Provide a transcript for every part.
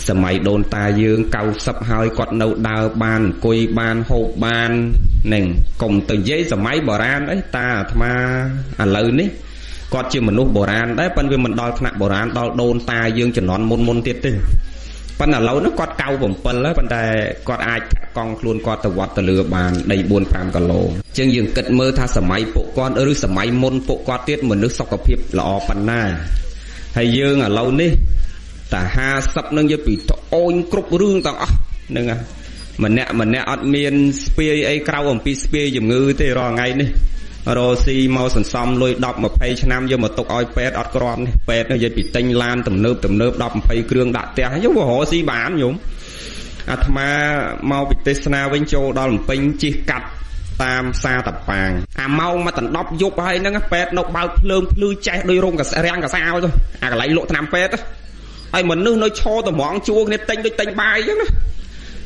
សម័យដូនតាយើង90ហើយគាត់នៅដើរបានអង្គុយបានហូបបាននឹងកុំទៅនិយាយសម័យបុរាណអីតាអាត្មាឥឡូវនេះគាត់ជាមនុស្សបុរាណដែរប៉ុន្តែវាមិនដល់ថ្នាក់បុរាណដល់ដូនតាយើងជំនាន់មុនទៀតទេប៉ុន្តែឥឡូវនេះគាត់97ហើយប៉ុន្តែគាត់អាចកង់ខ្លួនគាត់ទៅវត្តទៅលើបានដី4 5គីឡូអញ្ចឹងយើងគិតមើលថាសម័យពួកគាត់ឬសម័យមុនពួកគាត់ទៀតមនុស្សសុខភាពល្អប៉ុណ្ណាហើយយើងឥឡូវនេះតែ50នឹងយើងពីត្អូញគ្រប់រឿងទាំងអស់ហ្នឹងម្នាក់ម្នាក់អត់មានស្ពាយអីក្រៅអំពីស្ពាយជំងឺទេរាល់ថ្ងៃនេះរកស៊ីមកសន្សំលុយ10 20ឆ្នាំយកមកទុកឲ្យពេទ្យអត់គ្រាន់នេះពេទ្យនិយាយពីទិញឡានទំនើប10 20គ្រឿងដាក់ផ្ទះយករកស៊ីបានញោមអាត្មាមកពីទេសនាវិញចូលដល់ភ្នំពេញជិះកាត់តាមផ្សារតាប៉ាងអាម៉ោងមកដណ្ដប់យប់ហើយហ្នឹងពេទ្យនៅបើកភ្លើងភ្លឺចេះដោយរោងរាំងកសាទៅអាកន្លែងលក់ថ្នាំពេទ្យហើយមនុស្សនៅឈរតម្រង់ជួរគ្នាទិញដូចទិញបាយអញ្ចឹងណា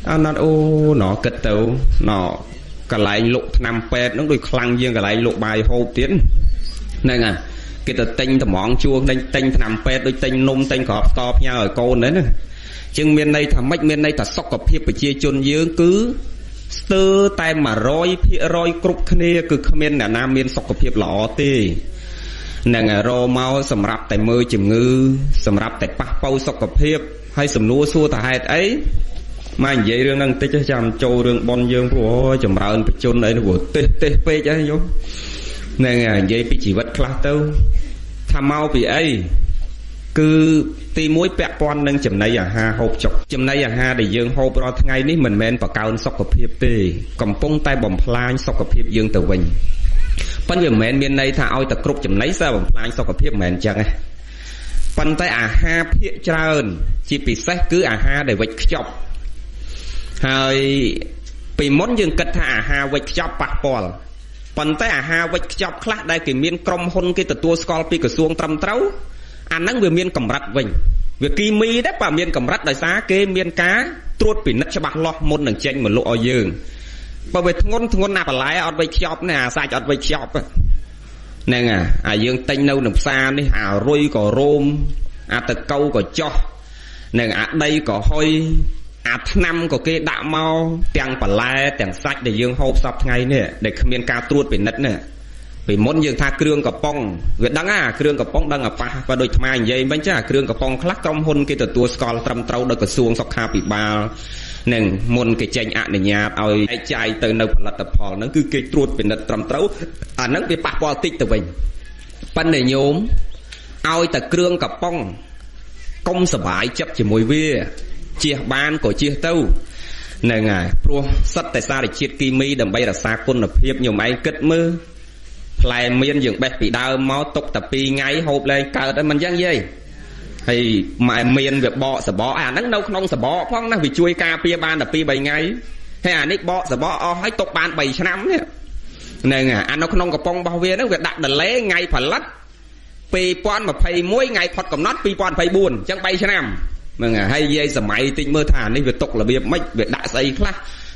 អាណអូណគិតទៅណកន្លែងលក់ថ្នាំពេទ្យហ្នឹងដូចខ្លាំងជាងកន្លែងលក់បាយហូបទៀតហ្នឹងហើយគេទៅទិញតម្រង់ជួរទិញថ្នាំពេទ្យដូចទិញនំទិញក្របស្ករផ្ញើឲ្យកូនហ្នឹងណាជាងមានន័យថាម៉េចមានន័យថាសុខភាពប្រជាជនយើងគឺស្ទើរតែ100%គ្រប់គ្នាគឺគ្មានអ្នកណាមានសុខភាពល្អទេនឹងរមកសម្រាប់តែមើលជំងឺសម្រាប់តែប៉ះប៉ូវសុខភាពហើយសំណួរសួរថាហេតុអីមកនិយាយរឿងហ្នឹងបន្តិចចាំចូលរឿងប៉ុនយើងព្រោះចម្រើនបជនអីនោះព្រោះទេសពេកអីយោហ្នឹងនិយាយពីជីវិតខ្លះទៅថាមកពីអីគឺទី1ពាក់ព័ន្ធនឹងចំណីអាហារហូបចុកចំណីអាហារដែលយើងហូបរាល់ថ្ងៃនេះមិនមែនបង្កើនសុខភាពទេកំពុងតែបំផ្លាញសុខភាពយើងទៅវិញប៉ុន្តែវាមិនមែនមានន័យថាឲ្យតែគ្រប់ចំណីសើបំផ្លាញសុខភាពមិនមែនអញ្ចឹងទេប៉ុន្តែអាហារភាគច្រើនជាពិសេសគឺអាហារដែលវេចខ្ចប់ហើយពីមុនយើងគិតថាអាហារវេចខ្ចប់ប៉ះពាល់ប៉ុន្តែអាហារវេចខ្ចប់ខ្លះដែលគេមានក្រុមហ៊ុនគេទទួលស្គាល់ពីក្រសួងត្រឹមត្រូវអាហ្នឹងវាមានកម្រិតវិញវាគីមីដែរបើមានកម្រិតដោយសារគេមានការត្រួតពិនិត្យច្បាស់លាស់មុននឹងចេញមកលក់ឲ្យយើងបើវាធ្ងន់ណាបន្លែអត់វេចខ្ចប់នេះអាសាច់អត់វេចខ្ចប់ហ្នឹងអាយើងទិញនៅក្នុងផ្សារនេះអារុយក៏រោមអាតកៅក៏ចោះនឹងអាដីក៏ហុយអាថ្នាំក៏គេដាក់មកទាំងបន្លែទាំងសាច់ដែលយើងហូបសពថ្ងៃនេះដែលគ្មានការត្រួតពិនិត្យនេះពីមុនយើងថាគ្រឿងកំប៉ុងវាដឹងអាគ្រឿងកំប៉ុងដឹងអាប៉ះបើដូចថ្មនិយាយវិញចាគ្រឿងកំប៉ុងខ្លះក្រុមហ៊ុនគេទទួលស្គាល់ត្រឹមត្រូវដោយក្រសួងសុខាភិបាលនឹងមុនគេចេញអនុញ្ញាតឲ្យចែកចាយទៅនៅផលិតផលហ្នឹងគឺគេត្រួតពិនិត្យត្រឹមត្រូវអាហ្នឹងវាប៉ះពាល់តិចទៅវិញប៉ុន្តែញោមឲ្យតែគ្រឿងកំប៉ុងកុំសប្បាយចិត្តជាមួយវាជៀសបានក៏ជៀសទៅហ្នឹងហើយព្រោះសិតតែសារជាតិគីមីដើម្បីរក្សាគុណភាពញោមឯងគិតមើលផ្លែមៀនយើងបេះពីដើមមកទុកតែ2ថ្ងៃហូបលែងកើតហើយមិនចឹងយាយហើយម៉ែមៀនវាបកសបកអាហ្នឹងនៅក្នុងសបកផងណាវាជួយការពារបានតែ2 3ថ្ងៃហើយអានេះបកសបកអស់ហើយទុកបាន3ឆ្នាំនេះហ្នឹងអានៅក្នុងកំប៉ុងរបស់វាហ្នឹងវាដាក់ដលេថ្ងៃផលិត2021ថ្ងៃផុតកំណត់2024អញ្ចឹង3ឆ្នាំហ្នឹងហើយយាយសម័យតិចមើលថានេះវាទុករបៀបម៉េចវាដាក់ស្អីខ្លះ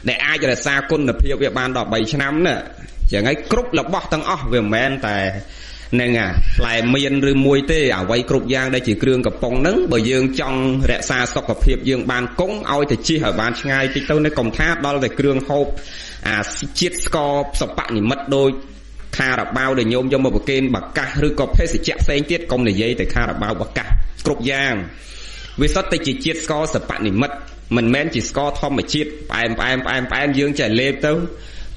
ដែលអាចរក្សាគុណភាពវាបានដល់3ឆ្នាំណាចឹងហើយគ្រប់របស់ទាំងអស់វាមិនមែនតែហ្នឹងផ្លែមៀនឬមួយទេអ្វីគ្រប់យ៉ាងដែលជាគ្រឿងកំប៉ុងហ្នឹងបើយើងចង់រក្សាសុខភាពយើងបានគង់ឲ្យទៅជិះឲ្យបានឆ្ងាយតិចទៅនៅកុំថាដល់តែគ្រឿងហូបអាជាតិស្ករសពនិមិត្តដូចខារ៉ាបាវដែលញោមយកមកប្រគេនបាកាសឬក៏ភេសជ្ជៈផ្សេងទៀតកុំនិយាយតែខារ៉ាបាវបាកាសគ្រប់យ៉ាងវាសុទ្ធតែជាជាតិស្ករសពនិមិត្តមិនមែនជាស្ករធម្មជាតិផ្អែមផ្អែមផ្អែមផ្អែមយើងចេះលេបទៅ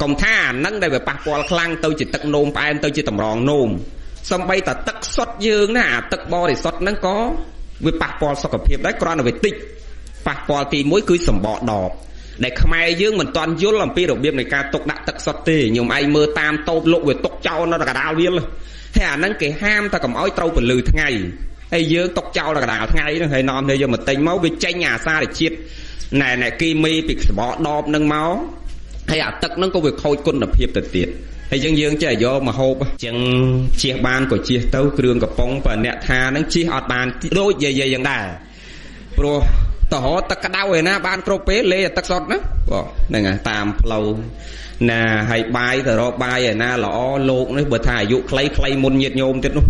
កុំថាអាហ្នឹងដែលវាប៉ះពាល់ខ្លាំងទៅជាទឹកនោមផ្អែមទៅជាតម្រងនោមសំបីតែទឹកសុទ្ធយើងណាអាទឹកបរិសុទ្ធហ្នឹងក៏វាប៉ះពាល់សុខភាពដែរគ្រាន់តែវាតិចប៉ះពាល់ទី1គឺសម្បកដបដែលខ្មែរយើងមិនទាន់យល់អំពីរបៀបនៃការទុកដាក់ទឹកសុទ្ធទេញោមឯងមើលតាមតូបលក់វាទុកចោលនៅកណ្ដាលវាលហើយអាហ្នឹងគេហាមតែកុំឲ្យត្រូវពន្លឺថ្ងៃហើយយើងទុកចោលនៅកណ្ដាលថ្ងៃហ្នឹងហើយនាំគ្នាយកមកទិញមកវាចេញអាសារជាតិណែគីមីពីសម្បកដបហ្នឹងមកហើយអាទឹកហ្នឹងក៏វាខូចគុណភាពទៅទៀតហើយយើងចេះយកមកហូបចឹងជៀសបានក៏ជៀសទៅគ្រឿងកំប៉ុងបើអ្នកថាហ្នឹងជៀសអត់បានដូចយាយយ៉ាងដែរព្រោះតរទឹកក្តៅឯណាបានគ្រប់ពេលលេទឹកសុទ្ធណាបងហ្នឹងហើយតាមផ្លូវណាហើយបាយទៅរកបាយឯណាល្អលោកនេះបើថាអាយុខ្លីមុនញាតញោមទៀតនោះ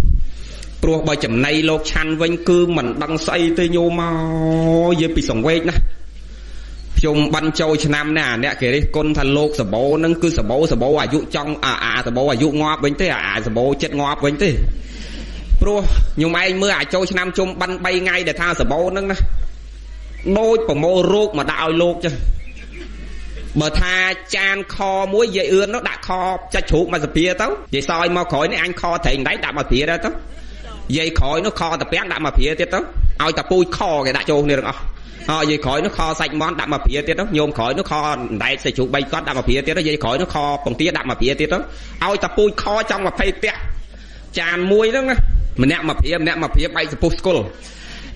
ព្រោះ ព្រោះបើចំណៃលោកឆាន់វិញគឺមិនដឹងស្អីទេញោមមកយាយពីសង្វេកណាខ្ញុំបានចូលឆ្នាំណាអ្នកគេរិះគន់ថាលោកសបោនឹងគឺសបោអាយុចង់អាសបោអាយុងាប់វិញទេអាសបោចិត្តងាប់វិញទេព្រោះខ្ញុំឯងមើលអាចចូលឆ្នាំជុំបិណ្ឌ3ថ្ងៃដែលថាសបោនឹងណាដូចប្រមូលរោគមកដាក់ឲ្យលោកចឹងបើថាចានខមួយយាយអឿននោះដាក់ខចាច់ជ្រូកមកសភាទៅយាយសយមកក្រោយនេះអញខត្រីដៃដាក់មកព្រាដែរទៅយាយក្រោយនោះខតាពាំងដាក់មកព្រាទៀតទៅឲ្យតាពូជខគេដាក់ចូលគ្នាទាំងអស់ហើយយាយក្រោយនោះខសាច់មន់ដាក់មកព្រាទៀតទៅញោមក្រោយនោះខអណ្ដែតសាច់ជ្រូក3កត់ដាក់មកព្រាទៀតទៅយាយក្រោយនោះខពងទាដាក់មកព្រាទៀតទៅឲ្យតាពូជខចង់20ពាក់ចានមួយហ្នឹងណាម្នាក់មកព្រាម្នាក់មកព្រាបែកសពុះស្គល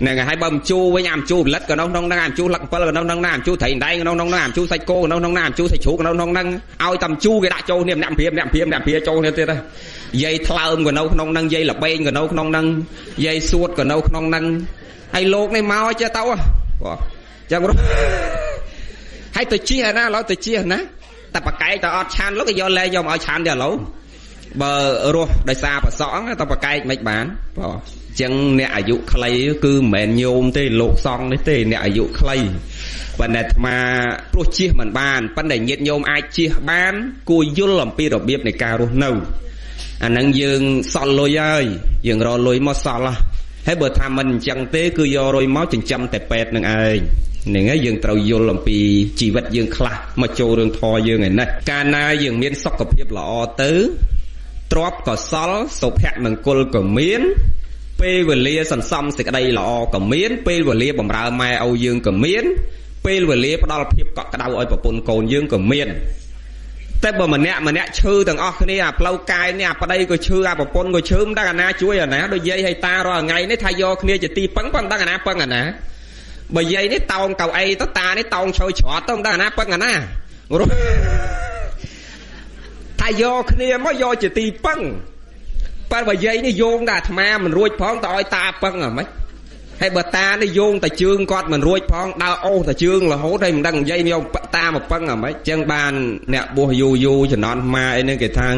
ហ្នឹងហើយបើមជូរវិញអាមជូរផលិតក៏នៅក្នុងហ្នឹងអាមជូរលឹក7ក៏នៅក្នុងហ្នឹងអាមជូរត្រីដៃក៏នៅក្នុងហ្នឹងអាមជូរសាច់គោក៏នៅក្នុងហ្នឹងអាមជូរសាច់ជ្រូកក៏នៅក្នុងហ្នឹងឲ្យតែមជូរគេដាក់ចូលគ្នាម្នាក់ព្រាម្នាក់ព្រាម្នាក់ព្រាចូលគ្នាទៀតយាយថ្លើមក៏នៅក្នុងហ្នឹងយាយល្បែងក៏នៅក្នុងហ្នឹងយាយសួតក៏នៅក្នុងហ្នឹងហើយលោកនេះមកចេះទៅបាទចឹងហើយទៅជិះអាណាឥឡូវទៅជិះណាតែបកែកទៅអត់ឆាន់លោកគេយកលែងយកមកឲ្យឆាន់ទេឥឡូវបើរស់ដោយសារប្រសងទៅបកែកមិនបានបាទចឹងអ្នកអាយុខ្លីគឺមិនមែនញោមទេលោកសង្ឃនេះទេអ្នកអាយុខ្លីប៉ុន្តែអាត្មាព្រោះជិះមិនបានប៉ុន្តែញាតិញោមអាចជិះបានគួរយល់អំពីរបៀបនៃការរស់នៅអាហ្នឹងយើងសល់លុយហើយយើងរកលុយមកសល់ហើយបើថាមិនអញ្ចឹងទេគឺយករុយមកចិញ្ចឹមតែពេទ្យនឹងឯងហ្នឹងហើយយើងត្រូវយល់អំពីជីវិតយើងខ្លះមកចូលរឿងធម៌យើងឯនេះកាលណាយើងមានសុខភាពល្អទៅទ្រព្យកសលសុភមង្គលក៏មានពេលវេលាសន្សំសេចក្តីល្អក៏មានពេលវេលាបំរើម៉ែឪយើងក៏មានពេលវេលាផ្ដល់ភាពកក់ក្ដៅឲ្យប្រពន្ធកូនយើងក៏មានតែបើម្នាក់ម្នាក់ឈឺទាំងអស់គ្នាអាផ្លូវកាយនេះអាប្តីក៏ឈឺអាប្រពន្ធក៏ឈឺមិនដឹងអាណាជួយអាណាដូចយាយហើយតារាល់ថ្ងៃនេះថាយកគ្នាជាទីពឹងប៉ុន្តែដឹងអាណាពឹងអាណាបើយាយនេះតោងកៅអីទៅតានេះតោងឈើច្រត់ទៅមិនដឹងអាណាពឹងអាណាថាយកគ្នាមកយកជាទីពឹងប៉ុន្តែបើយាយនេះយោងតែអាត្មាមិនរួចផងទៅឲ្យតាពឹងហ្មងហើយបើតានេះយោងតែជើងគាត់មិនរួចផងដើរអូសតែជើងរហូតហើយមិនដឹងនិយាយយកតាមកពឹងហ្មងចឹងបានអ្នកបួសយូរយូរចំណន់ម៉ាអីហ្នឹងគេថា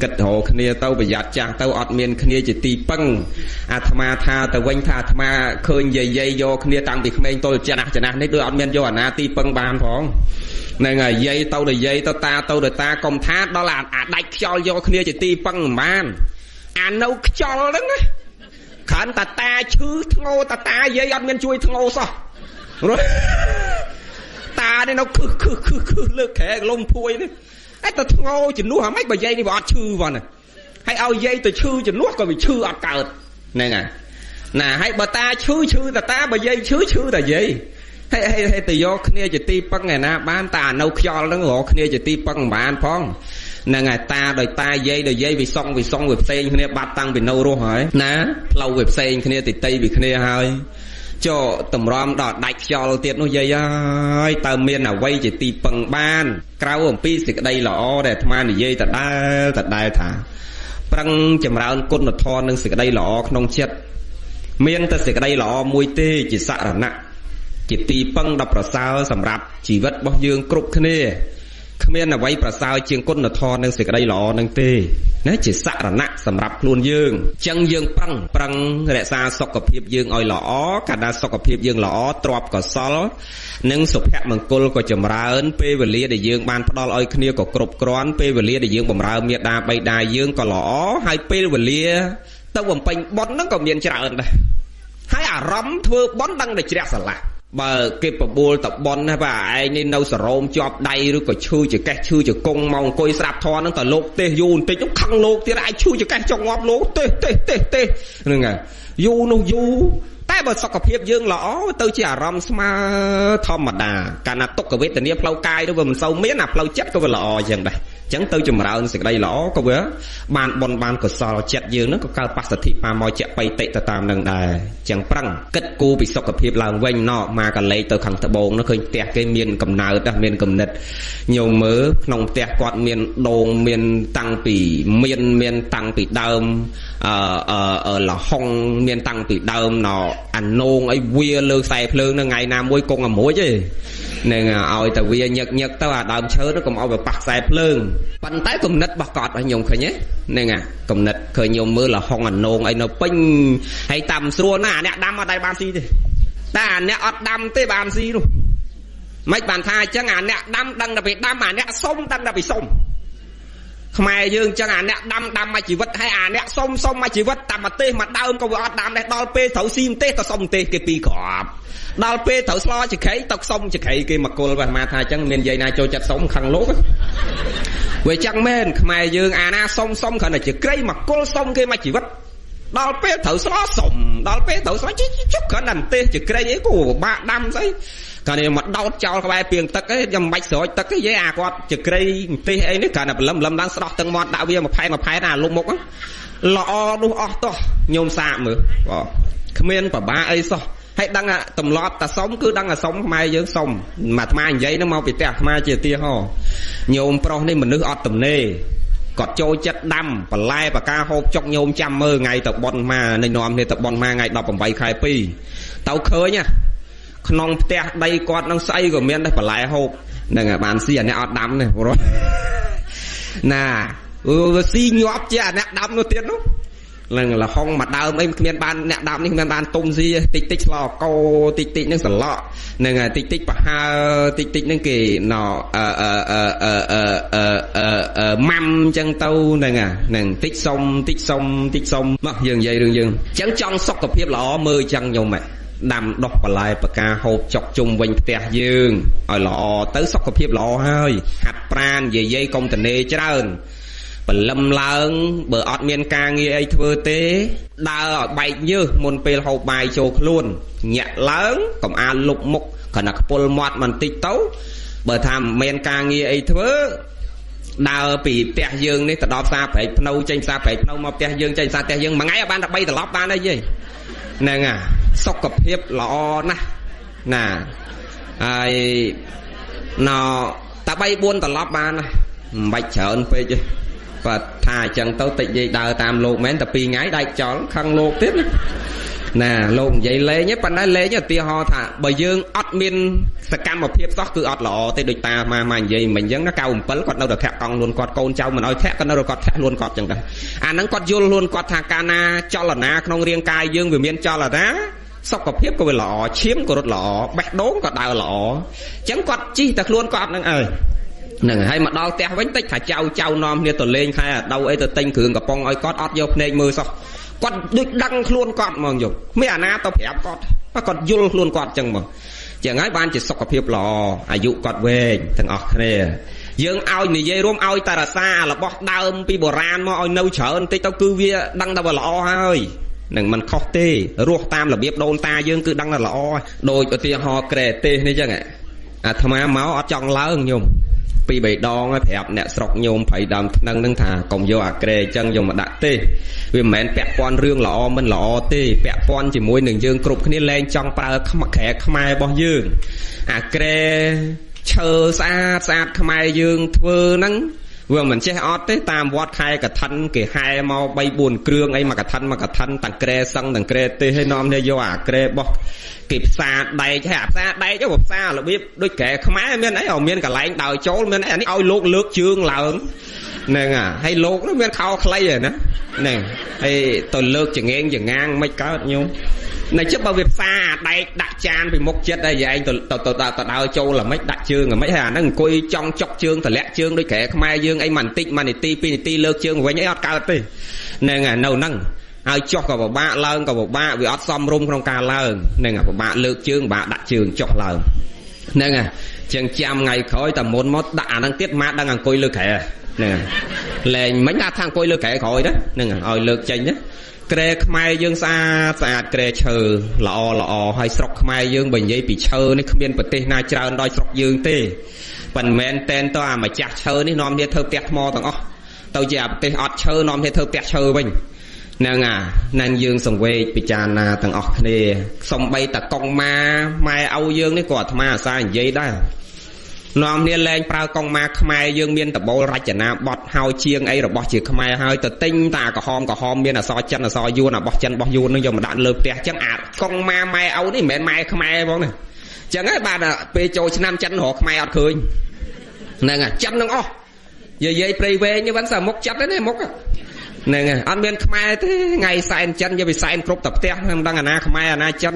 គិតរកគ្នាទៅប្រយ័ត្នចាស់ទៅអត់មានគ្នាជាទីពឹងអាត្មាថាទៅវិញថាអាត្មាឃើញយាយយកគ្នាតាំងពីក្មេងទល់ចាស់ចាស់នេះដូចអត់មានយកអាណាទីពឹងបានផងហ្នឹងហើយយាយទៅដល់យាយទៅតាទៅដល់តាកុំថាដល់អាដាច់ខ្យល់យកគ្នាជាទីពឹងមិនបានអានៅខ្យល់ហ្នឹងណាគ្រាន់តែតាឈឺធ្ងោតាតាយាយអត់មានជួយធ្ងោសោះតានេះនៅខឹសខឹសខឹសខឹសលើកក្រែលំភួយនេះតែទៅធ្ងោជំនួសហ្មងបើយាយនេះវាអត់ឈឺផងណាហើយឲ្យយាយទៅឈឺជំនួសក៏វាឈឺអត់កើតហ្នឹងហើយណាហើយបើតាឈឺឈឺតាតាបើយាយឈឺឈឺតាយាយហើយហើយទៅយកគ្នាជាទីពឹងឯណាបានតានៅខ្យល់ហ្នឹងរកគ្នាជាទីពឹងមិនបានផងហ្នឹងហើយតាដោយតាយាយដោយយាយវាសុងវាសុងវាផ្សេងគ្នាបាត់តាំងពីនៅរស់ហើយណាផ្លូវវាផ្សេងគ្នាតិតីពីគ្នាហើយចុះតម្រាំដល់ដាច់ខ្យល់ទៀតនោះយាយហើយតើមានអ្វីជាទីពឹងបានក្រៅអំពីសេចក្តីល្អដែលអាត្មានិយាយដដែលដដែលថាប្រឹងចម្រើនគុណធម៌និងសេចក្តីល្អក្នុងចិត្តមានតែសេចក្តីល្អមួយទេជាសរណៈជាទីពឹងដ៏ប្រសើរសម្រាប់ជីវិតរបស់យើងគ្រប់គ្នាគ្មានអ្វីប្រសើរជាងគុណធម៌និងសេចក្តីល្អនឹងទេណាជាសរណៈសម្រាប់ខ្លួនយើងចឹងយើងប្រឹងរក្សាសុខភាពយើងឲ្យល្អកាលណាសុខភាពយើងល្អទ្រព្យកសលនិងសុភមង្គលក៏ចម្រើនពេលវេលាដែលយើងបានផ្ដល់ឲ្យគ្នាក៏គ្រប់គ្រាន់ពេលវេលាដែលយើងបំរើមេដាបៃតាយើងក៏ល្អហើយពេលវេលាទៅបំពេញបុណ្យហ្នឹងក៏មានច្រើនដែរហើយអារម្មណ៍ធ្វើបុណ្យដឹងតែជ្រះស្រឡះបើគេបបួលតប៉ុនណាបាទឯងនេះនៅសរោមជាប់ដៃឬក៏ឈឺចកេះឈឺជង្គង់មកអង្គុយស្រាប់ធរហ្នឹងតលោកទេសយូរបន្តិចហ្នឹងខឹងលោកទៀតឯងឈឺចកេះចង់ងាប់លោកទេសទេសទេសទេសហ្នឹងហើយយូរនោះយូរតែបើសុខភាពយើងល្អទៅជាអារម្មណ៍ស្មើធម្មតាកាលណាទុក្ខវេទនាផ្លូវកាយទៅវាមិនសូវមានអាផ្លូវចិត្តក៏វាល្អអញ្ចឹងដែរអញ្ចឹងទៅចម្រើនសេចក្តីល្អក៏វាបានបុណ្យបានកុសលចិត្តយើងហ្នឹងក៏កើតបស្សទ្ធិបាមកជាបៃតិទៅតាមនឹងដែរអញ្ចឹងប្រឹងគិតគូរពីសុខភាពឡើងវិញណោមកកលេចទៅខាងត្បូងនោះឃើញផ្ទះគេមានកំណើតមានកំណិតញោមមើលក្នុងផ្ទះគាត់មានដូងមានតាំងពីមានតាំងពីដើមលហុងមានតាំងពីដើមណោអានោងអីវាលើខ្សែភ្លើងនៅថ្ងៃណាមួយគង់តែមួយទេ នឹងឲ្យតែវាញឹកញឹកទៅអាដើមឈើនោះកុំឲ្យវាប៉ះខ្សែភ្លើងប៉ុន្តែគំនិតរបស់គាត់ឲ្យខ្ញុំឃើញហ្នឹងអាគំនិតឃើញខ្ញុំមើលលហុងអានងអីនៅពេញហើយតាមស្រួលណាស់អាអ្នកដាំអត់ได้បានស៊ីទេតែអាអ្នកអត់ដាំទេបានស៊ីនោះមិនបានថាអញ្ចឹងអាអ្នកដាំដឹងតែពីដាំអាអ្នកសុំដឹងតែពីសុំខ្មែរយើងអញ្ចឹងអាអ្នកដាំដាំមួយជីវិតហើយអាអ្នកសុំសុំមួយជីវិតតាមប្រទេសមួយដើមក៏វាអត់ដាំដែរដល់ពេលត្រូវស៊ីម្ទេសទៅសុំម្ទេសគេពីរគ្រាប់ដល់ពេលត្រូវស្លចក្រីទៅសុំចក្រីគេមកគល់បាទមកថាអញ្ចឹងមានយាយណាចូលចិត្តសុំខឹងលោកវាចឹងមែនខ្មែរយើងអាណាសុំសុំគ្រាន់តែចក្រីមកគល់សុំគេមួយជីវិតដល់ពេលត្រូវស្លសុំដល់ពេលត្រូវស្លជុកគ្រាន់តែម្ទេសចក្រីអីក៏ពិបាកដាំស្អីកាលនេះមកដោតចោលក្បែរពាងទឹកឯងខ្ញុំមិនបាច់ស្រោចទឹកទេយាយអាគាត់ចក្រីម្ទេសអីនេះគ្រាន់តែព្រលឹមឡើងស្ដោះទឹកមាត់ដាក់វាមួយផែនមួយផែនអាលុបមុខល្អនោះអស់តោះញោមសាកមើលបាទគ្មានប្របាអីសោះហើយដឹងទម្លាប់តាសុំគឺដឹងអាសុំខ្មែរយើងសុំអាត្មានិយាយនឹងមកពីផ្ទះអាត្មាជាទីហោញោមប្រុសនេះមនុស្សអត់ទំនេរគាត់ចូលចិត្តដាំបន្លែបកាហូបចុកញោមចាំមើលថ្ងៃទៅប៉ុនមកនេះនាំគ្នាទៅប៉ុនមកថ្ងៃ18ខែ2ទៅឃើញក្នុងផ្ទះដីគាត់នឹងស្អីក៏មានដែរបន្លែហូបហ្នឹងបានស៊ីអាអ្នកអត់ដាំនេះព្រោះណាវាស៊ីញាប់ជាអាអ្នកដាំនោះទៀតនោះនឹងលហុងមួយដើមអីគ្មានបានអ្នកដាំនេះគ្មានបានទុំស៊ីតិចតិចស្លកោតិចតិចនឹងសឡក់នឹងតិចតិចប្រហើតិចតិចនឹងគេណអឺអឺអឺអឺអឺអឺម៉ាំចឹងទៅហ្នឹងហ្នឹងតិចសុំតិចសុំតិចសុំមកយើងនិយាយរឿងយើងចឹងចង់សុខភាពល្អមើលចឹងខ្ញុំដាំដុះបន្លែបកាហូបចុកជុំវិញផ្ទះយើងឲ្យល្អទៅសុខភាពល្អហើយហាត់ប្រាណយាយកុំតនេច្រើនព្រលឹមឡើងបើអត់មានការងារអីធ្វើទេដើរឲ្យបែកញើសមុនពេលហូបបាយចូលខ្លួនញាក់ឡើងកុំអាលលុបមុខគ្រាន់តែខ្ពុលមាត់បន្តិចទៅបើថាមិនមានការងារអីធ្វើដើរពីផ្ទះយើងនេះទៅដល់ផ្សារព្រែកភ្នៅចេញផ្សារព្រែកភ្នៅមកផ្ទះយើងចេញផ្សារផ្ទះយើងមួយថ្ងៃឲ្យបានតែ3ត្រឡប់បានហើយយាយហ្នឹងអាសុខភាពល្អណាស់ណាហើយណតែ3 4ត្រឡប់បានណាមិនបាច់ច្រើនពេកទេបាទថាអញ្ចឹងទៅតិចយាយដើរតាមលោកមែនតែ2ថ្ងៃដាច់ចោលខឹងលោកទៀតណាលោកនិយាយលេងប៉ុន្តែលេងឧទាហរណ៍ថាបើយើងអត់មានសកម្មភាពសោះគឺអត់ល្អទេដូចតាម៉ាម៉ានិយាយមិញអញ្ចឹងណា97គាត់នៅតែធាក់កង់ខ្លួនគាត់កូនចៅមិនឲ្យធាក់គាត់នៅតែគាត់ធាក់ខ្លួនគាត់អញ្ចឹងដែរអាហ្នឹងគាត់យល់ខ្លួនគាត់ថាកាលណាចលនាក្នុងរាងកាយយើងវាមានចលនាសុខភាពក៏វាល្អឈាមក៏រត់ល្អបេះដូងក៏ដើរល្អអញ្ចឹងគាត់ជិះតែខ្លួនគាត់ហ្នឹងអើយហ្នឹងហើយមកដល់ផ្ទះវិញតិចថាចៅចៅនាំគ្នាទៅលេងខែដៅអីទៅទិញគ្រឿងកំប៉ុងឲ្យគាត់អត់យកភ្នែកមើលសោះគាត់ដូចដឹងខ្លួនគាត់ហ្មងយកមានអាណាទៅប្រាប់គាត់គាត់យល់ខ្លួនគាត់ចឹងមកចឹងហើយបានជាសុខភាពល្អអាយុគាត់វែងទាំងអស់គ្នាយើងឲ្យនិយាយរួមឲ្យតារសារបស់ដើមពីបុរាណមកឲ្យនៅច្រើនតិចទៅគឺវាដឹងតែវាល្អហើយនឹងមិនខុសទេរស់តាមរបៀបដូនតាយើងគឺដឹងតែល្អដូចឧទាហរណ៍ក្រែទេសនេះចឹងអាត្មាមកអត់ចង់ឡើងញោមពីរបីដងហើយប្រាប់អ្នកស្រុកញោមប្រៃដើមថ្នឹងនឹងថាកុំយកអាក្រែអញ្ចឹងយកមកដាក់ទេវាមិនមែនពាក់ព័ន្ធរឿងល្អមិនល្អទេពាក់ព័ន្ធជាមួយនឹងយើងគ្រប់គ្នាលែងចង់ប្រើក្រែខ្មែររបស់យើងអាក្រែឈើស្អាតស្អាតខ្មែរយើងធ្វើហ្នឹងវាមិនចេះអត់ទេតាមវត្តខែកឋិនគេហែមក3 4គ្រឿងអីមួយកឋិនមួយកឋិនទាំងក្រែសឹងទាំងក្រែទេសឲ្យនាំគ្នាយកអាក្រែរបស់គេផ្សារដែកហើយអាផ្សារដែកទៅផ្សាររបៀបដូចក្រែខ្មែរមានអីឲ្យមានកន្លែងដើរចូលមានអីអានេះឲ្យលោកលើកជើងឡើងហ្នឹងហើយលោកនោះមានខោខ្លីហើយណាហ្នឹងហើយទៅលើកចងេងចងាងមិនកើតញោមនៅជិះបើវាផ្សារអាដែកដាក់ចានពីមុខចិត្តហើយឯងទៅទៅទៅដើរចូលល្មិចដាក់ជើងល្មិចហើយអាហ្នឹងអង្គុយចង់ចុកជើងតម្លាក់ជើងដូចក្រែខ្មែរយើងអីមួយបន្តិចមួយនាទីពីរនាទីលើកជើងវិញអីអត់កើតទេហ្នឹងនៅហ្នឹងហើយចុះក៏ពិបាកឡើងក៏ពិបាកវាអត់សមរម្យក្នុងការឡើងហ្នឹងពិបាកលើកជើងពិបាកដាក់ជើងចុះឡើងហ្នឹងចឹងចាំថ្ងៃក្រោយតែមុនមកដាក់អាហ្នឹងទៀតម៉ាដឹងអង្គុយលើក្រែហ្នឹងលែងមិញថាអង្គុយលើក្រែក្រោយណាហ្នឹងឲ្យលើកចេញណាក្រែខ្មែរយើងស្អាតស្អាតក្រែឈើល្អល្អហើយស្រុកខ្មែរយើងបើនិយាយពីឈើនេះគ្មានប្រទេសណាច្រើនដល់ស្រុកយើងទេប៉ុន្មានតែនតអាម្ចាស់ឈើនេះនាំគ្នាធ្វើផ្ទះថ្មទាំងអស់ទៅជាប្រទេសអត់ឈើនាំគ្នាធ្វើផ្ទះឈើវិញហ្នឹងអានឹងយើងសង្វេគពិចារណាទាំងអស់គ្នាសំបីតកុងម៉ាម៉ែឪយើងនេះក៏អាត្មាអាសានិយាយដែរនាំគ្នាលែងប្រើកុងម៉ាខ្មែរយើងមានដបូលរចនាបថហើយជាងអីរបស់ជាខ្មែរហើយទៅទិញតាក្រហមក្រហមមានអសចិនអសយួនរបស់ចិនរបស់យួននឹងយកមកដាក់លើផ្ទះចឹងអាកុងម៉ាម៉ែឪនេះមិនមែនម៉ែខ្មែរផងណា ចឹងហើយបាទពេលចូលឆ្នាំចិនរកខ្មែរអត់ឃើញហ្នឹងហើយចិននឹងអស់យាយព្រៃវែងនេះវិញសើមុខចិត្តទេមុខហ្នឹងហើយអត់មានខ្មែរទេថ្ងៃសែនចិនយកវាសែនគ្រប់តែផ្ទះមិនដឹងអាណាខ្មែរអាណាចិន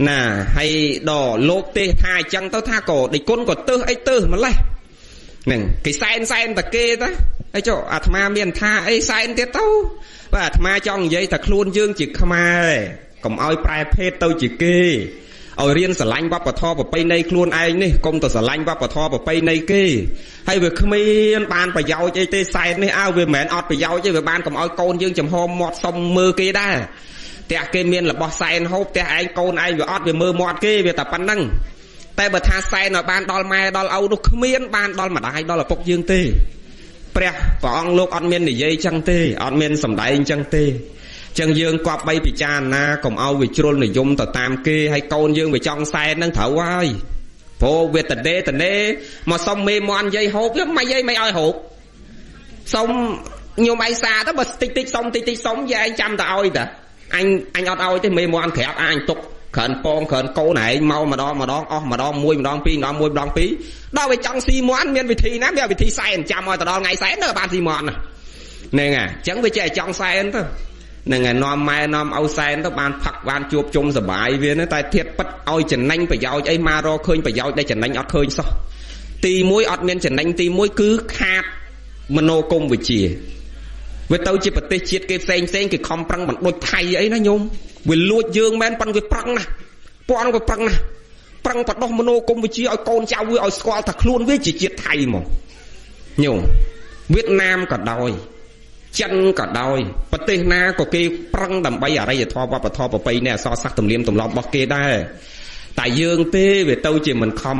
ណាហើយដល់លោកទេសថាអញ្ចឹងទៅថាក៏ដេចគុណក៏ទើសអីទើសម្លេះហ្នឹងគេសែនសែនតាគេតាហើយចុះអាត្មាមានថាអីសែនទៀតទៅបាទអាត្មាចង់និយាយថាខ្លួនយើងជាខ្មែរកុំឲ្យប្រែភេទទៅជាគេឲ្យរៀនស្រឡាញ់វប្បធម៌ប្រពៃណីខ្លួនឯងនេះកុំទៅស្រឡាញ់វប្បធម៌ប្រពៃណីគេហើយវាគ្មានបានប្រយោជន៍អីទេសែននេះអើវាមិនមែនអត់ប្រយោជន៍ទេវាបានកុំឲ្យកូនយើងចំហមាត់សុំមើលគេដែរផ្ទះគេមានរបស់សែនហូបផ្ទះឯងកូនឯងវាអត់វាមើលមាត់គេវាតែប៉ុណ្្នឹងតែបើថាសែនឲ្យបានដល់ម៉ែដល់ឪនោះគ្មានបានដល់ម្ដាយដល់ឪពុកយើងទេព្រះព្រះអង្គលោកអត់មាននិយាយចឹងទេអត់មានសម្ដែងចឹងទេចឹងយើងគប្បីពិចារណាកុំឲ្យវាជ្រុលនិយមទៅតាមគេហើយកូនយើងវាចង់សែននឹងត្រូវហើយព្រោះវាតដេតនេមកសុំមេមន់យាយហូបមិនយាយមិនឲ្យហូបសុំញោមឯងសាទៅបើតិចតិចសុំតិចតិចសុំយាយឯងចាំតែឲ្យតាអញអត់ឲ្យទេមេមន់ក្រាបអញទុកក្រិនពងក្រិនកូនឯងមកម្ដងម្ដងអស់ម្ដងមួយម្ដងពីរម្ដងមួយម្ដងពីរដល់វាចង់ស៊ីមន់មានវិធីណាមានវិធីសែនចាំឲ្យទៅដល់ថ្ងៃសែននៅបានស៊ីមន់ហ្នឹងហើយអញ្ចឹងវាចេះចង់សែនទៅហ្នឹងហើយនាំម៉ែនាំឪសែនទៅបានផឹកបានជួបជុំសបាយវាតែធៀបពិតឲ្យចំណេញប្រយោជន៍អីមករកឃើញប្រយោជន៍ដែលចំណេញអត់ឃើញសោះទី1អត់មានចំណេញទី1គឺខាតមโนគមវិជ្ជាវាទៅជាប្រទេសជាតិគេផ្សេងផ្សេងគេខំប្រឹងបណ្ដុចថៃអីណាញោមវាលួចយើងមែនប៉ុន្តែវាប្រឹងណាស់ពួកហ្នឹងវាប្រឹងណាស់ប្រឹងបដោះមโนគមវិជ្ជាឲ្យកូនចៅវាឲ្យស្គាល់ថាខ្លួនវាជាជាតិថៃហ្មងញោមវៀតណាមក៏ដោយចិនក៏ដោយប្រទេសណាក៏គេប្រឹងដើម្បីអរិយធម៌វប្បធម៌ប្រពៃណីអក្សរសាស្ត្រទំនៀមទម្លាប់របស់គេដែរតែយើងទេវាទៅជាមិនខំ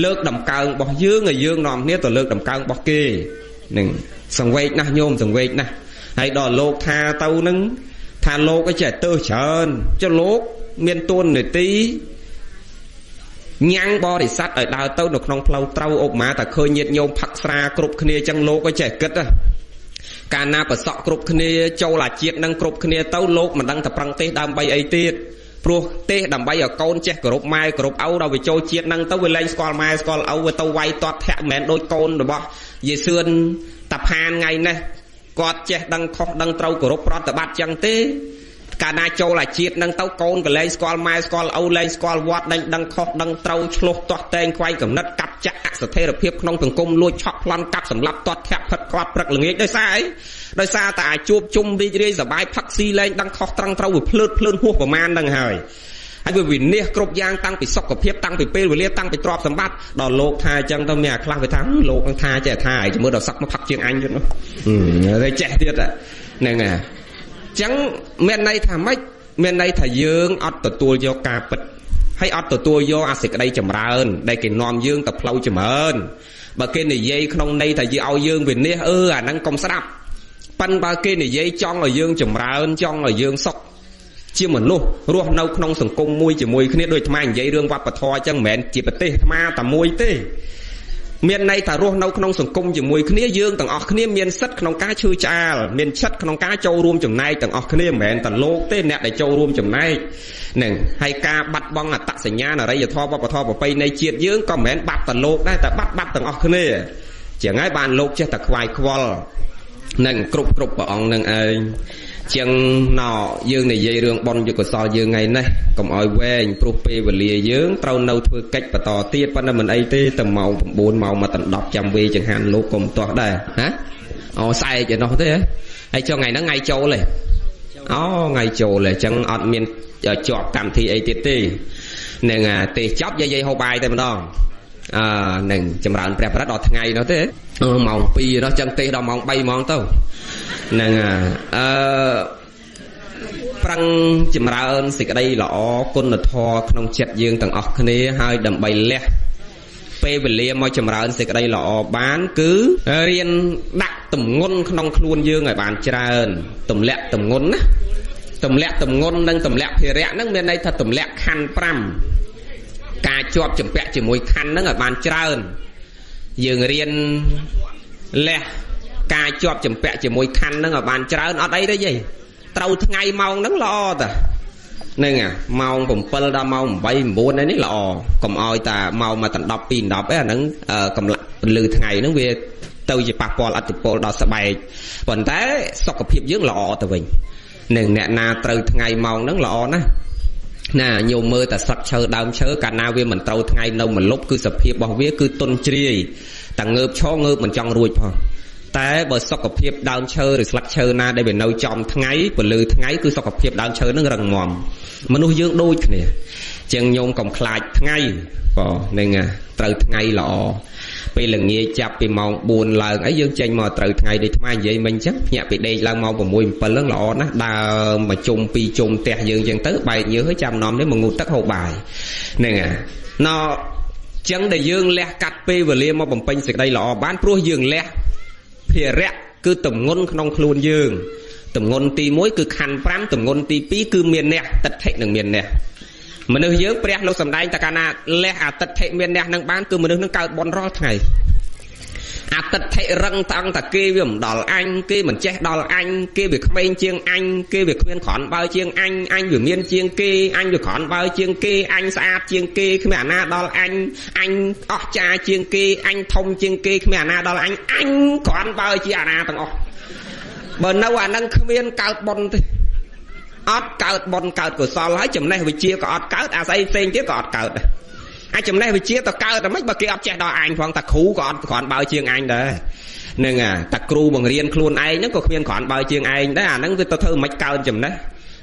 លើកតម្កើងរបស់យើងឲ្យយើងនាំគ្នាទៅលើកតម្កើងរបស់គេនឹងសង្វេគណាស់ញោមសង្វេគណាស់ហើយដល់លោកថាទៅនឹងថាលោកឯងចេះទើសច្រើនចុះលោកមានទួនាទីញ៉ាំងបរិស័ទឲ្យដើរទៅនៅក្នុងផ្លូវត្រូវឧបមាតែឃើញញាតិញោមផឹកស្រាគ្រប់គ្នាអញ្ចឹងលោកឯងចេះគិតកាលណាប្រសក់គ្រប់គ្នាចូលអាជាតិនឹងគ្រប់គ្នាទៅលោកមិនដឹងតែប្រឹងទេសដើម្បីអីទៀតព្រោះទេសដើម្បីឲ្យកូនចេះគោរពម៉ែគោរពឪដល់វាចូលជាតិនឹងទៅវាលែងស្គាល់ម៉ែស្គាល់ឪវាទៅវាយទាត់ធាក់មិនមែនដូចកូនរបស់យាយសឿនតាផានថ្ងៃនេះគាត់ចេះដឹងខុសដឹងត្រូវគោរពប្រតិបត្តិចឹងទេកាលណាចូលអាជាតិនឹងទៅកូនក៏លែងស្គាល់ម៉ែស្គាល់ឪលែងស្គាល់វត្តដឹងខុសដឹងត្រូវឆ្លោះទាស់តែងខ្វែងកំណត់កាប់ចាក់អស្ថិរភាពក្នុងសង្គមលួចឆក់ប្លន់កាប់សម្លាប់ទាត់ធាក់ផិតគាត់ព្រឹកល្ងាចដោយសារអីដោយសារតែអាចជួបជុំរីករាយសប្បាយផឹកស៊ីលែងដឹងខុសត្រង់ត្រូវវាភ្លើតភ្លើនហួសប្រមាណនឹងហើយហើយវាវិនិច្ឆ័យគ្រប់យ៉ាងតាំងពីសុខភាពតាំងពីពេលវេលាតាំងពីទ្រព្យសម្បត្តិដល់លោកថាអញ្ចឹងទៅមានអាខ្លះវាថាលោកនឹងថាចេះថាឲ្យមើលដល់សឹកមកផឹកជាងអញទៀតនោះតែចេះទៀតហ្នឹងហើយចឹងមានន័យថាម៉េចមានន័យថាយើងអត់ទទួលយកការពិតហើយអត់ទទួលយកអាសេចក្តីចម្រើនដែលគេនាំយើងទៅផ្លូវចម្រើនបើគេនិយាយក្នុងន័យថាយើងឲ្យយើងវិនិច្ឆ័យអឺអាហ្នឹងកុំស្ដាប់ប៉ិនបើគេនិយាយចង់ឲ្យយើងចម្រើនចង់ឲ្យយើងសុខជាមនុស្សរស់នៅក្នុងសង្គមមួយជាមួយគ្នាដូចអាត្មានិយាយរឿងវប្បធម៌អញ្ចឹងមិនមែនជាប្រទេសអាត្មាតែមួយទេមានន័យថារស់នៅក្នុងសង្គមជាមួយគ្នាយើងទាំងអស់គ្នាមានសិទ្ធិក្នុងការឈឺឆ្អាលមានសិទ្ធិក្នុងការចូលរួមចំណែកទាំងអស់គ្នាមិនមែនតែលោកទេអ្នកដែលចូលរួមចំណែកនឹងហើយការបាត់បង់អត្តសញ្ញាណអរិយធម៌វប្បធម៌ប្រពៃណីជាតិយើងក៏មិនមែនបាត់តែលោកដែរតែបាត់ទាំងអស់គ្នាជាងហើយបានលោកចេះតែខ្វាយខ្វល់នឹងគ្រប់ព្រះអង្គនឹងឯងជាងណោយើងនិយាយរឿងបុណ្យកុសលយើងថ្ងៃនេះកុំឲ្យវែងព្រោះពេលវេលាយើងត្រូវនៅធ្វើកិច្ចបន្តទៀតប៉ុន្តែមិនអីទេតែម៉ោង9ម៉ោងមកដល់10ចាំវេចង្ហាន់លោកកុំទាស់ដែរហ៎អូស្អែកឯនោះទេហើយចុះថ្ងៃហ្នឹងថ្ងៃចូលទេអូថ្ងៃចូលទេអញ្ចឹងអត់មានជាប់កម្មវិធីអីទៀតទេនឹងទេចប់យាយហូបបាយតែម្ដងអឺនឹងចម្រើនព្រះប្រិតដល់ថ្ងៃនោះទេម៉ោង2នោះចឹងទេដល់ម៉ោង3ម៉ោងទៅនឹងអឺប្រឹងចម្រើនសេចក្តីល្អគុណធម៌ក្នុងចិត្តយើងទាំងអស់គ្នាហើយដើម្បីលះពេលវេលាមកចម្រើនសេចក្តីល្អបានគឺរៀនដាក់ទម្ងន់ក្នុងខ្លួនយើងឲ្យបានច្រើនទម្លាក់ទម្ងន់ណាទម្លាក់ទម្ងន់និងទម្លាក់ភារៈហ្នឹងមានន័យថាទម្លាក់ខណ្ឌ5ការជាប់ចម្ពាក់ជាមួយខណ្ឌហ្នឹងឲ្យបានច្រើនយើងរៀនលះការជាប់ចម្ពាក់ជាមួយខណ្ឌហ្នឹងឲ្យបានច្រើនអត់អីទេយាយត្រូវថ្ងៃម៉ោងហ្នឹងល្អតា ហ្នឹងម៉ោង7ដល់ម៉ោង8 9នេះល្អកុំឲ្យតាម៉ោងមកដល់10 2 10អីអាហ្នឹងកម្លាំងពន្លឺថ្ងៃហ្នឹងវាទៅជាប៉ះពាល់ឥទ្ធិពលដល់ស្បែកប៉ុន្តែសុខភាពយើងល្អទៅវិញនឹងអ្នកណាត្រូវថ្ងៃម៉ោងហ្នឹងល្អណាស់ណាញោមមើលតែស្លឹកឈើដើមឈើកាលណាវាមិនត្រូវថ្ងៃនៅម្លប់គឺសភាពរបស់វាគឺទន់ជ្រាយតែងើបឈរងើបមិនចង់រួចផងតែបើសុខភាពដើមឈើឬស្លឹកឈើណាដែលវានៅចំថ្ងៃពន្លឺថ្ងៃគឺសុខភាពដើមឈើនឹងរឹងមាំមនុស្សយើងដូចគ្នាជាងញោមកុំខ្លាចថ្ងៃបងនឹងត្រូវថ្ងៃល្អពេលល្ងាចចាប់ពីម៉ោង4ឡើងអីយើងចេញមកត្រូវថ្ងៃដូចថ្មនិយាយមិញអញ្ចឹងភ្ញាក់ពីដេកឡើងម៉ោង6 7ហ្នឹងល្អណាស់ដើមមកជុំពីរជុំផ្ទះយើងអញ្ចឹងទៅបែកញើសចាំនំនេះមកងូតទឹកហូបបាយហ្នឹងណចឹងដែលយើងលះកាត់ពេលវេលាមកបំពេញសេចក្តីល្អបានព្រោះយើងលះភារៈគឺទម្ងន់ក្នុងខ្លួនយើងទម្ងន់ទី1គឺខណ្ឌ5ទម្ងន់ទី2គឺមានអ្នកទិដ្ឋិនិងមានអ្នកមនុស្សយើងព្រះលោកសំដែងតកាលណាលះអាទិដ្ឋិមានអ្នកនឹងបានគឺមនុស្សនឹងកើតបុណ្យរាល់ថ្ងៃអាទិដ្ឋិរឹងតឹងតាគេវាមិនដល់អញគេមិនចេះដល់អញគេវាក្មេងជាងអញគេវាគ្មានគ្រាន់បើជាងអញអញវាមានជាងគេអញវាគ្រាន់បើជាងគេអញស្អាតជាងគេគ្មានអាណាដល់អញអញអស្ចារ្យជាងគេអញធំជាងគេគ្មានអាណាដល់អញអញគ្រាន់បើជាអាណាទាំងអស់បើនៅអានឹងគ្មានកើតបុណ្យទេអត់កើតបុណ្យកើតកុសលហើយចំណេះវិជ្ជាក៏អត់កើតអាស្អីផ្សេងទៀតក៏អត់កើតដែរអាចចំណេះវិជ្ជាទៅកើតតែម៉េចបើគេអត់ចេះដល់អញផងតាគ្រូក៏អត់គ្រាន់បើជាងអញដែរហ្នឹងតាគ្រូបង្រៀនខ្លួនឯងហ្នឹងក៏គ្មានគ្រាន់បើជាងឯងដែរអាហ្នឹងវាទៅធ្វើមិនកើតចំណេះ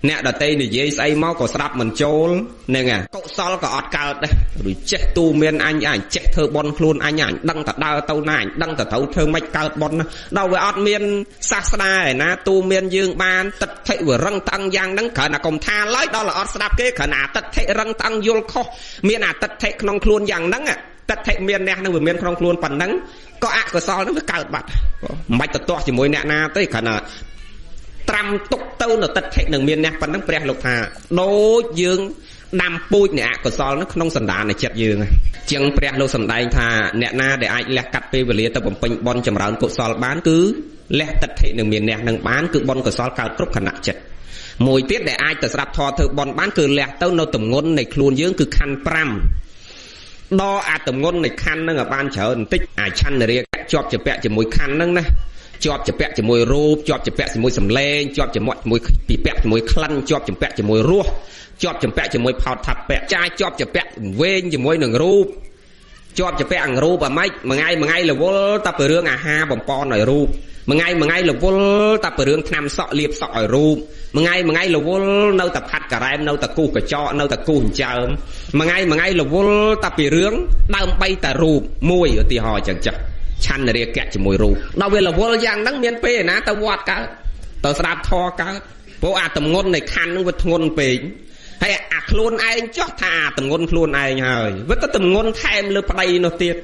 អ្នកដតីនិយាយស្អីមកក៏ស្ដាប់មិនចូលហ្នឹងកុសលក៏អត់កើតដែរឬចេះទូមានអញអញចេះធ្វើបុណ្យខ្លួនអញអញដឹងតែដើរទៅណាអញដឹងតែត្រូវធ្វើមិនកើតបុណ្យដល់វាអត់មានសាសនាឯណាទូមានយើងបានទិដ្ឋិវារឹងតឹងយ៉ាងហ្នឹងគ្រាន់តែកុំថាឡើយដល់អត់ស្ដាប់គេគ្រាន់តែអាទិដ្ឋិរឹងតឹងយល់ខុសមានអាទិដ្ឋិក្នុងខ្លួនយ៉ាងហ្នឹងទិដ្ឋិមានអ្នកនឹងវាមានក្នុងខ្លួនប៉ុណ្ណឹងក៏អកុសលហ្នឹងវាកើតបាត់មិនបាច់ទៅទាស់ជាមួយអ្នកណាទេគ្រាន់តែត្រាំទុកទៅនៅទិដ្ឋិនឹងមានអ្នកប៉ុណ្ណឹងព្រះលោកថាដូចយើងដាំពូជនៃអកុសលនោះក្នុងសន្តាននៃចិត្តយើងជាងព្រះលោកសម្ដែងថាអ្នកណាដែលអាចលះកាត់ពេលវេលាទៅបំពេញបុណ្យចម្រើនកុសលបានគឺលះទិដ្ឋិនឹងមានអ្នកនឹងបានគឺបុណ្យកុសលកើតគ្រប់ខណៈចិត្តមួយទៀតដែលអាចទៅស្ដាប់ធម៌ធ្វើបុណ្យបានគឺលះទៅនៅទម្ងន់នៃខ្លួនយើងគឺខណ្ឌ5ដល់អាទម្ងន់នៃខណ្ឌនឹងឲ្យបានច្រើនបន្តិចអាឆន្ទរាគៈជាប់ជាពាក់ជាមួយខណ្ឌហ្នឹងណាជាប់ជាពាក់ជាមួយរូបជាប់ជាពាក់ជាមួយសម្លេងជាប់ជាមួយពីពាក់ជាមួយក្លិនជាប់ជាពាក់ជាមួយរសជាប់ជាពាក់ជាមួយផោតថាពៈចាជាប់ជាពាក់វែងជាមួយនឹងរូបជាប់ជាពាក់អង្គរូបអាម៉េចមួយថ្ងៃមួយថ្ងៃរវល់តែពីរឿងអាហារបំពន់ឲ្យរូបមួយថ្ងៃមួយថ្ងៃរវល់តែពីរឿងថ្នាំសក់លាបសក់ឲ្យរូបមួយថ្ងៃមួយថ្ងៃរវល់នៅតែផាត់ការ៉ែមនៅតែគូសកញ្ចក់នៅតែគូសចិញ្ចើមមួយថ្ងៃមួយថ្ងៃរវល់តែពីរឿងដើម្បីតែរូបមួយឧទាហរណ៍ចឹងចាស់ឆន្ទរាគៈជាមួយរូបដល់វារវល់យ៉ាងហ្នឹងមានពេលណាទៅវត្តកើតទៅស្ដាប់ធម៌កើតព្រោះអាទម្ងន់នៃខណ្ឌហ្នឹងវាធ្ងន់ពេកហើយអាខ្លួនឯងចោះថាអាទម្ងន់ខ្លួនឯងហើយវាទៅទម្ងន់ថែមលើប្តីនោះទៀត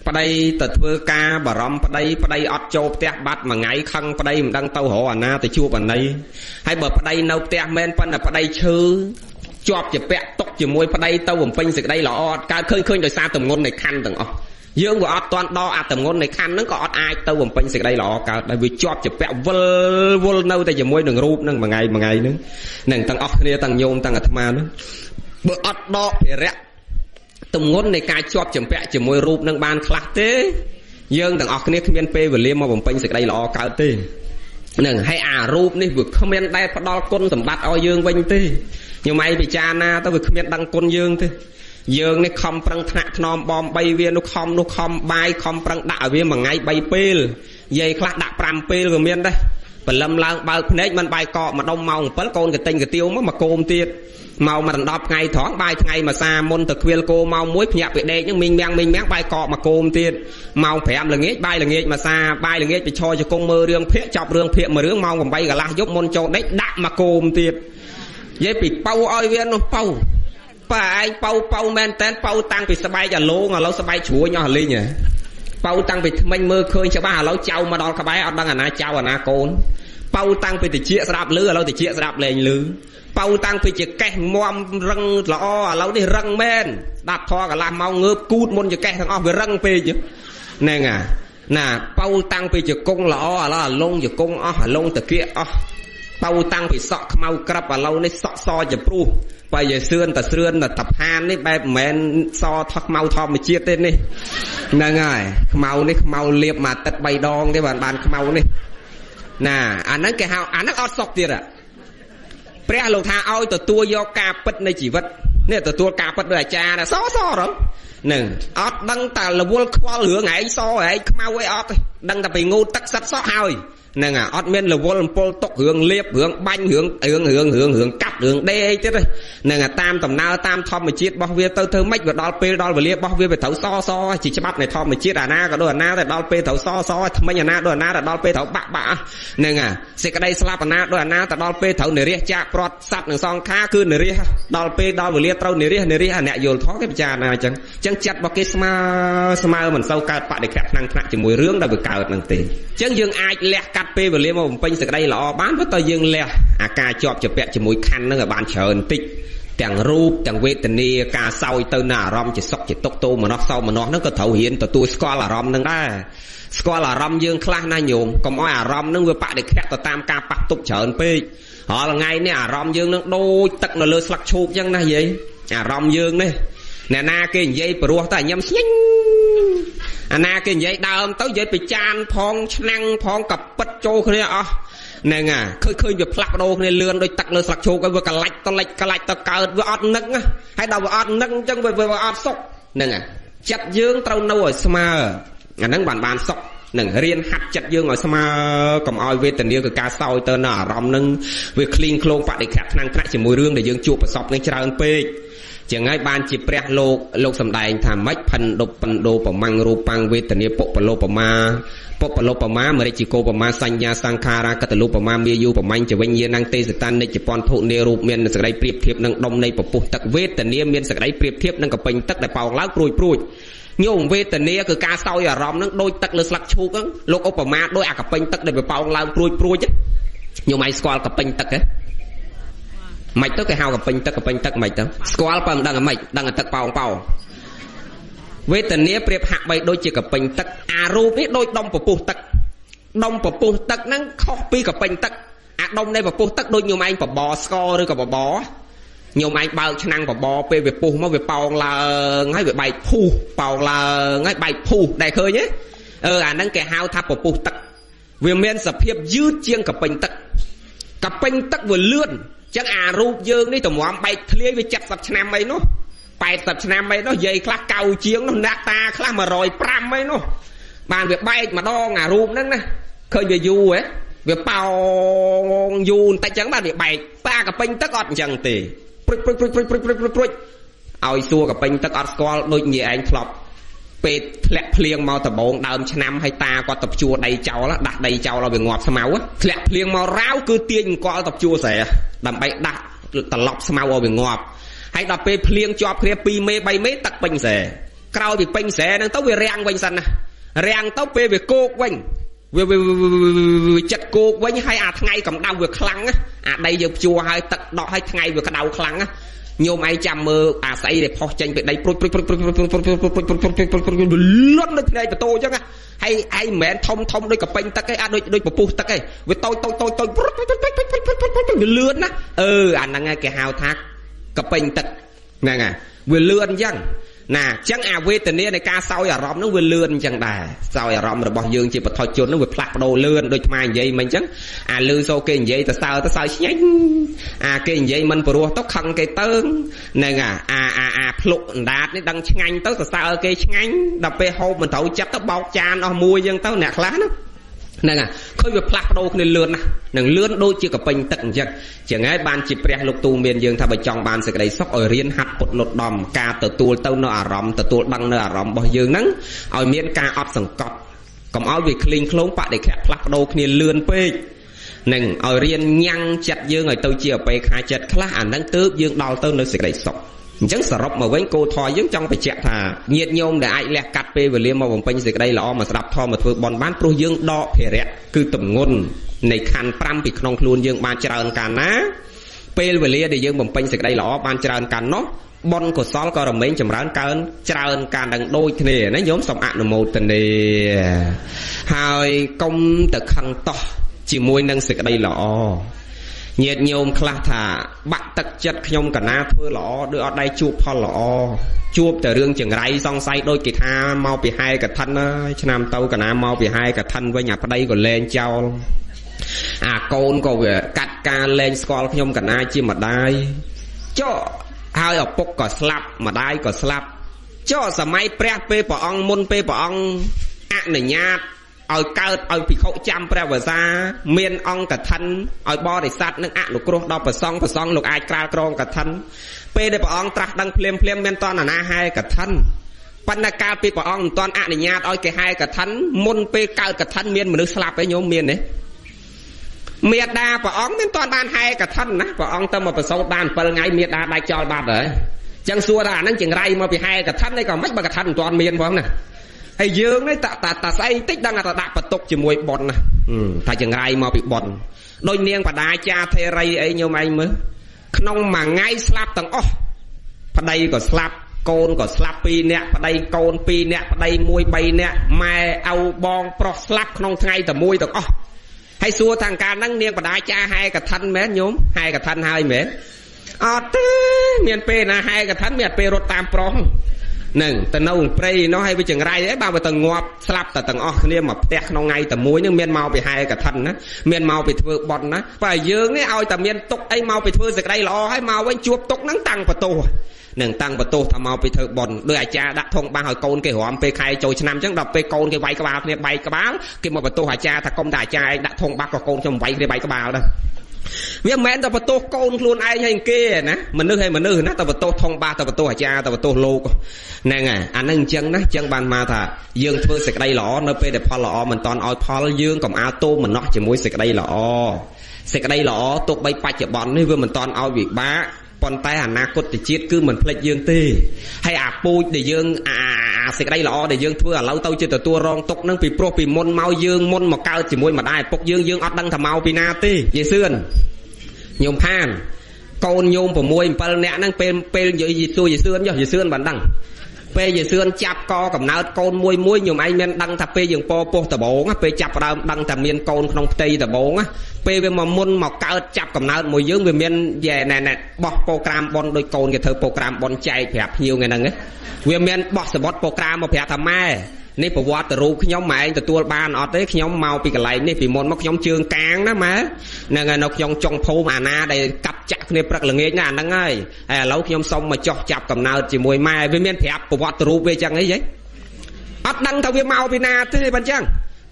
ប្តីទៅធ្វើការបារម្ភប្តីប្តីអត់ចូលផ្ទះបាត់មួយថ្ងៃខឹងប្តីមិនដឹងទៅរកអាណាទៅជួបអាណីហើយបើប្តីនៅផ្ទះមែនប៉ុន្តែប្តីឈឺជាប់ជាពាក់ទុកជាមួយប្តីទៅបំពេញសេចក្តីល្អអត់កើតឃើញដោយសារទម្ងន់នៃខណ្ឌទាំងអស់យើងវាអត់ទាន់ដល់អាទម្ងន់នៃខណ្ឌហ្នឹងក៏អត់អាចទៅបំពេញសេចក្តីល្អកើតដែរវាជាប់ជាពាក់វិលវល់នៅតែជាមួយនឹងរូបហ្នឹងមួយថ្ងៃមួយថ្ងៃហ្នឹងនឹងទាំងអស់គ្នាទាំងញោមទាំងអាត្មាហ្នឹងបើអត់ដកភារៈទម្ងន់នៃការជាប់ចម្ពាក់ជាមួយរូបនឹងបានខ្លះទេយើងទាំងអស់គ្នាគ្មានពេលវេលាមកបំពេញសេចក្តីល្អកើតទេនឹងហើយអារូបនេះវាគ្មានដែលផ្ដល់គុណសម្បត្តិឲ្យយើងវិញទេញោមឯងពិចារណាទៅវាគ្មានដឹងគុណយើងទេយើងនេះខំប្រឹងថ្នាក់ថ្នមបំបីវានោះខំនោះខំបាយខំប្រឹងដាក់ឲ្យវាមួយថ្ងៃ3ពេលយាយខ្លះដាក់5ពេលក៏មានដែរព្រលឹមឡើងបើកភ្នែកមិនបាយកកម្ដុំម៉ោង7កូនក៏ទិញកាទៀវមកគោមទៀតមកមកដណ្ដប់ថ្ងៃត្រង់បាយថ្ងៃមួយសាមុនទៅខ្វៀលគោម៉ោង1ភ្ញាក់ពីដេកហ្នឹងមីងមាំងមីងមាំងបាយកកមកគោមទៀតម៉ោង5ល្ងាចបាយល្ងាចមួយសាបាយល្ងាចទៅឈរជង្គង់មើលរឿងភាគចប់រឿងភាគមួយរឿងម៉ោង8កន្លះយប់មុនចូលដេកដាក់មកគោមទៀតនិយាយពីប៉ៅឲ្យវានោះប៉ៅប៉ាឯងប៉ៅប៉ៅមែនតែនប៉ៅតាំងពីស្បែកអាឡងឥឡូវស្បែកជ្រួញអស់លីងប៉ៅតាំងពីថ្មិញមើលឃើញច្បាស់ឥឡូវចៅមកដល់ក្បែរអត់ដឹងអាណាចៅអាណាកូនប៉ៅតាំងពីតិចស្ដាប់លឺឥឡូវតិចស្ដាប់លែងលឺប៉ៅតាំងពីជាកេះមមរឹងល្អឥឡូវនេះរឹងមែនស្ដាប់ធေါ်កន្លះម៉ោងងើបគូតមុនជាកេះទាំងអស់វារឹងពេកហ្នឹងណាប៉ៅតាំងពីជាគង់ល្អឥឡូវអាលងជាគង់អស់អាលងតាគៀកអស់ ប ទៅតាំងពីសក់ខ្មៅក្រឹបឥឡូវនេះសក់សជាព្រុសបើយាយសឿនតែស្រឿនតែតាផាននេះបែបមិនមែនសថោះខ្មៅធម្មជាតិទេនេះហ្នឹងហើយខ្មៅនេះខ្មៅលៀបមួយអាទិត្យ3ដងទេបានខ្មៅនេះណាអាហ្នឹងគេហៅអាហ្នឹងអត់សុខទៀតព្រះលោកថាឲ្យទទួលយកការពិតនៃជីវិតនេះទទួលការពិតដោយអាចារ្យណាសសរហ្នឹងអត់ដឹងតែរវល់ខ្វល់រឿងឯងសឯងខ្មៅអីអត់ទេដឹងតែពីងូតទឹកសិតសក់ហើយហ្នឹងអត់មានរវល់អំពុលទុករឿងលៀបរឿងបាញ់រឿងរឿងរឿងរឿងរឿងកាត់រឿងដេអីទៀតទេហ្នឹងតាមដំណើរតាមធម្មជាតិរបស់វាទៅធ្វើម៉េចវាដល់ពេលដល់វេលារបស់វាវាត្រូវសសជាច្បាប់នៃធម្មជាតិអាណាក៏ដូចអាណាតែដល់ពេលត្រូវសសថ្មិញអាណាដូចអាណាតែដល់ពេលត្រូវបាក់បាក់ហ្នឹងសេចក្តីស្លាប់អាណាដូចអាណាតែដល់ពេលត្រូវនិរះចាកព្រាត់សត្វនិងសង្ខារគឺនិរះដល់ពេលដល់វេលាត្រូវនិរះនិរះអ្នកយល់ធម៌គេពិចារណាអញ្ចឹងអញ្ចឹងចិត្តរបស់គេស្មើស្មើមិនសូវកើតបដិក្រាថ្នាំងថ្នាក់ជាមួយរឿងដែលវាកើតហ្នឹងទេអញ្ចឹងយើងអាចលះកាត់ពេលវេលាមកបំពេញសេចក្តីល្អបានព្រោះតើយើងលះអាការជាប់ជាពាក់ជាមួយខណ្ឌហ្នឹងឲ្យបានច្រើនតិចទាំងរូបទាំងវេទនាការសោយទៅនៅអារម្មណ៍ជាសុខជាទុក្ខទោមនស្សសោមនស្សហ្នឹងក៏ត្រូវរៀនទទួលស្គាល់អារម្មណ៍ហ្នឹងដែរស្គាល់អារម្មណ៍យើងខ្លះណាញោមកុំឲ្យអារម្មណ៍ហ្នឹងវាបដិក្រាទៅតាមការប៉ះទប់ច្រើនពេករាល់ថ្ងៃនេះអារម្មណ៍យើងនឹងដូចទឹកនៅលើស្លឹកឈូកអញ្ចឹងណាយាយអារម្មណ៍យើងនេះអ្នកណាគេនិយាយព្រោះតែញ៉ាំស្ញិញអាណាគេនិយាយដើមទៅនិយាយពីចានផងឆ្នាំងផងកពិតចូលគ្នាអស់ហ្នឹងឃើញឃើញវាផ្លាស់ប្ដូរគ្នាលឿនដូចទឹកលើស្លឹកឈូកឲ្យវាកលាច់ទៅលិចកលាច់ទៅកើតវាអត់នឹកហើយដល់វាអត់នឹកអញ្ចឹងវាអត់សុខហ្នឹងចិត្តយើងត្រូវនៅឲ្យស្មើអាហ្នឹងបានបានសុខនឹងរៀនហាត់ចិត្តយើងឲ្យស្មើកុំឲ្យវេទនាគឺការសោយទៅនៅអារម្មណ៍នឹងវាឃ្លីងឃ្លោងបដិក្រាថ្នាំងថ្នាក់ជាមួយរឿងដែលយើងជួបប្រសពនឹងច្រើនពេកចឹងហើយបានជាព្រះលោកលោកសំដែងថាម៉េចផិនដុបបណ្ដោប្រមាំងរូបាំងវេទនាពុបលោបមាពុបលោបមាមរិជិកោបមាសញ្ញាសង្ខារាកតលុបមាមាយុប្រមាញ់ចវិញ្ញាណទេសតានិច្ចពន្ធុនារូបមានសេចក្តីប្រៀបធៀបនឹងដុំនៃពពុះទឹកវេទនាមានសេចក្តីប្រៀបធៀបនឹងកពេញទឹកដែលប៉ោងឡើងព្រួយព្រួយញោមវេទនាគឺការសោយអារម្មណ៍នឹងដូចទឹកលើស្លឹកឈូកហ្នឹងលោកឧបមាដូចអាកពេញទឹកដែលវាប៉ោងឡើងព្រួយព្រួយញោមឯងស្គាល់កពេញទឹកទេមិនទៅគេហៅកពេញទឹកកពេញទឹកមិនទៅស្គាល់បើមិនដឹងអាម៉េចដឹងតែទឹកប៉ោងប៉ោងវេទនាប្រៀបហាក់បីដូចជាកពេញទឹកអារូបនេះដូចដុំពពុះទឹកដុំពពុះទឹកហ្នឹងខុសពីកពេញទឹកអាដុំនៃពពុះទឹកដូចញោមឯងបបរស្ករឬក៏បបរញោមឯងបើកឆ្នាំងបបរពេលវាពុះមកវាប៉ោងឡើងហើយវាបែកភុះប៉ោងឡើងហើយបែកភុះដែលឃើញទេអឺអាហ្នឹងគេហៅថាពពុះទឹកវាមានសភាពយឺតជាងកពេញទឹកកពេញទឹកវាលឿនចឹងអារូបយើងនេះតម្រាំបែកធ្លាយវា70ឆ្នាំអីនោះ80ឆ្នាំអីនោះយាយខ្លះកៅជាងនោះអ្នកតាខ្លះ105អីនោះបានវាបែកម្ដងអារូបហ្នឹងណាឃើញវាយូរហ៎វាប៉ោងយូរបន្តិចចឹងបានវាបែកប៉ាកពេញទឹកអត់អញ្ចឹងទេព្រុចព្រុចព្រុចព្រុចព្រុចព្រុចព្រុចឲ្យសួរកពេញទឹកអត់ស្គាល់ដូចនិយាយឯងធ្លាប់ពេលធ្លាក់ភ្លៀងមកដបងដើមឆ្នាំហើយតាគាត់ទៅភ្ជួរដីចោលដាស់ដីចោលឲ្យវាងាប់ស្មៅធ្លាក់ភ្លៀងមករាវគឺទាញអង្គលទៅភ្ជួរស្រែដើម្បីដាស់ត្រឡប់ស្មៅឲ្យវាងាប់ហើយដល់ពេលភ្លៀងជាប់គ្នា2មេ3មេទឹកពេញស្រែក្រោយពីពេញស្រែហ្នឹងទៅវារាំងវិញសិនណារាំងទៅពេលវាគោកវិញវាចិត្តគោកវិញហើយអាថ្ងៃកម្ដៅវាខ្លាំងអាដីយើងភ្ជួរហើយទឹកដក់ហើយថ្ងៃវាក្តៅខ្លាំងញោមឯងចាំមើលអាស្អីដែលផុសចេញពីដីព្រុចព្រុចព្រុចព្រុចព្រុចព្រុចព្រុចព្រុចព្រុចព្រុចព្រុចព្រុចព្រុចលន់ដូចភ្នែកបន្ទោអញ្ចឹងហើយឯងមិនមែនធំធំដូចកពេញទឹកទេអត់ដូចដូចពពុះទឹកទេវាតូចតូចតូចតូចព្រុចព្រុចព្រុចព្រុចព្រុចព្រុចព្រុចវាលឿនណាអឺអាហ្នឹងគេហៅថាកពេញទឹកហ្នឹងហើយវាលឿនអញ្ចឹងណាអញ្ចឹងអាវេទនានៃការសោយអារម្មណ៍ហ្នឹងវាលឿនអញ្ចឹងដែរសោយអារម្មណ៍របស់យើងជាបឋមជនហ្នឹងវាផ្លាស់ប្ដូរលឿនដូចថ្មនិយាយមិនអញ្ចឹងអាលឺសូគេនិយាយទៅសើទៅសើឆ្ងាញ់អាគេនិយាយមិនព្រោះទៅខឹងគេទៅហ្នឹងអាអាអាភ្លុកអណ្ដាតនេះដឹងឆ្ងាញ់ទៅសរសើរគេឆ្ងាញ់ដល់ពេលហូបមិនត្រូវចិត្តទៅបោកចានអស់មួយអញ្ចឹងទៅអ្នកខ្លះណាហ្នឹងហើយឃើញវាផ្លាស់ប្ដូរគ្នាលឿនណាស់នឹងលឿនដូចជាកពេញទឹកអញ្ចឹងចឹងហើយបានជាព្រះលោកទូមានយើងថាបើចង់បានសេចក្តីសុខឲ្យរៀនហាត់ពុតលត់ដំការទទួលទៅនៅអារម្មណ៍ទទួលដឹងនៅអារម្មណ៍របស់យើងហ្នឹងឲ្យមានការអត់សង្កត់កុំឲ្យវាឃ្លីងឃ្លោងបដិក្រាផ្លាស់ប្ដូរគ្នាលឿនពេកនឹងឲ្យរៀនញ៉ាំងចិត្តយើងឲ្យទៅជាអបេខាចិត្តខ្លះអាហ្នឹងទើបយើងដល់ទៅនៅសេចក្តីសុខអញ្ចឹងសរុបមកវិញគោលធម៌យើងចង់បញ្ជាក់ថាញាតិញោមដែលអាចលះកាត់ពេលវេលាមកបំពេញសេចក្តីល្អមកស្ដាប់ធម៌មកធ្វើបុណ្យបានព្រោះយើងដកភារៈគឺទម្ងន់នៃខណ្ឌ5ពីក្នុងខ្លួនយើងបានច្រើនកាលណាពេលវេលាដែលយើងបំពេញសេចក្តីល្អបានច្រើនកាលនោះបុណ្យកុសលក៏រមែងចម្រើនកើនច្រើនកាលនឹងដូចគ្នាណាញោមសូមអនុមោទនាហើយកុំទៅខឹងតោះជាមួយនឹងសេចក្តីល្អ ញាតិញោមខ្លះថាបាក់ទឹកចិត្តខ្ញុំកណាធ្វើល្អដូចអត់ដៃជួបផលល្អជួបតែរឿងចង្រៃសង្ស័យដូចគេថាមកពីហែកឋិនហើយឆ្នាំទៅកណាមកពីហែកឋិនវិញអាប្តីក៏លែងចោលអាកូនក៏វាកាត់ការលែងស្គាល់ខ្ញុំកណាជាម្ដាយចុះហើយឪពុកក៏ស្លាប់ម្ដាយក៏ស្លាប់ចុះសម័យព្រះពេលព្រះអង្គមុនពេលព្រះអង្គអនុញ្ញាតឲ្យកើតឲ្យភិក្ខុចាំព្រះវស្សាមានអង្គកឋិនឲ្យបរិស័ទនឹងអនុគ្រោះដល់ព្រះសង្ឃព្រះសង្ឃលោកអាចក្រាលក្រងកឋិនពេលដែលព្រះអង្គត្រាស់ដឹងភ្លាមភ្លាមមានតណ្ណាហែកឋិនប៉ុន្តែកាលពីព្រះអង្គមិនទាន់អនុញ្ញាតឲ្យគេហែកឋិនមុនពេលកើតកឋិនមានមនុស្សស្លាប់ឯងញោមមានទេមេដាព្រះអង្គមិនទាន់បានហែកឋិនណាព្រះអង្គទៅមកប្រសូតបាន7ថ្ងៃមេដាដាច់ចោលបាត់ហើយចឹងសួរថាអានឹងចង្រៃមកពីហែកឋិនអីក៏មិនបើកឋិនមិនទាន់មានផងណាហើយយើងនេះតាតាស្អីតិចដឹងថាដាក់បន្ទុកជាមួយប៉ុនណាថាចង្រៃមកពីប៉ុនដូចនាងបដាចាធេរីអីញោមឯងមើលក្នុងមួយថ្ងៃស្លាប់ទាំងអស់ប្តីក៏ស្លាប់កូនក៏ស្លាប់2នាក់ប្តីកូន2នាក់ប្តី1 3នាក់ម៉ែឪបងប្រុសស្លាប់ក្នុងថ្ងៃតែមួយទាំងអស់ហើយសួរថាកាលហ្នឹងនាងបដាចាហែកឋិនមែនញោមហែកឋិនហើយមែនអត់ទេមានពេលណាហែកឋិនមានពេលរត់តាមប្រុសនឹងទៅនៅព្រៃនោះហើយវាចង្រៃអីបើវាទៅងាប់ស្លាប់តែទាំងអស់គ្នាមកផ្ទះក្នុងថ្ងៃតែមួយនឹងមានមកពីហែកឋិនណាមានមកពីធ្វើបុណ្យណាបើយើងនេះឲ្យតែមានទុកអីមកពីធ្វើសេចក្តីល្អហើយមកវិញជួបទុកហ្នឹងតាំងបន្ទោសនឹងតាំងបន្ទោសថាមកពីធ្វើបុណ្យដោយអាចារ្យដាក់ធុងបាសឲ្យកូនគេរំពេលខែចូលឆ្នាំអញ្ចឹងដល់ពេលកូនគេវាយក្បាលគ្នាបែកក្បាលគេមកបន្ទោសអាចារ្យថាកុំតែអាចារ្យឯងដាក់ធុងបាសក៏កូនខ្ញុំវាយគ្នាបែកក្បាលដែរវាមិនមែនតែបន្ទោសកូនខ្លួនឯងហើយគេណាមនុស្សហើយមនុស្សណាតែបន្ទោសថងបាសតែបន្ទោសអាចារ្យតែបន្ទោសលោកហ្នឹងហើយអាហ្នឹងអញ្ចឹងណាអញ្ចឹងបានមកថាយើងធ្វើសេចក្តីល្អនៅពេលដែលផលល្អមិនតន់ឲ្យផលយើងកុំអាលទោមនោះជាមួយសេចក្តីល្អសេចក្តីល្អទោះបីបច្ចុប្បន្ននេះវាមិនតន់ឲ្យវិបាកប៉ុន្តែអនាគតជាតិគឺមិនភ្លេចយើងទេហើយអាពូជដែលយើងអាសេចក្តីល្អដែលយើងធ្វើឥឡូវទៅជាទទួលរងទុកនឹងពីព្រោះពីមុនមកយើងមុនមកកើតជាមួយម្ដាយឪពុកយើងយើងអត់ដឹងថាមកពីណាទេយាយសឿនញោមផានកូនញោម6 7នាក់ហ្នឹងពេលពេលនិយាយសួរយាយសឿនចុះយាយសឿនបានដឹងពេលយាយសឿនចាប់កកំណើតកូនមួយមួយញោមឯងមានដឹងថាពេលយើងពោពោះដបងពេលចាប់ដើមដឹងថាមានកូនក្នុងផ្ទៃដបងពេលវាមកមុនមកកើតចាប់កំណើតមួយយើងវាមានយែណែណែបោះប្រូក្រាមប៉ុនដូចកូនគេធ្វើប្រូក្រាមប៉ុនចែកប្រាប់ភ្ញៀវថ្ងៃហ្នឹងវាមានបោះសបុតប្រូក្រាមមកប្រាប់ថាម៉ែនេះប្រវត្តិរូបខ្ញុំម៉ែឯងទទួលបានអត់ទេខ្ញុំមកពីកន្លែងនេះពីមុនមកខ្ញុំជើងកាងណាម៉ែហ្នឹងហើយនៅខ្ញុំចុងភូមិអាណាដែលកាប់ចាក់គ្នាព្រឹកល្ងាចណាអាហ្នឹងហើយហើយឥឡូវខ្ញុំសុំមកចុះចាប់កំណើតជាមួយម៉ែវាមានប្រាប់ប្រវត្តិរូបវាចឹងអីហីអត់ដឹងថាវាមកពីណាទេបើចឹង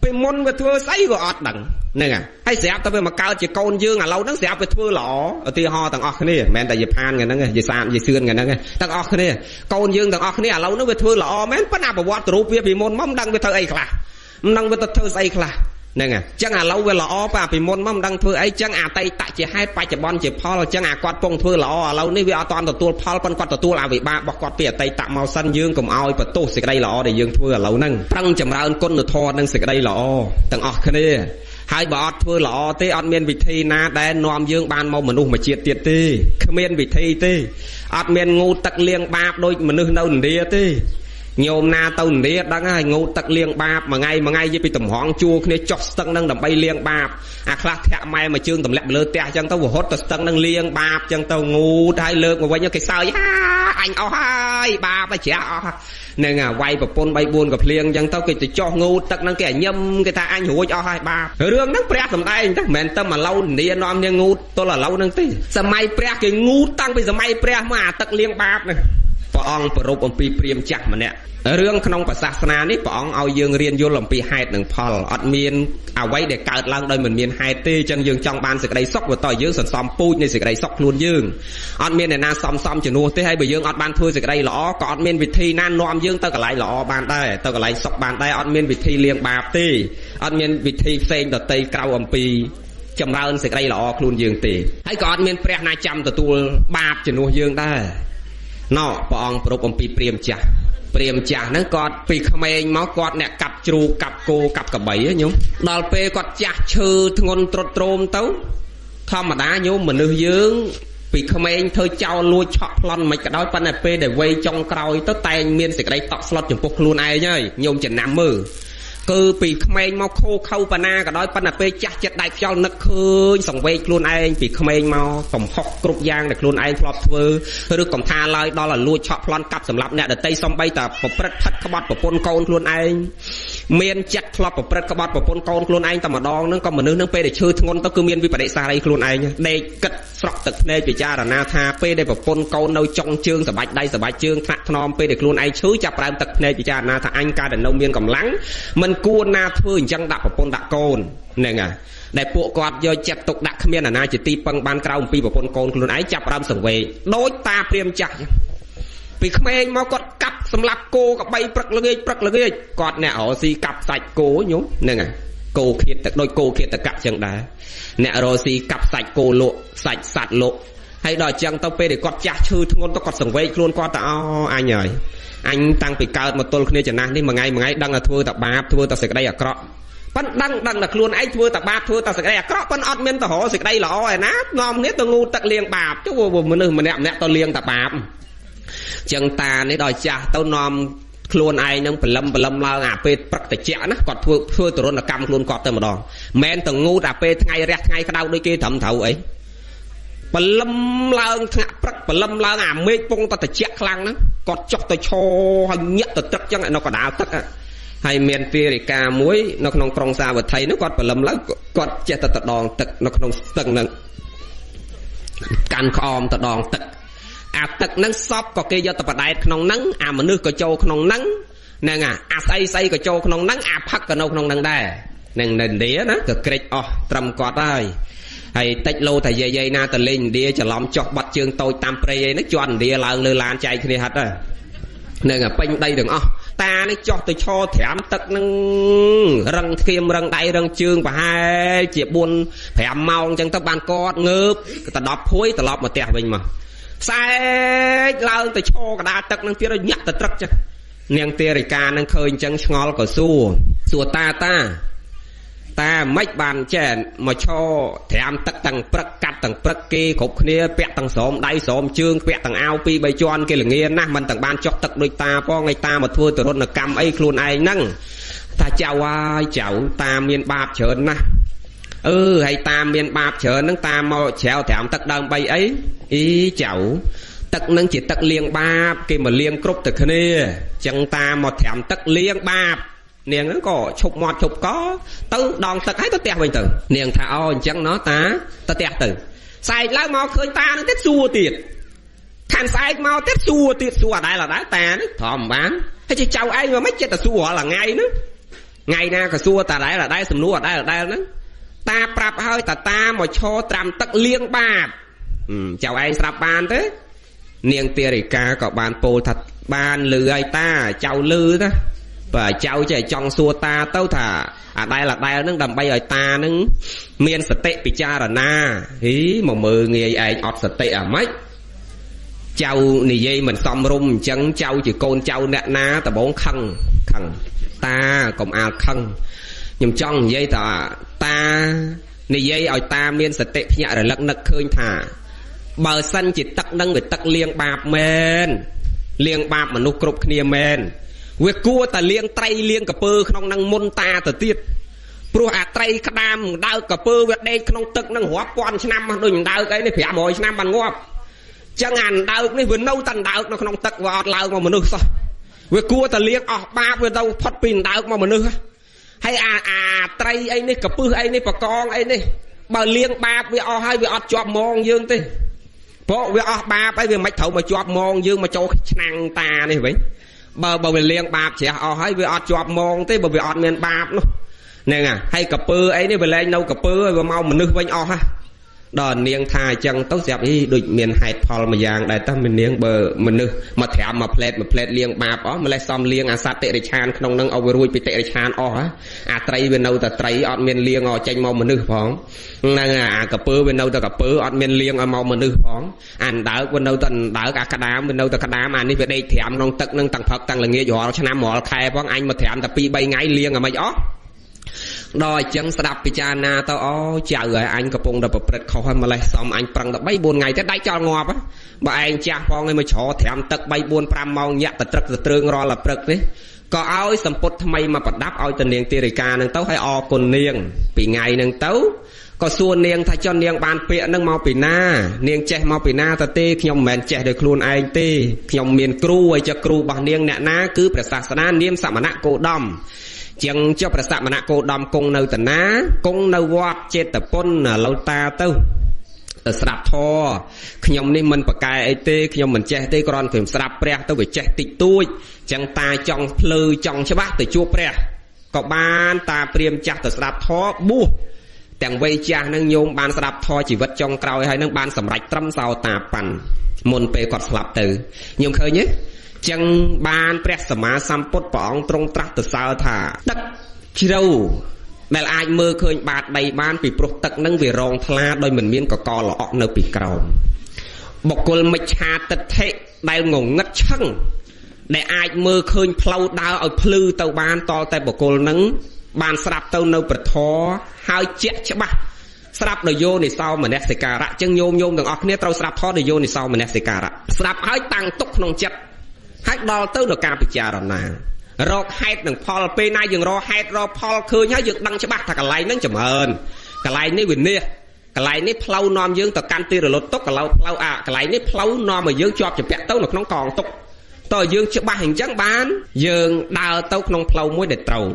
ពីមុនវាធ្វើស្អីក៏អត់ដឹងហ្នឹងហើយស្រាប់តែវាមកកើតជាកូនយើងឥឡូវហ្នឹងស្រាប់វាធ្វើល្អឧទាហរណ៍ទាំងអស់គ្នាមិនមែនតែយាយផានថ្ងៃហ្នឹងយាយសានយាយសឿនថ្ងៃហ្នឹងទាំងអស់គ្នាកូនយើងទាំងអស់គ្នាឥឡូវហ្នឹងវាធ្វើល្អមែនប៉ុន្តែប្រវត្តិរូបវាពីមុនមកមិនដឹងវាធ្វើអីខ្លះមិនដឹងវាទៅធ្វើស្អីខ្លះហ្នឹងហើយចឹងឥឡូវវាល្អប៉ាពីមុនមកមិនដឹងធ្វើអីចឹងអតីតជាហេតុបច្ចុប្បន្នជាផលចឹងអាគាត់ពងធ្វើល្អឥឡូវនេះវាអត់តាន់ទទួលផលប៉ុន្តែគាត់ទទួលអាវិបាករបស់គាត់ពីអតីតមកសិនយើងកុំឲ្យបន្ទោសសេចក្តីល្អដែលយើងធ្វើឥឡូវហ្នឹងប្រឹងចម្រើនគុណធម៌និងសេចក្តីល្អទាំងអស់គ្នាហើយបើអត់ធ្វើល្អទេអត់មានវិធីណាដែលនាំយើងបានមកមនុស្សមួយជាតិទៀតទេគ្មានវិធីទេអត់មានងូតទឹកលាងបាបដូចមនុស្សនៅឥណ្ឌាទេញោមណាទៅឥណ្ឌាដឹងហើយងូតទឹកលាងបាបមួយថ្ងៃមួយថ្ងៃនិយាយពីតម្រង់ជួគ្នាចុះស្ទឹងនឹងដើម្បីលាងបាបអាខ្លះធាក់ម៉ែមួយជើងទម្លាក់លើផ្ទះអញ្ចឹងទៅរហូតទៅស្ទឹងនឹងលាងបាបអញ្ចឹងទៅងូតហើយលើកមកវិញគេសើចហាអញអស់ហើយបាបឲ្យជ្រះអស់ហ្នឹងហើយវាយប្រពន្ធ3 4ក៏ភ្លៀងអញ្ចឹងទៅគេទៅចុះងូតទឹកហ្នឹងគេញឹមគេថាអញរួចអស់ហើយបាបរឿងហ្នឹងព្រះសម្ដែងទៅមិនមែនតែមកឡូវឥណ្ឌានាំគ្នាងូតទល់ឥឡូវហ្នឹងទេសម័យព្រះគេងូតតាំងពីសម័យព្រះមកអាទឹកលាងបាបហ្នឹងព្រះអង្គប្រពអំពីព្រាហ្មណ៍ចាស់ម្នាក់រឿងក្នុងសាសនានេះព្រះអង្គឲ្យយើងរៀនយល់អំពីហេតុនិងផលអត់មានអ្វីដែលកើតឡើងដោយមិនមានហេតុទេអញ្ចឹងយើងចង់បានសេចក្តីសុខបើតើយើងសន្សំពូជនៃសេចក្តីសុខខ្លួនយើងអត់មានអ្នកណាសំសំជំនួសទេហើយបើយើងអត់បានធ្វើសេចក្តីល្អក៏អត់មានវិធីណានាំយើងទៅកន្លែងល្អបានដែរទៅកន្លែងសុខបានដែរអត់មានវិធីលាងបាបទេអត់មានវិធីផ្សេងដទៃក្រៅអំពីចម្រើនសេចក្តីល្អខ្លួនយើងទេហើយក៏អត់មានព្រះណាចាំទទួលបាបជំនួសយើងដែរណោព្រះអង្គប្រពអំពីព្រាហ្មណ៍ចាស់ព្រាហ្មណ៍ចាស់ហ្នឹងគាត់ពីក្មេងមកគាត់អ្នកកាប់ជ្រូកកាប់គោកាប់ក្របីញោមដល់ពេលគាត់ចាស់ឈើធ្ងន់ទ្រុឌទ្រោមទៅធម្មតាញោមមនុស្សយើងពីក្មេងធ្វើចោលលួចឆក់ប្លន់មិនក៏ដោយប៉ុន្តែពេលដែលវ័យចុងក្រោយទៅតែងមានសេចក្តីតក់ស្លុតចំពោះខ្លួនឯងហើយញោមចំណាំមើល គឺពីក្មេងមកខូខៅប៉ណាក៏ដោយប៉ុន្តែពេលចាស់ចិត្តដាច់ខ្យល់នឹកឃើញសង្វេគខ្លួនឯងពីក្មេងមកកំហុសគ្រប់យ៉ាងដែលខ្លួនឯងធ្លាប់ធ្វើឬកំថាឡើយដល់ឲ្យលួចឆក់ប្លន់កាប់សម្លាប់អ្នកដទៃសំបីតាប្រព្រឹត្តផិតក្បត់ប្រពន្ធកូនខ្លួនឯងមានចិត្តធ្លាប់ប្រព្រឹត្តក្បត់ប្រពន្ធកូនខ្លួនឯងតែម្ដងហ្នឹងក៏មនុស្សហ្នឹងពេលដែលឈឺធ្ងន់ទៅគឺមានវិបរិសារីខ្លួនឯងដេកគិតស្រក់ទឹកភ្នែកពិចារណាថាពេលដែលប្រពន្ធកូននៅចុងជើងសបាច់ដៃសបាច់ជើងថ្នាក់ថ្នមពេលដែលខ្លួនឯងឈឺចាប់ដើមទឹកភ្នែកពិចារណាថាអញកាលដែលនៅមានកម្លាំងមិនគួរណាធ្វើអញ្ចឹងដាក់ប្រពន្ធដាក់កូនហ្នឹងហើយដែលពួកគាត់យកចិត្តទុកដាក់គ្មានអាណាជាទីពឹងបានក្រៅអំពីប្រពន្ធកូនខ្លួនឯងចាប់ដើមសង្វេគដូចតាព្រាមចាស់ពីក្មេងមកគាត់កាប់សម្លាប់គោកបីព្រឹកល្ងាចព្រឹកល្ងាចគាត់អ្នករកស៊ីកាប់សាច់គោញោមហ្នឹងហើយគោឃាតទឹកដូចគោឃាតកៈចឹងដែរអ្នករកស៊ីកាប់សាច់គោលក់សាច់សត្វលក់ហើយដល់អញ្ចឹងទៅពេលដែលគាត់ចាស់ឈឺធ្ងន់ទៅគាត់សង្វេគខ្លួនគាត់ទៅអអញហើយអញតាំងពីកើតមកទល់គ្នាចំណាស់នេះមួយថ្ងៃមួយថ្ងៃដឹងតែធ្វើតែបាបធ្វើតែសេចក្តីអាក្រក់ប៉ិនដឹងដឹងតែខ្លួនឯងធ្វើតែបាបធ្វើតែសេចក្តីអាក្រក់ប៉ិនអត់មានទៅរកសេចក្តីល្អឯណានាំគ្នាទៅងូតទឹកលាងបាបចុះមនុស្សម្នាក់ម្នាក់ទៅលាងតែបាបចឹងតានេះដល់ចាស់ទៅនាំខ្លួនឯងនឹងព្រលឹមព្រលឹមឡើងអាពេលព្រឹកតិចណាគាត់ធ្វើទរណកម្មខ្លួនគាត់ទៅម្ដងមិនទៅងូតអាពេលថ្ងៃរះថ្ងៃក្តៅដូចគេត្រឹមត្រូវអីព្រលឹមឡើងថ្នាក់ព្រឹកព្រលឹមឡើងអាមេឃពងតតិចខ្លាំងហ្នឹងគាត់ចុះទៅឈរហើយញាក់ទៅទឹកចឹងនៅកណ្ដាលទឹកហើយមានទារិកាមួយនៅក្នុងក្រុងសាវត្ថីនោះគាត់ព្រលឹមឡើងគាត់ចេះតែតដងទឹកនៅក្នុងស្ទឹងហ្នឹងកាន់ក្អមតដងទឹកអាទឹកហ្នឹងសពក៏គេយកទៅបដែតក្នុងហ្នឹងអាមនុស្សក៏ចូលក្នុងហ្នឹងហ្នឹងអាស្អីស្អីក៏ចូលក្នុងហ្នឹងអាផឹកក៏នៅក្នុងហ្នឹងដែរនឹងនៅឥណ្ឌាណាក៏ក្រិចអស់ត្រឹមគាត់ហើយហើយតិចលោថាយាយណាទៅលេងឥណ្ឌាច្រឡំចុះបាត់ជើងតូចតាមព្រៃអីហ្នឹងជន់ឥណ្ឌាឡើងលើឡានចែកគ្នាហិតហ្នឹងពេញដីទាំងអស់តានេះចុះទៅឈរត្រាំទឹកហ្នឹងរឹងធៀមរឹងដៃរឹងជើងប្រហែលជា4 5ម៉ោងអញ្ចឹងទៅបានគាត់ងើបទៅដល់ភួយត្រឡប់មកផ្ទះវិញមកផ្សែកឡើងទៅឈរកណ្ដាលទឹកហ្នឹងទៀតឲ្យញាក់ទៅត្រឹកចឹងនាងទេរិកានឹងឃើញអញ្ចឹងឆ្ងល់ក៏សួរសួរតាតាតាមិនបានចេះមកឈរត្រាំទឹកទាំងព្រឹកកាត់ទាំងព្រឹកគេគ្រប់គ្នាពាក់ទាំងស្រោមដៃស្រោមជើងពាក់ទាំងអាវពីរបីជាន់គេល្ងាណាស់មិនទាំងបានចុះទឹកដូចតាផងឯតាមកធ្វើទរណកម្មអីខ្លួនឯងហ្នឹងថាចៅហើយចៅតាមានបាបច្រើនណាស់អឺហើយតាមានបាបច្រើនហ្នឹងតាមកជ្រាវត្រាំទឹកដើមបីអីអីចៅទឹកហ្នឹងជាទឹកលាងបាបគេមកលាងគ្រប់តែគ្នាចឹងតាមកត្រាំទឹកលាងបាបនាងហ្នឹងក៏ឈប់មាត់ឈប់កទៅដងទឹកហើយទៅផ្ទះវិញទៅនាងថាអូអញ្ចឹងណោះតាទៅផ្ទះទៅស្អែកឡើងមកឃើញតាហ្នឹងទៀតសួរទៀតខានស្អែកមកទៀតសួរទៀតសួរអដែលអដែលតានេះត្រមបានហើយចៅឯងមកមិនចិត្តតែសួររាល់ថ្ងៃហ្នឹងថ្ងៃណាក៏សួរតាដែលអដែលសំណួរអដែលអដែលហ្នឹងតាប្រាប់ហើយតាតាមកឈរត្រាំទឹកលាងបាបចៅឯងស្រាប់បានទេនាងទារិកាក៏បានពោលថាបានលឺហើយតាចៅលឺណាបើចៅចេះចង់សួរតាទៅថាអាដែលអាដែលហ្នឹងដើម្បីឲ្យតាហ្នឹងមានសតិពិចារណាហីមកមើលងាយឯងអត់សតិអាម៉េចចៅនិយាយមិនសមរម្យអញ្ចឹងចៅជាកូនចៅអ្នកណាដបងខឹងខឹងតាកុំអាលខឹងខ្ញុំចង់និយាយថាតានិយាយឲ្យតាមានសតិភ្ញាក់រលឹកនឹកឃើញថាបើសិនជាទឹកនឹងវាទឹកលាងបាបមែនលាងបាបមនុស្សគ្រប់គ្នាមែនវាគួរតែលាងត្រីលាងកពើក្នុងនឹងមុនតាទៅទៀតព្រោះអាត្រីក្តាមដើកពើវាដេកក្នុងទឹកនឹងរាប់ពាន់ឆ្នាំដូចដើកអីនេះ500ឆ្នាំបានងាប់ចឹងអាដើកនេះវានៅតែដើកនៅក្នុងទឹកវាអត់ឡើងមកមនុស្សសោះវាគួរតែលាងអស់បាបវាទៅផុតពីដើកមកមនុស្សហើយអាត្រីអីនេះកពឹសអីនេះបកងអីនេះបើលាងបាបវាអស់ហើយវាអត់ជាប់មងយើងទេព្រោះវាអស់បាបហើយវាមិនត្រូវមកជាប់មងយើងមកចូលឆ្នាំងតានេះវិញបើវាលាងបាបជ្រះអស់ហើយវាអត់ជាប់មងទេបើវាអត់មានបាបនោះហ្នឹងហើយកពើអីនេះវាលែងនៅកពើហើយវាមកមនុស្សវិញអស់ហ่ะដល់នាងថាអញ្ចឹងទៅស្រាប់អីដូចមានហេតុផលមួយយ៉ាងដែរតើមាននាងបើមនុស្សមកត្រាំមកផ្លែតមកផ្លែតលាងបាបអស់ម្លេះសំលាងអាសត្វតិរិឆានក្នុងនឹងឲ្យវារួចពីតិរិឆានអស់អាត្រីវានៅតែត្រីអត់មានលាងឲ្យចេញមកមនុស្សផងហ្នឹងអាកពើវានៅតែកពើអត់មានលាងឲ្យមកមនុស្សផងអាអណ្ដើកវានៅតែអណ្ដើកអាក្តាមវានៅតែក្តាមអានេះវាដេកត្រាំក្នុងទឹកនឹងតាំងព្រឹកតាំងល្ងាចរាល់ឆ្នាំរាល់ខែផងអញមកត្រាំតែ2 3ថ្ងៃលាងឲ្យមិនអស់ដល់អញ្ចឹងស្ដាប់ពិចារណាទៅអូចៅហើយអញកំពុងតែប្រព្រឹត្តខុសហើយម្លេះសំអញប្រឹងតែ3 4ថ្ងៃទៅដៃចោលងាប់បើឯងចាស់ផងឯងមកច្រត្រាំទឹក3 4 5ម៉ោងញាក់ទៅត្រឹកទៅទ្រើងរាល់តែព្រឹកនេះ ក៏ឲ្យសម្ពុតថ្មីមកប្រដាប់ឲ្យទៅនាងទេរិកានឹងទៅឲ្យអរគុណនាងពីថ្ងៃនឹងទៅក៏សួរនាងថាចុះនាងបានពាក្យនឹងមកពីណានាងចេះមកពីណាទៅទេខ្ញុំមិនមែនចេះដោយខ្លួនឯងទេខ្ញុំមានគ្រូហើយចុះគ្រូរបស់នាងអ្នកណាគឺព្រះសាស្តានាមសមណៈគោតមជាងចុះព្រះសមណៈគោតមគង់នៅតាណាគង់នៅវត្តចេតពុនឥឡូវតាទៅស្ដាប់ធម៌ខ្ញុំនេះមិនប្រកែអីទេខ្ញុំមិនចេះទេគ្រាន់ខ្ញុំស្ដាប់ព្រះទៅវាចេះតិចតួចចឹងតាចង់ភ្លឺចង់ច្បាស់ទៅជួបព្រះក៏បានតាព្រាមចាស់ទៅស្ដាប់ធម៌បួសទាំងវ័យចាស់នឹងញោមបានស្ដាប់ធម៌ជីវិតចុងក្រោយហើយនឹងបានសម្រេចត្រឹមសោតាបត្តមុនពេលគាត់ស្លាប់ទៅញោមឃើញទេចឹងបានព្រះសម្មាសម្ពុទ្ធព្រះអង្គទ្រង់ត្រាស់ទៅសើថាទឹកជ្រៅដែលអាចមើលឃើញបាតដីបានពីព្រោះទឹកនឹងវារងថ្លាដោយមិនមានកកល្អក់នៅពីក្រោមបុគ្គលមិច្ឆាទិដ្ឋិដែលងងឹតឆឹងដែលអាចមើលឃើញផ្លូវដើរឲ្យភ្លឺទៅបានតតែបុគ្គលនឹងបានស្រាប់ទៅនៅព្រះធម៌ហើយជាក់ច្បាស់ស្រាប់ដោយយោនិសោមនសិការៈចឹងញោមញោមទាំងអស់គ្នាត្រូវស្រាប់ធម៌ដោយយោនិសោមនសិការៈស្រាប់ហើយតាំងទុកក្នុងចិត្តហើយដល់ទៅដល់ការពិចារណារកហេតុនិងផលពេលណាយើងរកហេតុរកផលឃើញហើយយើងដឹងច្បាស់ថាកន្លែងហ្នឹងចម្រើនកន្លែងនេះវិនិច្ឆ័យកន្លែងនេះផ្លូវនាំយើងទៅកាន់ទីរលត់ទុកកន្លែងផ្លូវអាកន្លែងនេះផ្លូវនាំឲ្យយើងជាប់ជំពាក់ទៅនៅក្នុងកងទុកតើយើងច្បាស់អញ្ចឹងបានយើងដើរទៅក្នុងផ្លូវមួយដែលត្រូវ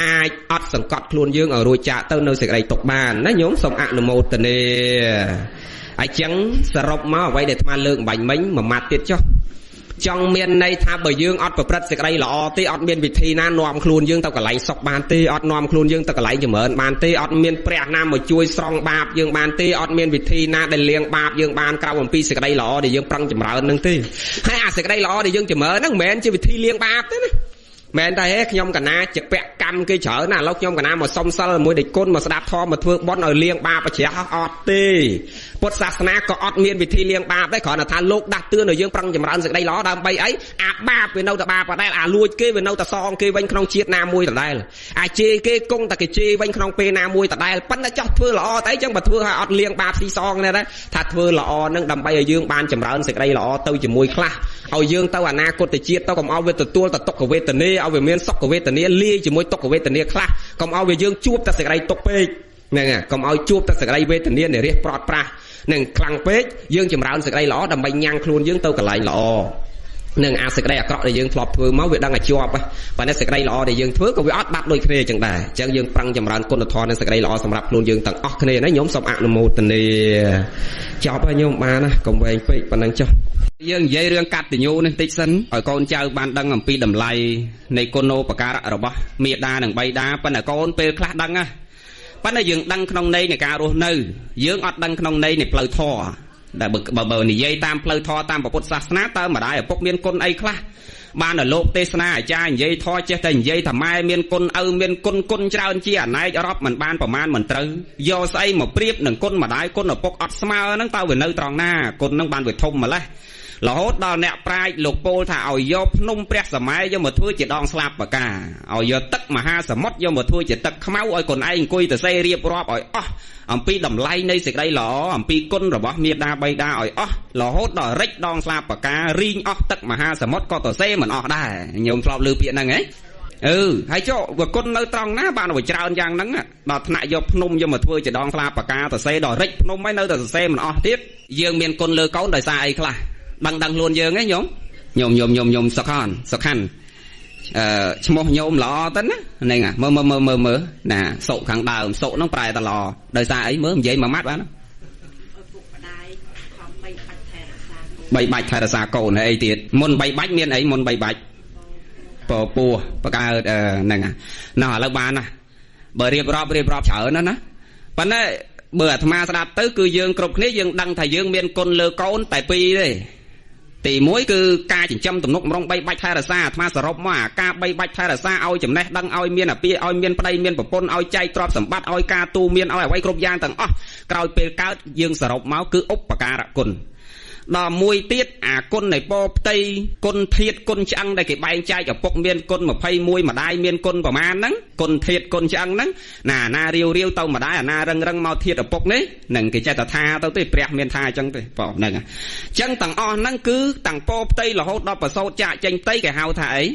អាចអត់សង្កត់ខ្លួនយើងឲ្យរួចចាកទៅនៅសេចក្តីទុកបានណាញោមសូមអនុមោទនាអញ្ចឹងសរុបមកអ្វីដែលអាត្មាលើកបាញ់មិញមួយម៉ាត់ទៀតចុះចង់មានន័យថាបើយើងអត់ប្រព្រឹត្តសេចក្តីល្អទេអត់មានវិធីណានាំខ្លួនយើងទៅកន្លែងសុខបានទេអត់នាំខ្លួនយើងទៅកន្លែងចម្រើនបានទេអត់មានព្រះណាមកជួយស្រង់បាបយើងបានទេអត់មានវិធីណាដែលលាងបាបយើងបានក្រៅអំពីសេចក្តីល្អដែលយើងប្រឹងចម្រើននឹងទេហើយអាសេចក្តីល្អដែលយើងចម្រើនហ្នឹងមិនមែនជាវិធីលាងបាបទេណាមែនតែហេខ្ញុំកណាជាពាក់កម្មគេច្រើនណាឥឡូវខ្ញុំកណាមកសុំសិលមួយដេចគុណមកស្ដាប់ធម៌មកធ្វើបុណ្យឲ្យលាងបាបជ្រះអត់ទេពុទ្ធសាសនាក៏អត់មានវិធីលាងបាបដែរគ្រាន់តែថាលោកដាស់តឿនឲ្យយើងប្រឹងចម្រើនសេចក្តីល្អដើម្បីអីអាបាបវានៅតែបាបដដែលអាលួចគេវានៅតែសងគេវិញក្នុងជាតិណាមួយដដែលអាជេរគេគង់តែគេជេរវិញក្នុងពេលណាមួយដដែលប៉ុន្តែចោះធ្វើល្អតែអីចឹងបើធ្វើឲ្យអត់លាងបាបស៊ីសងដែរថាធ្វើល្អនឹងដើម្បីឲ្យយើងបានចម្រើនសេចក្តីល្អទៅជាមួយខ្លះឲ្យយើងទៅអនាគតជាតិទៅកុំឲ្យវាទទួលតែទុក្ខវេទនាឲ្យវាមានសុខវេទនាលាយជាមួយទុក្ខវេទនាខ្លះកុំឲ្យវាយើងជួបតែសេចក្តីទុក្ខពេកហ្នឹងហើយកុំឲ្យជួបតែសេចក្តីវេទនានិរះប្រត់ប្រាស់នឹងខ្លាំងពេកយើងចម្រើនសេចក្តីល្អដើម្បីញ៉ាំងខ្លួនយើងទៅកន្លែងល្អនឹងអាសេចក្តីអាក្រក់ដែលយើងធ្លាប់ធ្វើមកវាដឹងតែជាប់ប៉ុន្តែសេចក្តីល្អដែលយើងធ្វើក៏វាអត់បាត់ដូចគ្នាចឹងដែរអញ្ចឹងយើងប្រឹងចម្រើនគុណធម៌និងសេចក្តីល្អសម្រាប់ខ្លួនយើងទាំងអស់គ្នាណាញោមសូមអនុមោទនាចប់ហើយញោមបានណាកុំវែងពេកប៉ុណ្ណឹងចុះយើងនិយាយរឿងកតញ្ញូនេះតិចសិនឲ្យកូនចៅបានដឹងអំពីតម្លៃនៃគុណូបការៈរបស់មេដានិងបៃតាប៉ុន្តែកូនពេលខ្លះដឹងណាប៉ុន្តែយើងដឹងក្នុងន័យនៃការរស់នៅយើងអត់ដឹងក្នុងន័យនៃផ្លូវធម៌ដែលបើនិយាយតាមផ្លូវធម៌តាមពុទ្ធសាសនាតើម្ដាយឪពុកមានគុណអីខ្លះបានដល់លោកទេសនាអាចារ្យនិយាយធម៌ចេះតែនិយាយថាម៉ែមានគុណឪមានគុណគុណច្រើនជាអណែករាប់មិនបានប្រមាណមិនត្រូវយកស្អីមកប្រៀបនឹងគុណម្ដាយគុណឪពុកអត់ស្មើហ្នឹងតើវានៅត្រង់ណាគុណហ្នឹងបានវាធំម្ល៉េះរហូតដល់អ្នកប្រាជ្ញលោកពោលថាឲ្យយកភ្នំព្រះសម័យយកមកធ្វើជាដងស្លាបបកាឲ្យយកទឹកមហាសមុទ្រយកមកធ្វើជាទឹកខ្មៅឲ្យកូនឯងអង្គុយទៅសេរៀបរាប់ឲ្យអស់អំពីតម្លៃនៃសេចក្តីល្អអំពីគុណរបស់មេដាបៃតាឲ្យអស់រហូតដល់រិចដងស្លាបបការីងអស់ទឹកមហាសមុទ្រក៏ទៅសេមិនអស់ដែរញោមធ្លាប់ឮពាក្យហ្នឹងហ៎អឺហើយចុះវាគុណនៅត្រង់ណាបានវាច្រើនយ៉ាងហ្នឹងដល់ថ្នាក់យកភ្នំយកមកធ្វើជាដងស្លាបបកាទៅសេដល់រិចភ្នំហើយនៅតែសរសេរមិនអស់ទៀតយើងមានគុណលើកូនដោយសារអីខ្លះដឹងដឹងខ្លួនយើងឯងញោមញោមញោមញោមញោមសុខានសុខានអឺឈ្មោះញោមល្អទៅណាហ្នឹងមើលមើលមើលមើលមើលណាសុខាងដើមសុហ្នឹងប្រែតែល្អដោយសារអីមើលនិយាយមួយម៉ាត់បានបីបាច់ថែរក្សាកូនហើយអីទៀតមុនបីបាច់មានអីមុនបីបាច់ពពោះបកើតហ្នឹងណោះឥឡូវបានណាបើរៀបរាប់រៀបរាប់ច្រើនណាស់ណាប៉ុន្តែបើអាត្មាស្ដាប់ទៅគឺយើងគ្រប់គ្នាយើងដឹងថាយើងមានគុណលើកូនតែពីរទេទី1គឺការចិញ្ចឹមទំនុកម្រងបីបាច់ថែរក្សាអាត្មាសរុបមកអាការបីបាច់ថែរក្សាឲ្យចំណេះដឹងឲ្យមានអាពាហ៍ឲ្យមានប្តីមានប្រពន្ធឲ្យចែកទ្រព្យសម្បត្តិឲ្យការទូមានឲ្យអ្វីគ្រប់យ៉ាងទាំងអស់ក្រោយពេលកើតយើងសរុបមកគឺឧបការៈគុណដល់មួយទៀតអាគុណនៃពោផ្ទៃគុណធាតគុណឆ្អឹងដែលគេបែងចែកឪពុកមានគុណ21ម្ដាយមានគុណប្រមាណហ្នឹងគុណធាតគុណឆ្អឹងហ្នឹងណាអាណារាវរាវទៅម្ដាយអាណារឹងរឹងមកធាតឪពុកនេះនឹងគេចេះតែថាទៅទេព្រះមានថាអញ្ចឹងទេបងហ្នឹងអញ្ចឹងទាំងអស់ហ្នឹងគឺតាំងពោផ្ទៃរហូតដល់ប្រសូតចាកចេញផ្ទៃគេហៅថាអី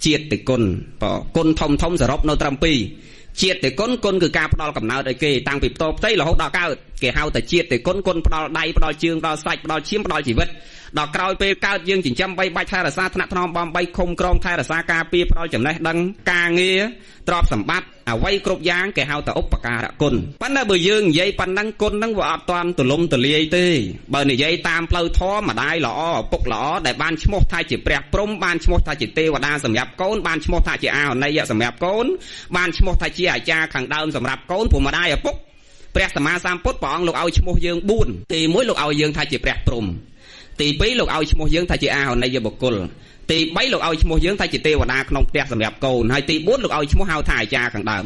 ជាតិគុណបើគុណធំធំសរុបនៅត្រឹមពីរជាតិគុណគុណគឺការផ្ដល់កំណើតឲ្យគេតាំងពីផ្ទៃរហូតដល់កើតគេហៅថាជាតិគុណគុណផ្ដល់ដៃផ្ដល់ជើងផ្ដល់សាច់ផ្ដល់ឈាមផ្ដល់ជីវិតដល់ក្រោយពេលកើតយើងចិញ្ចឹមបីបាច់ថែរក្សាថ្នាក់ថ្នមបំបីឃុំក្រងថែរក្សាការពារផ្ដល់ចំណេះដឹងការងារទ្រព្យសម្បត្តិអ្វីគ្រប់យ៉ាងគេហៅថាឧបការៈគុណប៉ុន្តែបើយើងនិយាយប៉ុណ្ណឹងគុណហ្នឹងវាអត់ទាន់ទូលំទូលាយទេបើនិយាយតាមផ្លូវធម៌ម្ដាយល្អឪពុកល្អដែលបានឈ្មោះថាជាព្រះព្រហ្មបានឈ្មោះថាជាទេវតាសម្រាប់កូនបានឈ្មោះថាជាអាហនីយៈសម្រាប់កូនបានឈ្មោះថាជាអាចារ្យខាងដើមសម្រាប់កូនព្រោះម្ដាយឪពុកព្រះសម្មាសម្ពុទ្ធព្រះអង្គលោកឲ្យឈ្មោះយើង4ទី1លោកឲ្យយើងថាជាព្រះព្រហ្មទី2លោកឲ្យឈ្មោះយើងថាជាអាហនីយបុគ្គលទី3លោកឲ្យឈ្មោះយើងថាជាទេវតាក្នុងផ្ទះសម្រាប់កូនហើយទី4លោកឲ្យឈ្មោះហៅថាអាចារ្យខាងដើម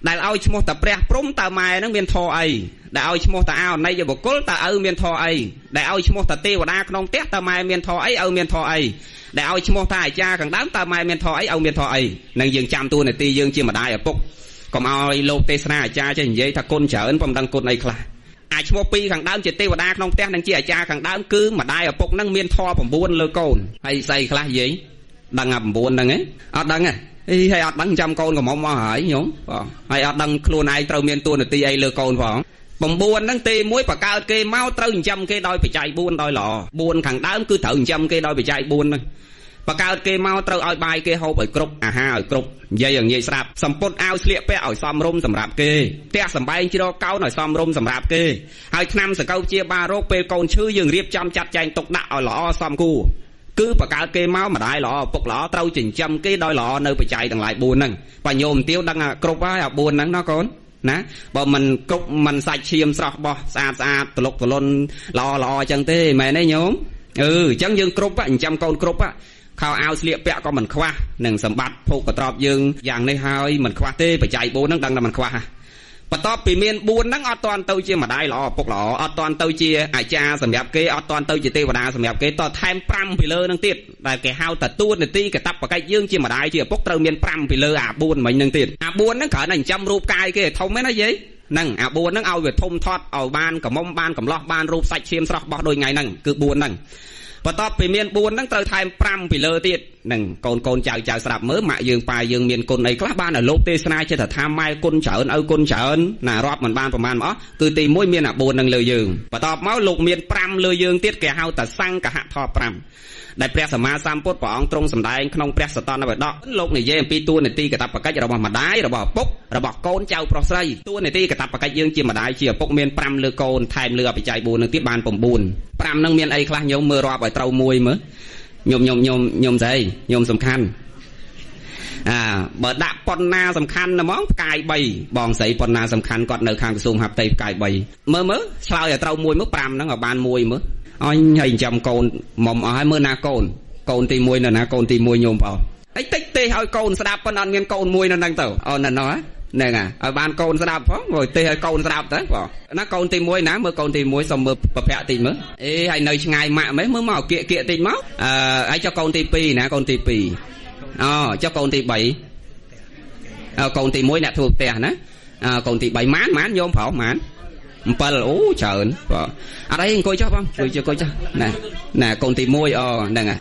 ដែលឲ្យឈ្មោះតាព្រះព្រហ្មតើម៉ែនឹងមានធម៌អីដែលឲ្យឈ្មោះតាអាហនីយបុគ្គលតើឪមានធម៌អីដែលឲ្យឈ្មោះតាទេវតាក្នុងផ្ទះតើម៉ែមានធម៌អីឪមានធម៌អីដែលឲ្យឈ្មោះតាអាចារ្យខាងដើមតើម៉ែមានធម៌អីឪមានធម៌អីនឹងយើងចាំតួនាទីយើងជាម្ដាយឪពុកកុំឲ្យលោកទេសនាអាចារ្យចេះនិយាយថាគុណច្រើនប៉ុន្តែមិនដឹងគុណអីខ្លះអាចឈ្មោះពីរខាងដើមជាទេវតាក្នុងផ្ទះនិងជាអាចារ្យខាងដើមគឺម្ដាយឪពុកនឹងមានធម៌9លើកូនហើយស្អីខ្លះយាយដឹងអា9ហ្នឹងឯងអត់ដឹងទេអីហើយអត់ដឹងចាំកូនកំមុំមកហើយញោមបងហើយអត់ដឹងខ្លួនឯងត្រូវមានតួនាទីអីលើកូនផង9ហ្នឹងទី1បង្កើតគេមកត្រូវចិញ្ចឹមគេដោយបច្ច័យ4ដោយល្អ4ខាងដើមគឺត្រូវចិញ្ចឹមគេដោយបច្ច័យ4ហ្នឹងបង្កើតគេមកត្រូវឲ្យបាយគេហូបឲ្យគ្រប់អាហារឲ្យគ្រប់និយាយឲ្យងាយស្រាប់សម្ពុតអាវស្លៀកពាក់ឲ្យសមរម្យសម្រាប់គេផ្ទះសម្បែងជ្រកកោនឲ្យសមរម្យសម្រាប់គេហើយថ្នាំសង្កូវជាបារោគពេលកូនឈឺយើងរៀបចំចាត់ចែងទុកដាក់ឲ្យល្អសមគួរគឺបង្កើតគេមកម្ដាយល្អឪពុកល្អត្រូវចិញ្ចឹមគេដោយល្អនៅបច្ច័យទាំងឡាយ4ហ្នឹងបើញោមទាវដឹងគ្រប់ហើយអា4ហ្នឹងណាកូនណាបើមិនគ្រប់មិនសាច់ឈាមស្រស់បោះស្អាតស្អាតតលុកតលុនល្អល្អអញ្ចឹងទេមែនទេញោមអឺអញ្ចឹងយើងគ្រប់ចិញ្ចឹមកូនគ្រប់ខោអាវស្លៀកពាក់ក៏មិនខ្វះនឹងសម្បត្តិភោគទ្រព្យយើងយ៉ាងនេះហើយមិនខ្វះទេបច្ច័យ4ហ្នឹងដឹងថាមិនខ្វះបន្ទាប់ពីមាន4ហ្នឹងអត់ទាន់ទៅជាម្ដាយល្អឪពុកល្អអត់ទាន់ទៅជាអាចារ្យសម្រាប់គេអត់ទាន់ទៅជាទេវតាសម្រាប់គេតថែម5ពីលើហ្នឹងទៀតដែលគេហៅថាតួនាទីកតបកិច្ចយើងជាម្ដាយជាឪពុកត្រូវមាន5ពីលើអា4មិញហ្នឹងទៀតអា4ហ្នឹងគ្រាន់តែចិញ្ចឹមរូបកាយគេឲ្យធំហ្នឹងណាយាយហ្នឹងអា4ហ្នឹងឲ្យវាធំធាត់ឲ្យបានកំមុំបានកំឡោះបានរូបសាច់ឈាមស្រស់បោះដូចថ្ងៃហ្នឹងគឺ4ហ្នឹងបន្ទាប់ពីមាន4ហ្នឹងត្រូវថែម5ពីលើទៀតហ្នឹងកូនកូនចៅចៅស្រាប់មើលម៉ាក់យើងប៉ាយើងមានគុណអីខ្លះបានឲ្យលោកទេសនាចិត្តថាម៉ែគុណច្រើនឪគុណច្រើនណារាប់មិនបានប្រមាណមកអស់គឺទី1មានអា4ហ្នឹងលើយើងបន្ទាប់មកលោកមាន5លើយើងទៀតគេហៅថាសង្ឃហធម៌5ដែលព្រះសម្មាសម្ពុទ្ធព្រះអង្គទ្រង់សម្ដែងក្នុងព្រះសតន្តបិដកលោកនិយាយអំពីតួនាទីកាតព្វកិច្ចរបស់ម្ដាយរបស់ឪពុករបស់កូនចៅប្រុសស្រីតួនាទីកាតព្វកិច្ចយើងជាម្ដាយជាឪពុកមាន5លើកូនថែមលើអបិច្ច័យ4នឹងទៀតបាន9 5នឹងមានអីខ្លះញោមមើលរាប់ឲ្យត្រូវមួយមើលញោមញោមញោមញោមស្អីញោមសំខាន់អាបើដាក់ប៉ុណ្ណាសំខាន់ហ្មងផ្កាយ3បងស្រីប៉ុណ្ណាសំខាន់គាត់នៅខាងក្រសួងមហាផ្ទៃផ្កាយ3មើលមើលឆ្លើយឲ្យត្រូវមួយមើល5ហ្នឹងឲ្យបានមួយមើលអញហើយចាំកូនមុំអស់ហើយមើលណាកូនកូនទី1នៅណាកូនទី1ញោមបងហើយតិចទេឲ្យកូនស្ដាប់ប៉ុន្តែអត់មានកូនមួយនៅហ្នឹងទៅអូននៅនោះហ្នឹងហើយឲ្យបានកូនស្ដាប់ផងព្រោះទេឲ្យកូនស្ដាប់ទៅបងណាកូនទី1ណាមើលកូនទី1សុំមើលប្រភពតិចមើលអេហើយនៅឆ្ងាយម៉ាក់ម៉េះមើលមកគៀកគៀកតិចមកអឺហើយចុះកូនទី2ណាកូនទី2អូចុះកូនទី3អើកូនទី1អ្នកធ្វើផ្ទះណាអើកូនទី3ម៉ានម៉ានញោមប្រុសម៉ាន7អូច្រើនបងអត់អីអង្គុយចុះបងជួយអង្គុយចុះណាណាកូនទី1អូហ្នឹងហើយ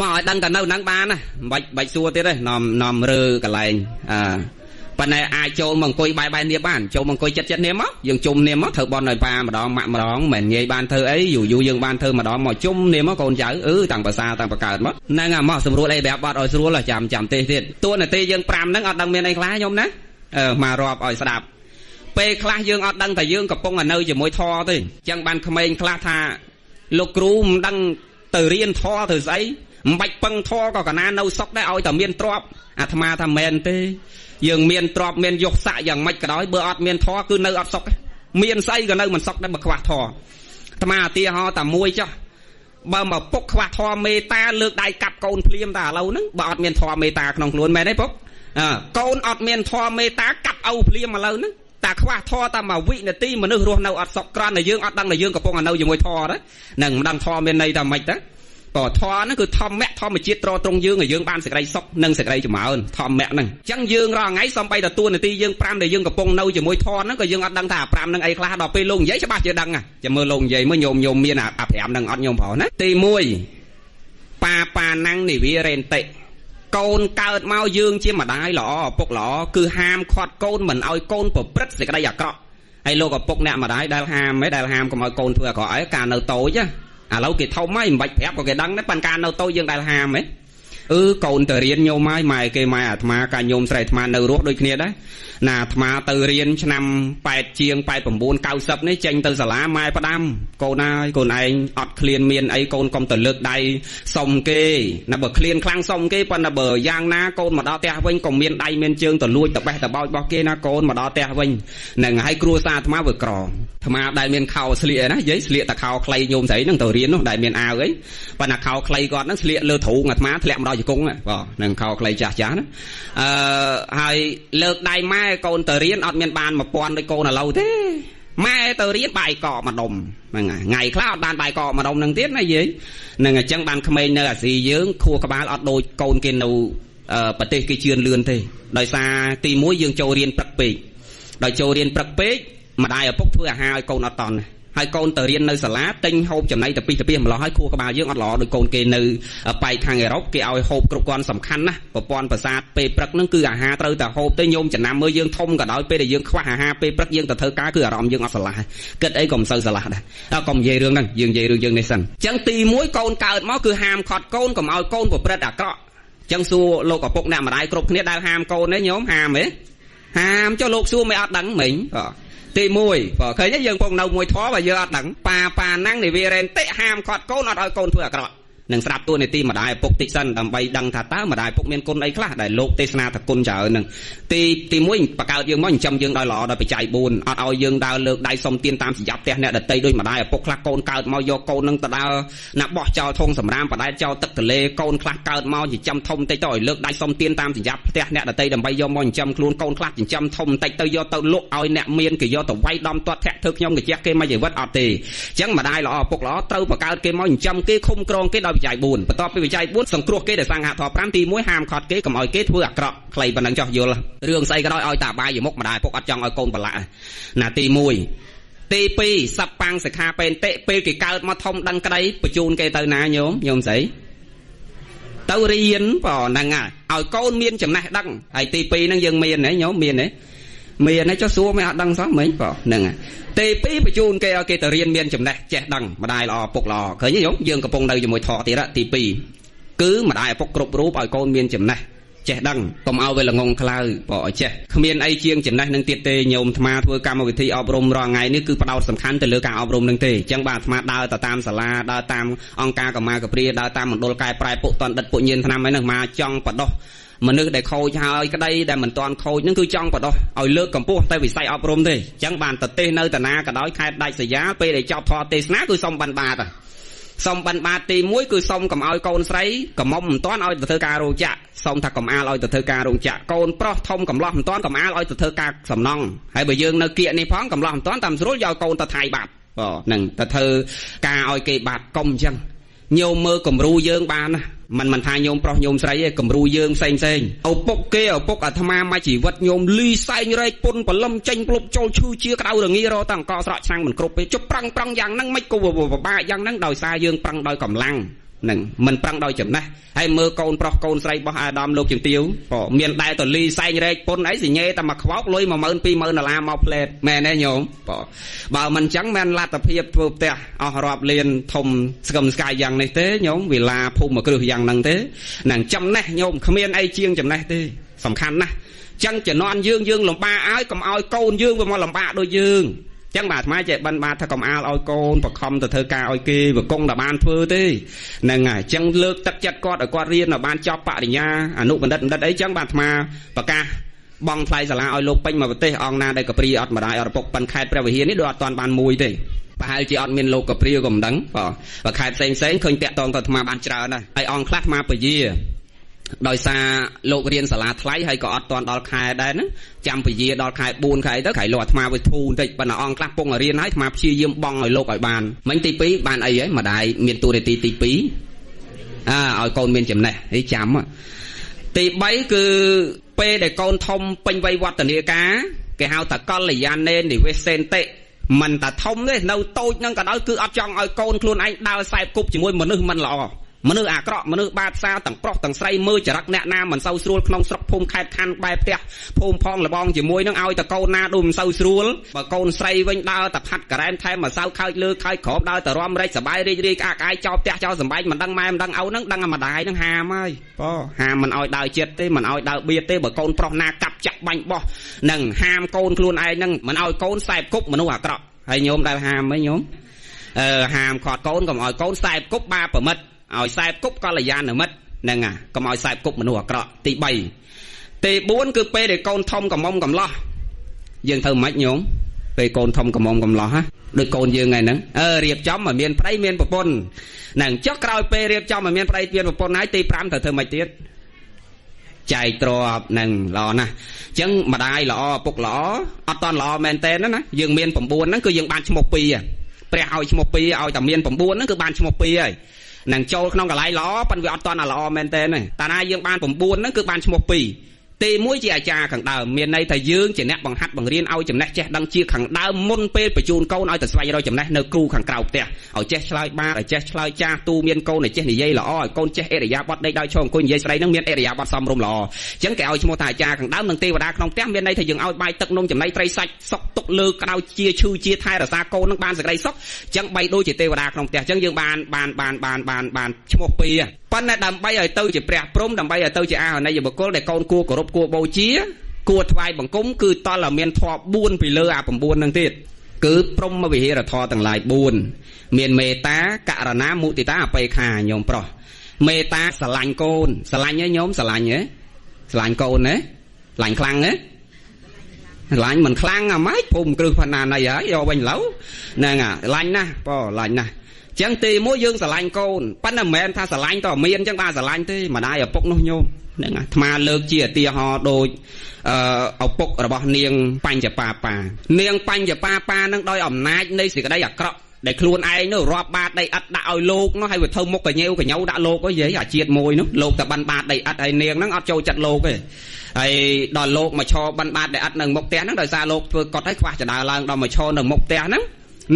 មកឲ្យដឹងតែនៅហ្នឹងបានណាមិនបាច់សួរទៀតទេនាំនាំរើកន្លែងអឺប៉ុន្តែអាចចូលមកអង្គុយបាយបាយនាបបានចូលមកអង្គុយចិត្តចិត្តនាមមកយើងជុំនាមមកធ្វើបន់ឲ្យប៉ាម្ដងម៉ាក់ម្ដងមិនងាយបានធ្វើអីយូរយូរយើងបានធ្វើម្ដងមកជុំនាមមកកូនចៅអឺតាំងភាសាតាំងបកើតមកហ្នឹងហើយមកស្រួលអីប្រាប់បាត់ឲ្យស្រួលចាំចាំទេទៀតតួនាទីយើង5ហ្នឹងអត់ដឹងមានអីខ្លះខ្ញុំណាអឺមករាប់ឲ្យស្ដាប់ពេលខ្លះយើងអត់ដឹងថាយើងកំពុងតែនៅជាមួយធម៌ទេអញ្ចឹងបានក្មេងខ្លះថាលោកគ្រូមិនដឹងទៅរៀនធម៌ទៅស្អីមិនបាច់ពឹងធម៌ក៏កណានៅសុកដែរឲ្យតែមានទ្រព្យអាត្មាថាមែនទេយើងមានទ្រព្យមានយសស័កយ៉ាងម៉េចក៏ដោយបើអត់មានធម៌គឺនៅអត់សុខមានស្អីក៏នៅមិនសុខដែរបើខ្វះធម៌អាត្មាឧទាហរណ៍តែមួយចុះបើមកពុកខ្វះធម៌មេត្តាលើកដៃកាប់កូនភ្លាមតែឥឡូវហ្នឹងបើអត់មានធម៌មេត្តាក្នុងខ្លួនមែនទេពុកកូនអត់មានធម៌មេត្តាកាប់ឪភ្លាមឥឡូវហ្នឹងតែខ្វះធម៌តែមួយវិនាទីមនុស្សរស់នៅអត់សុខគ្រាន់តែយើងអត់ដឹងថាយើងកំពុងតែនៅជាមួយធម៌ហ្នឹងនឹងមិនដឹងធម៌មានន័យថាម៉េចទៅ ក៏ធម៌ហ្នឹងគឺធម្មៈធម្មជាតិត្រត្រង់យើងឲ្យយើងបានសេចក្តីសុខនិងសេចក្តីចម្រើនធម្មៈហ្នឹងអញ្ចឹងយើងរាល់ថ្ងៃសំបីតួនាទីយើង5ដែលយើងកំពុងនៅជាមួយធម៌ហ្នឹងក៏យើងអត់ដឹងថាអា5ហ្នឹងអីខ្លះដល់ពេលលោកនិយាយច្បាស់ជាដឹងចាំមើលលោកនិយាយមើលញោមញោមមានអា5ហ្នឹងអត់ញោមប្រុសណាទី1បាបាណាំងនិវារេនតិ កូនកើតមកយើងជាម្ដាយល្អឪពុកល្អគឺហាមឃាត់កូនមិនឲ្យកូនប្រព្រឹត្តសេចក្តីអាក្រក់ហើយលោកឪពុកអ្នកម្ដាយដែលហាមហ៎ដែលហាមកុំឲ្យកូនធ្វើអាក្រក់អីកាលនៅតូចឥឡូវគេធំហើយមិនបាច់ប្រាប់ក៏គេដឹងដែរប៉ុន្តែកាលនៅតូចយើងដែលហាមហ៎អឺកូនទៅរៀនញោមហើយម៉ែគេម៉ែអាត្មាកាញោមស្រីអាត្មានៅរស់ដូចគ្នាដែរណាអាត្មាទៅរៀនឆ្នាំ8ជាង89 90នេះចេញទៅសាលាម៉ែផ្ដាំកូនហើយកូនឯងអត់ឃ្លានមានអីកូនកុំទៅលើកដៃសុំគេណាបើឃ្លានខ្លាំងសុំគេប៉ុន្តែបើយ៉ាងណាកូនមកដល់ផ្ទះវិញកុំមានដៃមានជើងទៅលួចទៅបេះទៅបោចរបស់គេណាកូនមកដល់ផ្ទះវិញហ្នឹងហើយគ្រួសារអាត្មាវាក្រអាត្មាដែលមានខោស្លៀកណានិយាយស្លៀកតែខោខ្លីញោមស្រីហ្នឹងទៅរៀននោះដែលមានអាវអីប៉ុន្តែខោខ្លីគាត់ហ្នឹងស្លៀកលើទ្រូងអាត្មាធ្លាក់មកដល់ជង្គង់បាទនឹងខោខ្លីចាស់ចាស់ណាអឺហើយលើកដៃម៉ែកូនទៅរៀនអត់មានបាន1000ដូចកូនឥឡូវទេម៉ែទៅរៀនបាយកកម្ដុំហ្នឹងហើយថ្ងៃខ្លះអត់បានបាយកកម្ដុំហ្នឹងទៀតណាយាយនឹងអញ្ចឹងបានក្មេងនៅអាស៊ីយើងខួរក្បាលអត់ដូចកូនគេនៅប្រទេសគេជឿនលឿនទេដោយសារទី1យើងចូលរៀនព្រឹកពេកដោយចូលរៀនព្រឹកពេកម្ដាយឪពុកធ្វើអាហារឲ្យកូនអត់តន់ហើយកូនទៅរៀននៅសាលាទិញហូបចំណីទៅពីទៅពីម្លោះហើយខួរក្បាលយើងអត់ល្អដូចកូនគេនៅប៉ែកខាងអឺរ៉ុបគេឲ្យហូបគ្រប់គ្រាន់សំខាន់ណាស់ប្រព័ន្ធប្រសាទពេលព្រឹកហ្នឹងគឺអាហារត្រូវតែហូបទៅញោមចំណាំមើលយើងធំក៏ដោយពេលដែលយើងខ្វះអាហារពេលព្រឹកយើងទៅធ្វើការគឺអារម្មណ៍យើងអត់ស្រឡះគិតអីក៏មិនសូវស្រឡះដែរដល់កុំនិយាយរឿងហ្នឹងយើងនិយាយរឿងយើងនេះសិនអញ្ចឹងទី1កូនកើតមកគឺហាមឃាត់កូនកុំឲ្យកូនប្រព្រឹត្តអាក្រក់អញ្ចឹងសួរលោកឪពុកអ្នកម្ដាយគ្រប់គ្នាដែលហាមកូនទេញោមហាមទេហាមចុះលោកសួរមិនអត់ដឹងមិញបាទទី1បើឃើញយើងពងនៅមួយធម៌បើយើងអត់ដឹងប៉ាប៉ាណាំងនិវារេនតិហាមឃាត់កូនអត់ឲ្យកូនធ្វើអាក្រក់នឹងស្រាប់តួនាទីម្ដាយឪពុកតិចសិនដើម្បីដឹងថាតើម្ដាយឪពុកមានគុណអីខ្លះដែលលោកទេសនាថាគុណច្រើនហ្នឹងទី1បង្កើតយើងមកចិញ្ចឹមយើងដោយល្អដោយបច្ច័យ4អត់ឲ្យយើងដើរលើកដៃសុំទានតាមសញ្ញាផ្ទះអ្នកដតីដោយម្ដាយឪពុកខ្លះកូនកើតមកយកកូននឹងទៅដើរណាបោះចោលធុងសម្រាមបដែតចោលទឹកទលេកូនខ្លះកើតមកចិញ្ចឹមធំតិចទៅឲ្យលើកដៃសុំទានតាមសញ្ញាផ្ទះអ្នកដតីដើម្បីយកមកចិញ្ចឹមខ្លួនកូនខ្លះចិញ្ចឹមធំតិចទៅយកទៅលក់ឲ្យអ្នកមានគេយកទៅវាយដំទាត់ធាក់ធ្វើខ្ញុំកាជះគេមកជីវិតអត់ទេអញ្ចឹងម្ដាយល្អឪពុកល្អត្រូវបង្កើតគេមកចិញ្ចឹមគេឃុំក្រងគេដោយបច្ច័យ4បន្ទាប់ពីបច្ច័យ4សង្គ្រោះគេដោយសង្ហធម៌5ទី1ហាមឃាត់គេកុំឲ្យគេធ្វើអាក្រក់ខ្លីប៉ុណ្ណឹងចោះយល់រឿងស្អីក៏ដោយឲ្យតាបាយមុខម្ដាយពុកអត់ចង់ឲ្យកូនប្រឡាក់ណាទី1ទី2សប្បាំងសិក្ខាពេនតិពេលគេកើតមកធំដឹងក្តីបញ្ជូនគេទៅណាញោមញោមស្អីទៅរៀនបើហ្នឹងហើយឲ្យកូនមានចំណេះដឹងហើយទី2ហ្នឹងយើងមានហ៎ញោមមានហ៎មានហើយចុះសួរមិនអត់ដឹងសោះមិញបើហ្នឹងហើយទី2បញ្ជូនគេឲ្យគេទៅរៀនមានចំណេះចេះដឹងម្ដាយល្អឪពុកល្អឃើញទេញោមយើងកំពុងនៅជាមួយធម៌ទៀតទី2គឺម្ដាយឪពុកគ្រប់រូបឲ្យកូនមានចំណេះចេះដឹងកុំឲ្យវាល្ងងខ្លៅបើឲ្យចេះគ្មានអីជាងចំណេះនឹងទៀតទេញោមអាត្មាធ្វើកម្មវិធីអប់រំរាល់ថ្ងៃនេះគឺផ្ដោតសំខាន់ទៅលើការអប់រំនឹងទេអញ្ចឹងបាទអាត្មាដើរទៅតាមសាលាដើរតាមអង្គការកម្មាកព្រាដើរតាមមណ្ឌលកែប្រែពុកតណ្ឌិតពុញៀនឆ្នាំហ្នឹងមកចង់បដោះមនុស្សដែលខូចហើយក្តីដែលមិនទាន់ខូចហ្នឹងគឺចង់បដោះឲ្យលើកកម្ពស់តែវិស័យអប់រំទេអញ្ចឹងបានទៅទេសនៅតាណាក៏ដោយខេត្តដាច់ស្រយាលពេលដែលចប់ធម៌ទេសនាគឺសុំបានបាតសុំបានបាតទី1គឺសុំកុំឲ្យកូនស្រីកំមុំមិនទាន់ឲ្យទៅធ្វើការរោងចក្រសុំថាកុំអាលឲ្យទៅធ្វើការរោងចក្រកូនប្រុសធំកំឡោះមិនទាន់កុំអាលឲ្យទៅធ្វើការសំណង់ហើយបើយើងនៅគៀកនេះផងកំឡោះមិនទាន់តាមស្រួលយកកូនទៅថៃបាត់បាទហ្នឹងទៅធ្វើការឲ្យគេបាត់កុំអញ្ចឹងញោមមើលគំរូយើងបានណាមិនថាញោមប្រុសញោមស្រីទេគំរូយើងផ្សេងផ្សេងឪពុកគេឪពុកអាត្មាមួយជីវិតញោមលីសែងរែកពុនបលឹមចេញផ្លុបចូលឈឺជាក្តៅរងារតាអង្គស្រកឆ្នាំងមិនគ្រប់ទេជប់ប្រឹងប្រឹងយ៉ាងហ្នឹងមិនក៏ពិបាកយ៉ាងហ្នឹងដោយសារយើងប្រឹងដោយកម្លាំងហ្នឹងមិនប្រឹងដោយចំណេះហើយមើលកូនប្រុសកូនស្រីរបស់អាដាមលោកជំទាវក៏មានដែរតលីសែងរែកពុនអីសញ្ញេតែមកខ្វោកលុយ10000 20000ដុល្លារមកផ្លែតមែនទេញោមបើមិនចឹងមិនលទ្ធភាពធ្វើផ្ទះអស់រាប់លានធំស្គមស្កាយយ៉ាងនេះទេញោមវិឡាភូមិគ្រឹះយ៉ាងហ្នឹងទេនឹងចំណេះញោមគ្មានអីជាងចំណេះទេសំខាន់ណាស់ចឹងជំនាន់យើងយើងលំបាកឲ្យកុំឲ្យកូនយើងវាមកលំបាកដូចយើងចឹងបាទអាត្មាចេះបិណ្ឌបាតថាកុំអាលឲ្យកូនបខំទៅធ្វើការឲ្យគេវាគង់តែបានធ្វើទេហ្នឹងហើយចឹងលើកទឹកចិត្តគាត់ឲ្យគាត់រៀនឲ្យបានចប់បរិញ្ញាអនុបណ្ឌិតបណ្ឌិតអីចឹងបាទអាត្មាប្រកាសបង់ថ្លៃសាលាឲ្យលោកពេញមកប្រទេសអង្គណាដែលកព្រាអត់ម្ដាយអត់ឪពុកប៉ិនខេត្តព្រះវិហារនេះដូចអត់ទាន់បានមួយទេប្រហែលជាអត់មានលោកកព្រាក៏មិនដឹងបាទបើខេត្តផ្សេងផ្សេងឃើញតាក់តងទៅអាត្មាបានច្រើនណាស់ហើយអង្គខ្លះអាត្មាពយាដោយសារលោករៀនសាលាថ្លៃហើយក៏អត់ទាន់ដល់ខែដែរណាចាំពយាដល់ខែ4ខែទៅក្រៃលោកអាត្មាវាធូរបន្តិចប៉ុន្តែអង្គខ្លះពងរៀនហើយអាត្មាព្យាយាមបង់ឲ្យលោកឲ្យបានមិញទី2បានអីហើយម្ដាយមានតួនាទីទី2អើឲ្យកូនមានចំណេះហីចាំទី3គឺពេលដែលកូនធំពេញវ័យវឌ្ឍនាការគេហៅថាកល្យាណេនិវេសេនតិមិនតែធំទេនៅតូចនឹងក៏ដោយគឺអត់ចង់ឲ្យកូនខ្លួនឯងដើរខ្សែគប់ជាមួយមនុស្សមិនល្អ មនុស្សអាក្រក់មនុស្សបាបសាទាំងប្រុសទាំងស្រីមើលចរិតអ្នកណាមិនសូវស្រួលក្នុងស្រុកភូមិខេត្តខណ្ឌបែបផ្ទះភូមិផងលបងជាមួយនឹងឲ្យតកូនណាដូចមិនសូវស្រួលបើកូនស្រីវិញដើរតែផាត់ការ៉ែមថែមម្សៅខើចលើខើចក្រោមដើរតែរំរែកសបាយរីករាយក្អាកក្អាយចោលផ្ទះចោលសំបែងមិនដឹងម៉ែមិនដឹងឪហ្នឹងដឹងអាម្ដាយហ្នឹងហាមហើយបងហាមមិនឲ្យដើរចិត្តទេមិនឲ្យដើរបៀតទេបើកូនប្រុសណាកាប់ចាក់បាញ់បោះនឹងហាមកូនខ្លួនឯងហ្នឹងមិនឲ្យកូនសែបគប់មនុស្សអាក្រក់ហើយញោមដែលហាមហីញោមហាមខាត់កូនកុំឲ្យកូនសែបគប់បាប្រមិតឲ្យសែបគប់កល្យាណមិត្តហ្នឹងកុំឲ្យសែបគប់មនុស្សអាក្រក់ទី3ទី4គឺពេលដែលកូនធំកំមុំកំឡោះយើងធ្វើម៉េចញោមពេលកូនធំកំមុំកំឡោះហ่ะដូចកូនយើងថ្ងៃហ្នឹងរៀបចំឲ្យមានប្តីមានប្រពន្ធហ្នឹងចុះក្រោយពេលរៀបចំឲ្យមានប្តីមានប្រពន្ធហើយទី5ត្រូវធ្វើម៉េចទៀតចែកទ្រព្យហ្នឹងល្អណាស់អញ្ចឹងម្ដាយល្អឪពុកល្អអត់តន់ល្អមែនតើណាយើងមាន9ហ្នឹងគឺយើងបានឈ្មោះ2ព្រះឲ្យឈ្មោះ2ឲ្យតែមាន9ហ្នឹងគឺបានឈ្មោះ2ហើយនឹងចូលក្នុងកន្លែងល្អប៉ុន្តែវាអត់តន់ល្អមែនតើទេតាណាយើងបាន9ហ្នឹងគឺបានឈ្មោះ2ទី1ជាអាចារ្យខាងដើមមានន័យថាយើងជាអ្នកបង្ហាត់បង្រៀនឲ្យចំណេះចេះដឹងជាខាងដើមមុនពេលបញ្ជូនកូនឲ្យទៅស្វែងរកចំណេះនៅគ្រូខាងក្រៅផ្ទះឲ្យចេះឆ្លើយបាទឲ្យចេះឆ្លើយចាស់ទូមានកូនឲ្យចេះនិយាយល្អឲ្យកូនចេះអរិយាបថដេកដោយឈរអង្គុយនិយាយស្ដីនឹងមានអរិយាបថសមរម្យល្អអញ្ចឹងគេឲ្យឈ្មោះថាអាចារ្យខាងដើមនិងទេវតាក្នុងផ្ទះមានន័យថាយើងឲ្យបាយទឹកនំចំណីត្រីសាច់សុកទុកលើក្តៅជាឈឺជាថែរក្សាកូននឹងបានសេចក្តីសុខអញ្ចឹងបីដូចជាទេវតាក្នុងផ្ទះអញ្ចឹងយើងបានបានបានបានបានបានឈ្មោះពីរប៉ុន្តែដើម្បីឲ្យទៅជាព្រះព្រំដើម្បីឲ្យទៅជាអាហនិយបុគ្គលដែលកូនគួរគោរពគួរបូជាគួរថ្វាយបង្គំគឺតលមានធម៌4ពីលើអា9នឹងទៀតគឺព្រហ្មវិហារធម៌ទាំងឡាយ4មានមេត្តាករណាមុទិតាអបេខាញោមប្រុសមេត្តាស្រឡាញ់កូនស្រឡាញ់ហ៎ញោមស្រឡាញ់ហ៎ស្រឡាញ់កូនហ៎ស្រឡាញ់ខ្លាំងហ៎ស្រឡាញ់មិនខ្លាំងអាម៉េចភូមិគ្រឹះផាណាណីហើយយកវិញឡូវហ្នឹងស្រឡាញ់ណាស់បងស្រឡាញ់ណាស់ចឹងទីមួយយើងស្រឡាញ់កូនប៉ុន្តែមិនមែនថាស្រឡាញ់តមានចឹងបានស្រឡាញ់ទេម្ដាយឪពុកនោះញោមហ្នឹងអាត្មាលើកជាឧទាហរណ៍ដូចឪពុករបស់នាងបញ្ចបាបានាងបញ្ចបាបានឹងដោយអំណាចនៃសេចក្តីអាក្រក់ដែលខ្លួនឯងនោះរាប់បាតដីឥដ្ឋដាក់ឲ្យលោកនោះហើយវាធ្វើមុខកញែវកញោដាក់លោកហ៎យាយអាជាតិមួយនោះលោកតែបានបាតដីឥដ្ឋហើយនាងហ្នឹងអត់ចូលចិត្តលោកទេហើយដល់លោកមកឈរបិណ្ឌបាតដីឥដ្ឋនៅមុខផ្ទះហ្នឹងដោយសារលោកធ្វើកត់ឲ្យខ្វះចដើឡើងដល់មកឈរនៅមុខផ្ទះហ្នឹង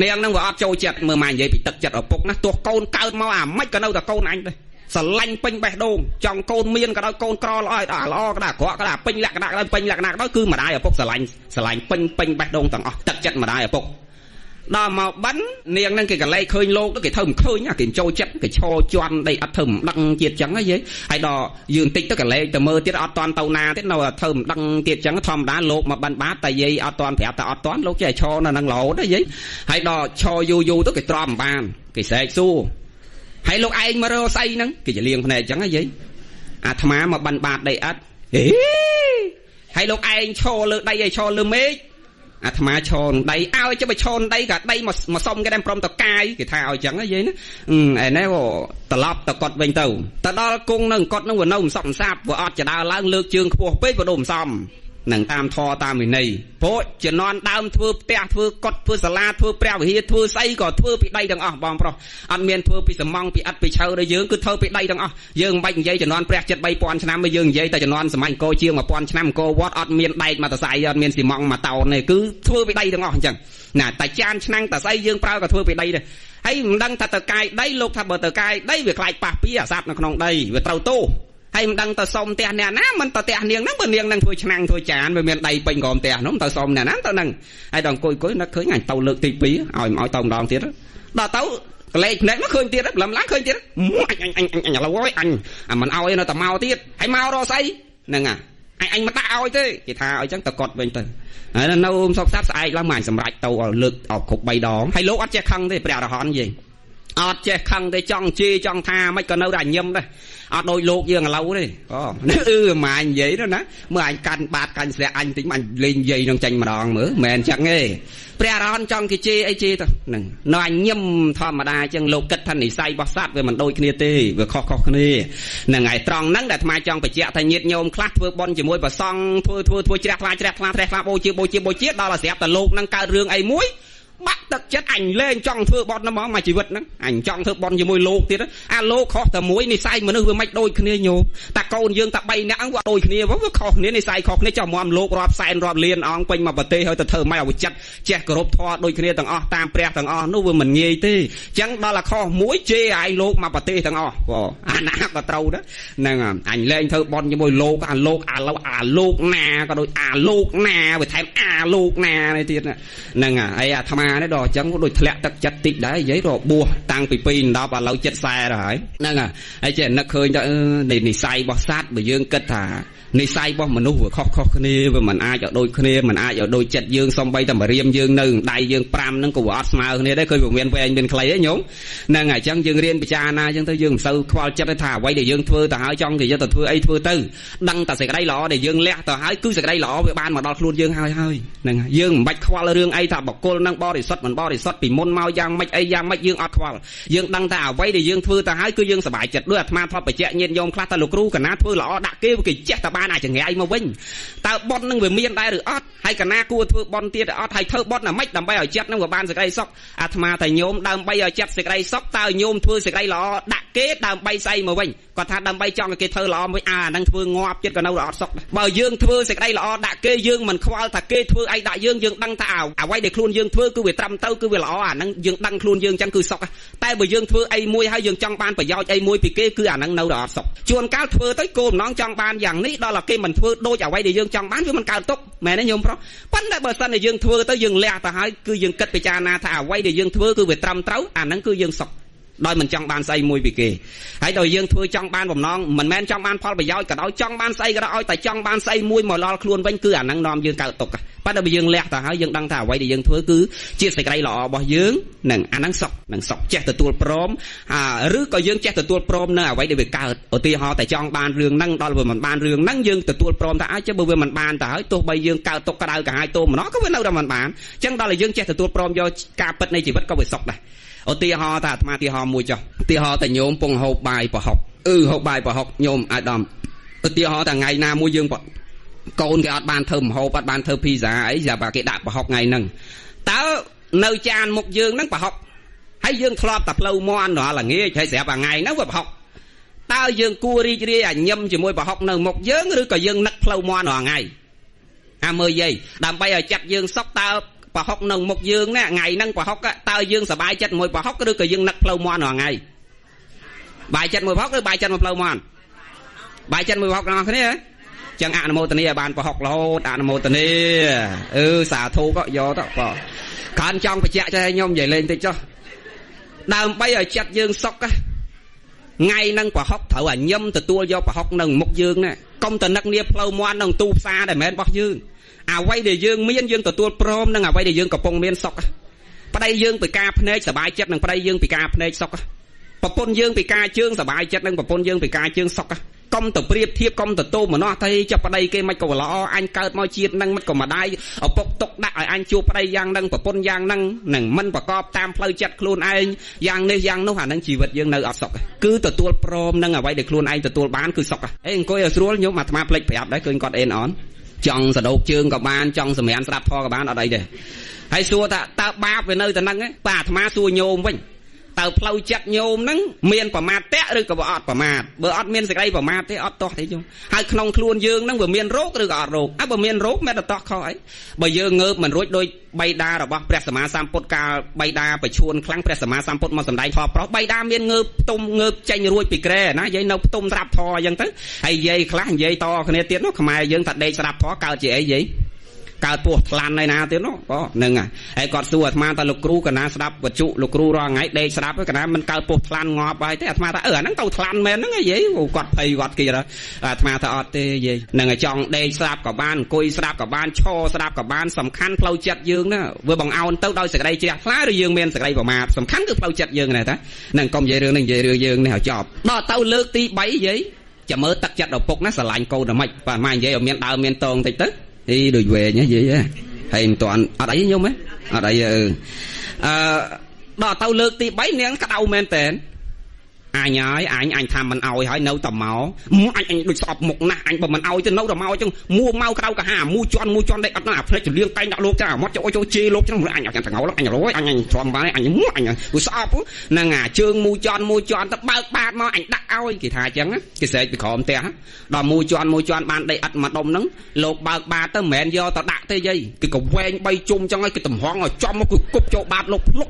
នាងហ្នឹងវាអត់ចូលចិត្តមើលមកនិយាយពីទឹកចិត្តឪពុកណាទោះកូនកើតមកអាម៉េចក៏នៅតែកូនអញដែរស្រឡាញ់ពេញបេះដូងចង់កូនមានក៏ដោយកូនក្រល្អឲ្យដល់ល្អក៏ដល់អាក្រក់ក៏ដល់ពេញលក្ខណៈក៏ដោយពេញលក្ខណៈក៏ដោយគឺម្ដាយឪពុកស្រឡាញ់ស្រឡាញ់ពេញពេញបេះដូងទាំងអស់ទឹកចិត្តម្ដាយឪពុកដល់មកបិណ្ឌនាងហ្នឹងគេកលែកឃើញលោកទៅគេធ្វើមិនឃើញគេចូលចិត្តគេឈរជន់ដីអត់ធ្វើមិនដឹងទៀតចឹងហ៎យាយហើយដល់យើងតិចទៅកលែកទៅមើលទៀតអត់តាន់ទៅណាទៀតនៅធ្វើមិនដឹងទៀតចឹងធម្មតាលោកមកបិណ្ឌបាតតែយាយអត់តាន់ប្រាប់តែអត់តាន់លោកចេះឈរនៅនឹងរហូតហ៎យាយហើយដល់ឈរយូរយូរទៅគេទ្រាំមិនបានគេស្រែកសួរហើយលោកឯងមករកស្អីហ្នឹងគេចលៀងភ្នែកចឹងហ៎យាយអាត្មាមកបិណ្ឌបាតដីអត់ហេហើយលោកឯងឈរលើដីឲ្យឈរលើមេឃអាត្មាឈរនឹងដីឲ្យចុះបើឈរនឹងដីក៏ដីមកសុំគេដែរព្រមតកាយគេថាឲ្យចឹងហ៎យាយណាឯនេះត្រឡប់ទៅកត់វិញទៅទៅដល់គង់នឹងកត់នឹងវានៅមិនសក់មិនសាបវាអត់ចដើឡើងលើកជើងខ្ពស់ពេកវាដូចមិនសមនឹងតាមធម៌តាមវិន័យព្រោះជំនាន់ដើមធ្វើផ្ទះធ្វើកុដធ្វើសាលាធ្វើព្រះវិហារធ្វើស្អីក៏ធ្វើពីដីទាំងអស់បងប្រុសអត់មានធ្វើពីសំងពីឥដ្ឋពីឈើដូចយើងគឺធ្វើពីដីទាំងអស់យើងមិនបាច់និយាយជំនាន់ព្រះចិត្ត3000ឆ្នាំយើងនិយាយតែជំនាន់សម័យអង្គរជាង1000ឆ្នាំអង្គរវត្តអត់មានដែកមកតសៃអត់មានស៊ីម៉ង់មកតោនទេគឺធ្វើពីដីទាំងអស់អញ្ចឹងណាតែចានឆ្នាំងតសៃយើងប្រើក៏ធ្វើពីដីដែរហើយមិនដឹងថាទៅកាយដីលោកថាបើទៅកាយដីវាខ្លាចប៉ះពីអាសត្វនៅក្នុងដីវាត្រូវទោសហើយមិនដឹងទៅសុំផ្ទះអ្នកណាមិនទៅផ្ទះនាងហ្នឹងបើនាងហ្នឹងធ្វើឆ្នាំងធ្វើចានវាមានដីពេញក្រោមផ្ទះនោះទៅសុំអ្នកណាទៅហ្នឹងហើយដល់អង្គុយអង្គុយនឹកឃើញអញទៅលើកទី2ឲ្យមកឲ្យទៅម្ដងទៀតដល់ទៅកលេចភ្នែកមកឃើញទៀតព្រលឹមឡើងឃើញទៀតអញអញអញអញឥឡូវហើយអញអាមិនឲ្យនៅតែមកទៀតហើយមករកស្អីហ្នឹងអញអញមិនដាក់ឲ្យទេគេថាឲ្យចឹងទៅកត់វិញទៅហើយនៅសុកសាប់ស្អែកឡើងមកអញសម្រេចទៅឲ្យលើកឲ្យគ្រប់3ដងហើយលោកអត់ចេះខឹងទេព្រះអរហន្តនិយាយអត់ចេះខឹងទេចង់ជេរចង់ថាមិនក៏នៅតែញឹមដែរអត់ដូចលោកយើងឥឡូវទេអូអឺម៉ានិយាយទៅណាមើលអញកាន់បាតកាន់ស្រាក់អញតិចអញលេងនិយាយនឹងចាញ់ម្ដងមើលមិនមែនចឹងទេព្រះអរហន្តចង់គេជេរអីជេរទៅហ្នឹងនៅអញញឹមធម្មតាចឹងលោកគិតថានិស័យរបស់សត្វវាមិនដូចគ្នាទេវាខុសៗគ្នាហ្នឹងហើយត្រង់ហ្នឹងដែលអាត្មាចង់បញ្ជាក់ថាញាតិញោមខ្លះធ្វើបុណ្យជាមួយព្រះសង្ឃធ្វើធ្វើធ្វើជ្រះថ្លាជ្រះថ្លាជ្រះថ្លាបូជាបូជាបូជាដល់តែស្រាប់តែលោកហ្នឹងកើតរឿងអីមួយ បាក់ទឹកចិត្តអញលែងចង់ធ្វើបន់ហ្មងមួយជីវិតហ្នឹងអញចង់ធ្វើបន់ជាមួយលោកទៀតអាលោកខុសតែមួយនិស័យមនុស្សវាមិនដូចគ្នាញោមតាកូនយើងតា3នាក់ហ្នឹងវាដូចគ្នាវាខុសគ្នានិស័យខុសគ្នាចុះមុំលោករាប់សែនរាប់លានអង្គពេញមកប្រទេសហើយទៅធ្វើម៉េចឲ្យចិត្តចេះគោរពធម៌ដូចគ្នាទាំងអស់តាមព្រះទាំងអស់នោះវាមិនងាយទេអញ្ចឹងដល់តែខុសមួយជេរឯងលោកមកប្រទេសទាំងអស់អាណាក៏ត្រូវដែរហ្នឹងអញលែងធ្វើបន់ជាមួយលោកអាលោកអាឡូអាលោកណាក៏ដូចអាលោកណាវាថែមអាលោកណានេះទៀតហ្នឹងហើយអាត្មានេះដល់អញ្ចឹងដូចធ្លាក់ទឹកចិត្តតិចដែរនិយាយរបួសតាំងពី2 10ឥឡូវចិត្ត40ហើយហ្នឹងហើយចេះនឹកឃើញថានិស័យរបស់សត្វបើយើងគិតថានិស័យរបស់មនុស្សវាខុសៗគ្នាវាមិនអាចឲ្យដូចគ្នាមិនអាចឲ្យដូចចិត្តយើងសំបីតែម្រាមយើងនៅដៃយើង5ហ្នឹងក៏វាអត់ស្មើគ្នាដែរឃើញវាមានវែងមានខ្លីហ៎ញោមហ្នឹងហើយអញ្ចឹងយើងរៀនពិចារណាអញ្ចឹងទៅយើងមិនសូវខ្វល់ចិត្តទេថាអ្វីដែលយើងធ្វើទៅហើយចង់គេយកទៅធ្វើអីធ្វើទៅដឹងតែសេចក្តីល្អដែលយើងលះទៅហើយគឺសេចក្តីល្អវាបានមកដល់ខ្លួនយើងហើយហើយហ្នឹងហើយយើងមិនបាច់ខ្វល់រឿងអីថាបុគ្គលហ្នឹងបរិសុទ្ធមិនបរិសុទ្ធពីមុនមកយ៉ាងម៉េចអីយ៉ាងម៉េចយើងអត់ខ្វល់យើងដឹងតែអ្វីដែលយើងធ្វើទៅហើយគឺយើងសប្បាយចិត្តដូចអាត្មាធ្លាប់បញ្ជាក់ញាតិញោមខ្លះថាលោកគ្រូកណាធ្វើល្អដាក់គេគេចេះតែបានអាចង្រៃមកវិញតើប៉ុននឹងវាមានដែរឬអត់ហើយកណាគួរធ្វើប៉ុនទៀតអត់ហើយធ្វើប៉ុនអាម៉េចដើម្បីឲ្យចិត្តនឹងវាបានសេចក្តីសុខអាត្មាតែញោមដើម្បីឲ្យចិត្តសេចក្តីសុខតើញោមធ្វើសេចក្តីល្អដាក់គេដើម្បីស្អីមកវិញគាត់ថាដើម្បីចង់ឲ្យគេធ្វើល្អមួយអាហ្នឹងធ្វើងាប់ចិត្តក៏នៅអត់សុខបើយើងធ្វើសេចក្តីល្អដាក់គេយើងមិនខ្វល់ថាគេធ្វើអីដាក់យើងយើងដឹងថាអ្វីដែលខ្លួនយើងធ្វើគឺវាត្រឹមត្រូវគឺវាល្អអាហ្នឹងយើងដឹងខ្លួនយើងចឹងគឺសុខតែបើយើងធ្វើអីមួយហើយយើងចង់បានប្រយោជន៍អីមួយពីគេគឺអាហ្នឹងនៅតែអត់សុខជួនកាលធ្វើទៅគោលបំណងចង់បានយ៉ាងនេះដល់តែគេមិនធ្វើដូចអ្វីដែលយើងចង់បានវាមិនកើតទុកមែនទេញោមប្រុសប៉ុន្តែបើសិនតែយើងធ្វើទៅយើងលះទៅហើយគឺយើងគិតពិចារណាថាអ្វីដែលយើងធ្វើគឺវាត្រឹមត្រូវអាហ្នឹងគឺយើងសុខដោយមិនចង់បានស្អីមួយពីគេហើយដល់យើងធ្វើចង់បានបំណងមិនមែនចង់បានផលប្រយោជន៍ក៏ដោយចង់បានស្អីក៏ដោយឲ្យតែចង់បានស្អីមួយមកដល់ខ្លួនវិញគឺអាហ្នឹងនាំយើងកើតទុកប៉ុន្តែបើយើងលះទៅហើយយើងដឹងថាអ្វីដែលយើងធ្វើគឺជាសេចក្តីល្អរបស់យើងនឹងអាហ្នឹងសុខនឹងសុខចេះទទួលព្រមឬក៏យើងចេះទទួលព្រមនៅអ្វីដែលវាកើតឧទាហរណ៍តែចង់បានរឿងហ្នឹងដល់វាមិនបានរឿងហ្នឹងយើងទទួលព្រមថាអាចបើវាមិនបានទៅហើយទោះបីយើងកើតទុកក្តៅក្រហាយទោមនោះក៏វានៅតែមិនបានអញ្ចឹងដល់តែយើងចេះទទួលព្រមយកការពិតនៃជីវិតក៏វាសុខដែរឧទាហរណ៍ថាអាត្មាឧទាហរណ៍មួយចុះឧទាហរណ៍តែញោមពងហូបបាយប្រហុកហូបបាយប្រហុកញោមអាដាមឧទាហរណ៍តែថ្ងៃណាមួយយើងកូនគេអត់បានធ្វើម្ហូបអត់បានធ្វើភីហ្សាអីស្រាប់តែគេដាក់ប្រហុកថ្ងៃហ្នឹងតើនៅចានមុខយើងហ្នឹងប្រហុកហើយយើងធ្លាប់តែផ្លូវមាន់រាល់ល្ងាចហើយស្រាប់តែថ្ងៃហ្នឹងវាប្រហុកតើយើងគួររីករាយអាញឹមជាមួយប្រហុកនៅមុខយើងឬក៏យើងនឹកផ្លូវមាន់រាល់ថ្ងៃអាមើលយាយដើម្បីឲ្យចិត្តយើងសុខតើប្រហុកនៅមុខយើងណាថ្ងៃហ្នឹងប្រហុកតើយើងសប្បាយចិត្តមួយប្រហុកឬក៏យើងនឹកផ្លូវមាន់រាល់ថ្ងៃបាយចិត្តមួយប្រហុកឬបាយចិត្តមួយផ្លូវមាន់បាយចិត្តមួយប្រហុកទាំងអស់គ្នាចឹងអនុមោទនាឲ្យបានប្រហុករហូតអនុមោទនាសាធុក៏យកទៅបងគ្រាន់ចង់បញ្ជាក់ចេះឲ្យខ្ញុំនិយាយលេងតិចចុះដើម្បីឲ្យចិត្តយើងសុខថ្ងៃហ្នឹងប្រហុកត្រូវឲ្យញឹមទទួលយកប្រហុកនៅមុខយើងណាកុំតែនឹកនាផ្លូវមាន់នឹងទូផ្សារដែលមិនមែនរបស់យើងអ្វីដែលយើងមានយើងទទួលព្រមនឹងអ្វីដែលយើងកំពុងមានសុខប្តីយើងពីការភ្នែកសប្បាយចិត្តនឹងប្តីយើងពីការភ្នែកសុខប្រពន្ធយើងពីការជើងសប្បាយចិត្តនឹងប្រពន្ធយើងពីការជើងសុខកុំទៅប្រៀបធៀបកុំទៅទោមនោះទេចុះប្តីគេមិនក៏ល្អអញកើតមកជាតិនឹងមិនក៏ម្ដាយឪពុកទុកដាក់ឲ្យអញជួបប្តីយ៉ាងនឹងប្រពន្ធយ៉ាងនឹងនឹងមិនប្រកបតាមផ្លូវចិត្តខ្លួនឯងយ៉ាងនេះយ៉ាងនោះអានឹងជីវិតយើងនៅអត់សុខគឺទទួលព្រមនឹងអ្វីដែលខ្លួនឯងទទួលបានគឺសុខអេអង្គុយឲ្យស្រួលញោមអាត្មាភ្លេចប្រាប់ដែរឃើញគាត់អេនអនចង់សដោកជើងក៏បានចង់សម្រានស្ដាប់ធម៌ក៏បានអត់អីទេហើយសួរថាតើបាបវានៅតែនឹងបាទអាត្មាសួរញោមវិញតើផ្លូវចិត្តញោមហ្នឹងមានប្រមាទៈឬក៏អត់ប្រមាទបើអត់មានសេចក្តីប្រមាទទេអត់ទាស់ទេញោមហើយក្នុងខ្លួនយើងហ្នឹងវាមានរោគឬក៏អត់រោគអើបើមានរោគមិនតោះខុសអីបើយើងងើបមិនរួចដូចបៃតារបស់ព្រះសម្មាសម្ពុទ្ធកាលបៃតាប្រឈួនខ្លាំងព្រះសម្មាសម្ពុទ្ធមកសម្ដែងធម៌ប្រុសបៃតាមានងើបផ្ទុំងើបចេញរួចពីក្រែណាយាយនៅផ្ទុំស្រាប់ធម៌អញ្ចឹងទៅហើយយាយខ្លះនិយាយតគ្នាទៀតនោះខ្មែរយើងថាដេកស្រាប់ធម៌កើតជាអីយាយកើតពោះថ្លាន់ឯណាទៀតនោះបងហ្នឹងហើយគាត់សួរអាត្មាថាលោកគ្រូកណាស្ដាប់វត្ថុលោកគ្រូរាល់ថ្ងៃដេកស្ដាប់កណាមិនកើតពោះថ្លាន់ងាប់ហើយទេអាត្មាថាអាហ្នឹងទៅថ្លាន់មែនហ្នឹងយាយគាត់ភ័យគាត់គេអាត្មាថាអត់ទេយាយហ្នឹងចង់ដេកស្ដាប់ក៏បានអង្គុយស្ដាប់ក៏បានឈរស្ដាប់ក៏បានសំខាន់ផ្លូវចិត្តយើងណាវាបង្អោនទៅដោយសេចក្តីជ្រះថ្លាឬយើងមានសេចក្តីប្រមាទសំខាន់គឺផ្លូវចិត្តយើងណាតាហ្នឹងកុំនិយាយរឿងហ្នឹងនិយាយរឿងយើងនេះឲ្យចប់ដល់ទៅលើកទី3យាយចាំមើលទឹកចិត្តឪពុកណាស្រឡាញ់កូនដល់ម៉េចបាទម៉ែនិយាយឲ្យមានដើមមានតងតិចទៅអីដូចវែងនិយាយហើយមិនតាន់អត់អីញោមហ៎អត់អីអឺដល់ទៅលើកទី3នាងក្តៅមែនតើ អញហើយអញថាមិនអោយហើយនៅតែមកអញដូចស្អប់មុខណាស់អញបើមិនអោយទៅនៅតែមកអញ្ចឹងមួម៉ៅក្រៅកាហាមួជន់មួជន់ដេកអត់ណាអាភ្នែកចលៀងកែងដាក់លោកចាអាមាត់ចូលចូលជេរលោកចឹងអញអត់ទាំងងល់អញរយអញទ្រាំបានអញអញវាស្អប់ហ្នឹងអាជើងមួជន់មួជន់ទៅបើកបាតមកអញដាក់ឲ្យគេថាអញ្ចឹងគេស្រែកពីក្រោមផ្ទះដល់មួជន់មួជន់បានដីអត់មួយដុំហ្នឹងលោកបើកបាតទៅមិនមែនយកទៅដាក់ទេយាយគេក៏វែង3ជុំចឹងហើយគេតម្រង់ឲ្យចំមកគឺគប់ចូលបាតលោកភ្លុក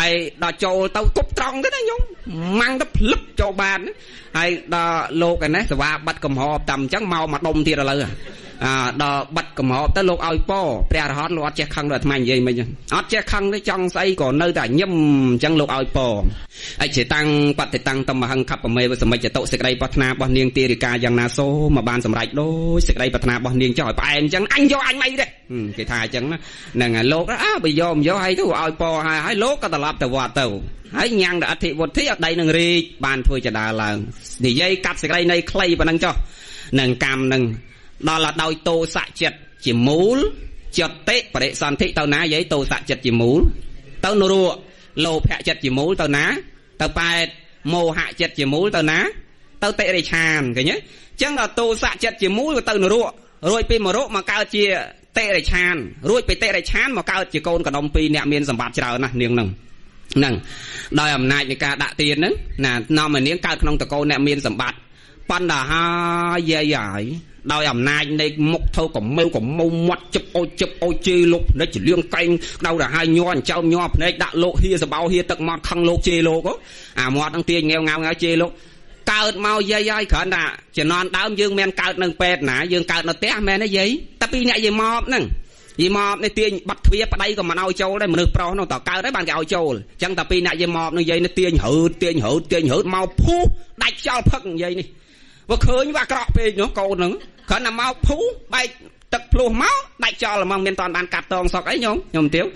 ហើយដល់ចូលទៅគប់ត្រង់ទៅណាញោមម៉ាំងទៅភ្លឹបចូលបានហើយដល់លោកឯនេះសវ៉ាបាត់កំហប់តាមអញ្ចឹងមកមួយដុំទៀតឥឡូវដល់បាត់កំហប់ទៅលោកឲ្យពោព្រះរហន្តលោកអត់ចេះខឹងដូចអាត្មានិយាយមិញអត់ចេះខឹងទេចង់ស្អីក៏នៅតែញឹមអញ្ចឹងលោកឲ្យពោអិច្ឆេតាំងបតិតាំងតមហង្ខបមេវសមិច្ចតុសេចក្តីប្រាថ្នារបស់នាងទារិកាយ៉ាងណាសូមមកបានសម្រេចដោយសេចក្តីប្រាថ្នារបស់នាងចោះឲ្យផ្អែមអញ្ចឹងអញយកអញមិនទេគេថាអញ្ចឹងណាហ្នឹងហើយលោកអើបើយកមិនយកហើយទៅឲ្យពោហើយលោកក៏ត្រឡប់ទៅវត្តទៅហើយញ៉ាំងដល់អធិវុធិអដីនឹងរីកបានធ្វើចដាឡើងនិយាយកាត់សេចក្តីនៃខ្លីប៉ុណ្ណឹងចុះនឹងកម្មនឹងដល់ដោយតោសៈចិត្តជាមូលចិត្តតិបរិសន្ធិទៅណាយាយតោសៈចិត្តជាមូលទៅនរកលោភៈចិត្តជាមូលទៅណាទៅប៉ែតមោហៈចិត្តជាមូលទៅណាទៅតិរិឆានឃើញទេអញ្ចឹងដល់តោសៈចិត្តជាមូលទៅនរករួចពីមរកមកកើតជាតិរិឆានរួចពីតិរិឆានមកកើតជាកូនកដុំពីរអ្នកមានសម្បត្តិច្រើនណាស់នាងហ្នឹងហ្នឹងដោយអំណាចនៃការដាក់ទានហ្នឹងណានាំឲ្យនាងកើតក្នុងតកូលអ្នកមានសម្បត្តិប៉ុន្តែហើយយាយហើយដោយអំណាចនៃមុខធ្វើកមើកមៅមាត់ជឹបអូជឹបអូជេរលោកភ្នែកចលៀងកែងដៅទៅហើយញ័រអញ្ចើមញ័រភ្នែកដាក់លោកហៀសបោហៀទឹកមាត់ខឹងលោកជេរលោកអាមាត់ហ្នឹងទាញងាវងាវងាវជេរលោកកើតមកយាយហើយគ្រាន់តែជំនាន់ដើមយើងមានកើតនៅពេទ្យណាយើងកើតនៅផ្ទះមែនទេយាយតែពីរអ្នកយាយមកហ្នឹងយាយមកនេះទាញបាត់ទ្វារប្តីក៏មិនឲ្យចូលដែរមនុស្សប្រុសនោះតើកើតហើយបានគេឲ្យចូលអញ្ចឹងតែពីរអ្នកយាយមកនឹងយាយនេះទាញហើតទាញហើតទាញហើតមកភូដាច់ខ្យល់ផឹកយាយនេះបើឃើញវាអាក្រក់ពេកនោះកូនហ្នឹងគ្រាន់តែមកភូបែកទឹកភ្លោះមកដាច់ចោលហ្មងមានតាន់បានកាត់តងសក់អីញោមខ្ញុំទាវ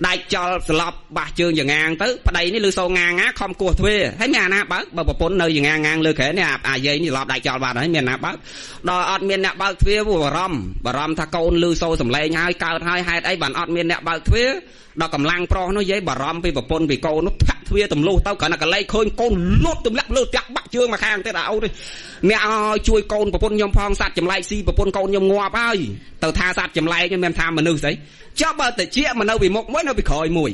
ដាច់ចោលស្លាប់បាសជើងចងាងទៅប្តីនេះលឺសូងាងាខំគោះទ្វារហើយមានអាណាបើកបើប្រពន្ធនៅចងាងាងលើក្រែនេះអាយាយនេះស្លាប់ដាច់ចោលបាត់ហើយមានអាណាបើកដល់អត់មានអ្នកបើកទ្វារបារម្ភបារម្ភថាកូនលឺសូសំឡេងហើយកើតហើយហេតុអីបានអត់មានអ្នកបើកទ្វារដល់កម្លាំងប្រុសនោះយាយបារម្ភពីប្រពន្ធពីកូននោះធាក់ទ្វារទម្លុះទៅគ្រាន់តែកលែកឃើញកូនលូតទម្លាក់លើផ្ទះបាក់ជើងមកខាងទៀតអាអូននេះអ្នកឲ្យជួយកូនប្រពន្ធខ្ញុំផងសัตว์ចម្លែកស៊ីប្រពន្ធកូនខ្ញុំងាប់ហើយទៅថាសัตว์ចម្លែកមិនមែនថាមនុស្សស្អីចុះបើតិចមកនៅពីមុខមួយនៅពីក្រោយមួយ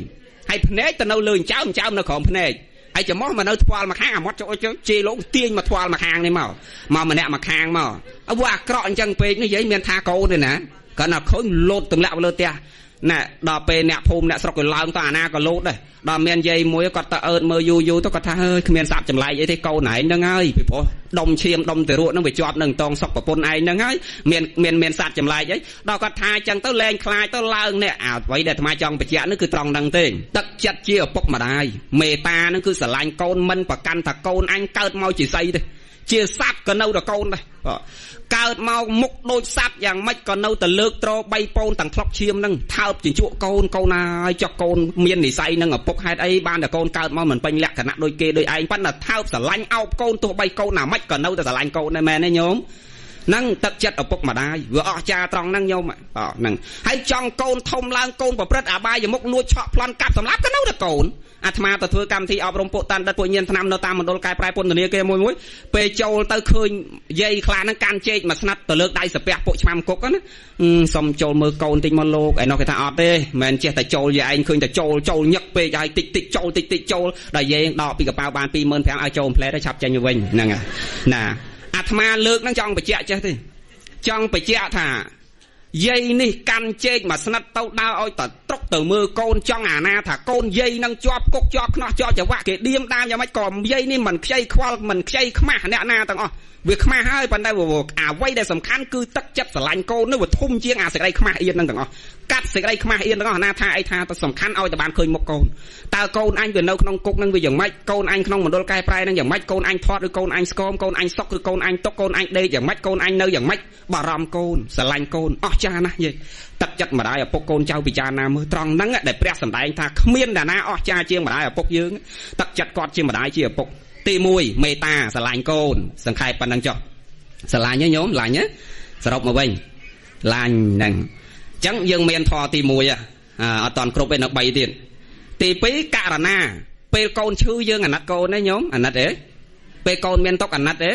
ហើយភ្នែកទៅនៅលើចើមចើមនៅក្រោមភ្នែកហើយច្រមុះមកនៅថ្ពាល់មកខាងអាមាត់ចូលជេរលោកទាញមកថ្ពាល់មកខាងនេះមកម្នាក់មកខាងមកវាអាក្រក់អញ្ចឹងពេកនេះយាយមានថាកូនទេណាគ្រាន់តែឃើញលោតទម្លាក់លើផ្ទះណែដល់ពេលអ្នកភូមិអ្នកស្រុកគេឡើងទៅអាណាក៏លោតដែរដល់មានយាយមួយគាត់ទៅអើតមើលយូរយូរទៅគាត់ថាហើយគ្មានសัตว์ចម្លែកអីទេកូនឯងហ្នឹងហើយពីព្រោះដុំឈាមដុំទារកហ្នឹងវាជាប់នឹងតងសុកប្រពន្ធឯងហ្នឹងហើយមានមានមានសัตว์ចម្លែកអីដល់គាត់ថាអញ្ចឹងទៅលែងខ្លាចទៅឡើងនេះអ្វីដែលអាត្មាចង់បញ្ជាក់ហ្នឹងគឺត្រង់ហ្នឹងទេទឹកចិត្តជាឪពុកម្ដាយមេត្តាហ្នឹងគឺស្រឡាញ់កូនមិនប្រកាន់ថាកូនអញកើតមកជាស្អីទេជាសัตว์ក៏នៅតែកូនដែរកើតមកមុខដូចសัตว์យ៉ាងម៉េចក៏នៅតែលើកត្របីប៉ូនទាំងថ្លុកឈាមនឹងថើបជញ្ជក់កូនកូនហើយចុះកូនមាននិស័យនឹងឪពុកហេតុអីបានតែកូនកើតមកមិនពេញលក្ខណៈដូចគេដូចឯងប៉ុន្តែថើបស្រឡាញ់អោបកូនទោះបីកូនណាម៉េចក៏នៅតែស្រឡាញ់កូនដែរមែនទេញោមហ្នឹងទឹកចិត្តឪពុកម្ដាយវាអស់ចាត្រង់ហ្នឹងញោមហ្នឹងហើយចង់កូនធំឡើងកូនប្រព្រឹត្តអបាយមុខលួចឆក់ប្លន់កាប់សម្លាប់ក៏នៅតែកូនអាត្មាទៅធ្វើកម្មវិធីអប់រំពួកតាន់ដិតពួកញៀនថ្នាំនៅតាមមណ្ឌលកែប្រែពន្ធនាគារមួយមួយពេលចូលទៅឃើញយាយខ្លះហ្នឹងកាន់ចេកមួយស្នាត់ទៅលើកដៃសាពះពួកឆ្មាំគុកណាសុំចូលមើលកូនតិចមកលោកឯនោះគេថាអត់ទេមិនចេះតែចូលយាយឯងឃើញតែចូលចូលញឹកពេកហើយតិចតិចចូលតិចតិចចូលដល់យាយដកពីកប៉ៅបាន 25,000 ឲ្យចូលផ្លែទៅឆាប់ចេញវិញហ្នឹងណាអាត្មាលើកហ្នឹងចង់បញ្ជាក់ចេះទេចង់បញ្ជាក់ថាយាយនេះកាន់ចេកមួយស្និតទៅដើរឲ្យតត្រុកទៅមើលកូនចង់អាណាថាកូនយាយនឹងជាប់គុកជាប់ខ្នោះជាប់ចង្វាក់គេឌៀមដាមយ៉ាងម៉េចក៏យាយនេះមិនខ្ចីខ្វល់មិនខ្ចីខ្មាស់អ្នកណាទាំងអស់វាខ្មាស់ហើយប៉ុន្តែអ្វីដែលសំខាន់គឺទឹកចិត្តស្រឡាញ់កូននោះវាធំជាងអាសេចក្តីខ្មាស់អៀននឹងទាំងអស់កាត់សេចក្តីខ្មាស់អៀនទាំងអស់ណាថាអីថាទៅសំខាន់ឲ្យតែបានឃើញមុខកូនតើកូនអញវានៅក្នុងគុកនឹងវាយ៉ាងម៉េចកូនអញក្នុងមណ្ឌលកែប្រែនឹងយ៉ាងម៉េចកូនអញធាត់ឬកូនអញស្គមកូនអញសុកឬកូនអញទុកកូនអញដេកយ៉ាងម៉េចកូនអញនៅយ៉ាងម៉េចបារម្ភកូនស្រឡាញ់កូនអស់ចាណាស់យាយទឹកចិត្តម្ដាយឪពុកកូនចៅពិចារណាមើលត្រង់ហ្នឹងដែលព្រះសម្ដែងថាគ្មានអ្នកណាអស់ចាជាងម្ដាយឪពុកយើងទឹកចិត្តគាត់ជាម្ដាយជាឪពុកទី1មេត្តាស្រឡាញ់កូនសង្ខេបប៉ុណ្ណឹងចុះស្រឡាញ់ហ៎ញោមឡាញ់ហ៎សរុបមកវិញឡាញ់ហ្នឹងអញ្ចឹងយើងមានធម៌ទី1អត់តាន់គ្រប់ទេនៅ3ទៀតទី2ករណា ពេលកូនឈឺយើងអាណិតកូនទេញោមអាណិតទេពេលកូនមានទុកអាណិតទេ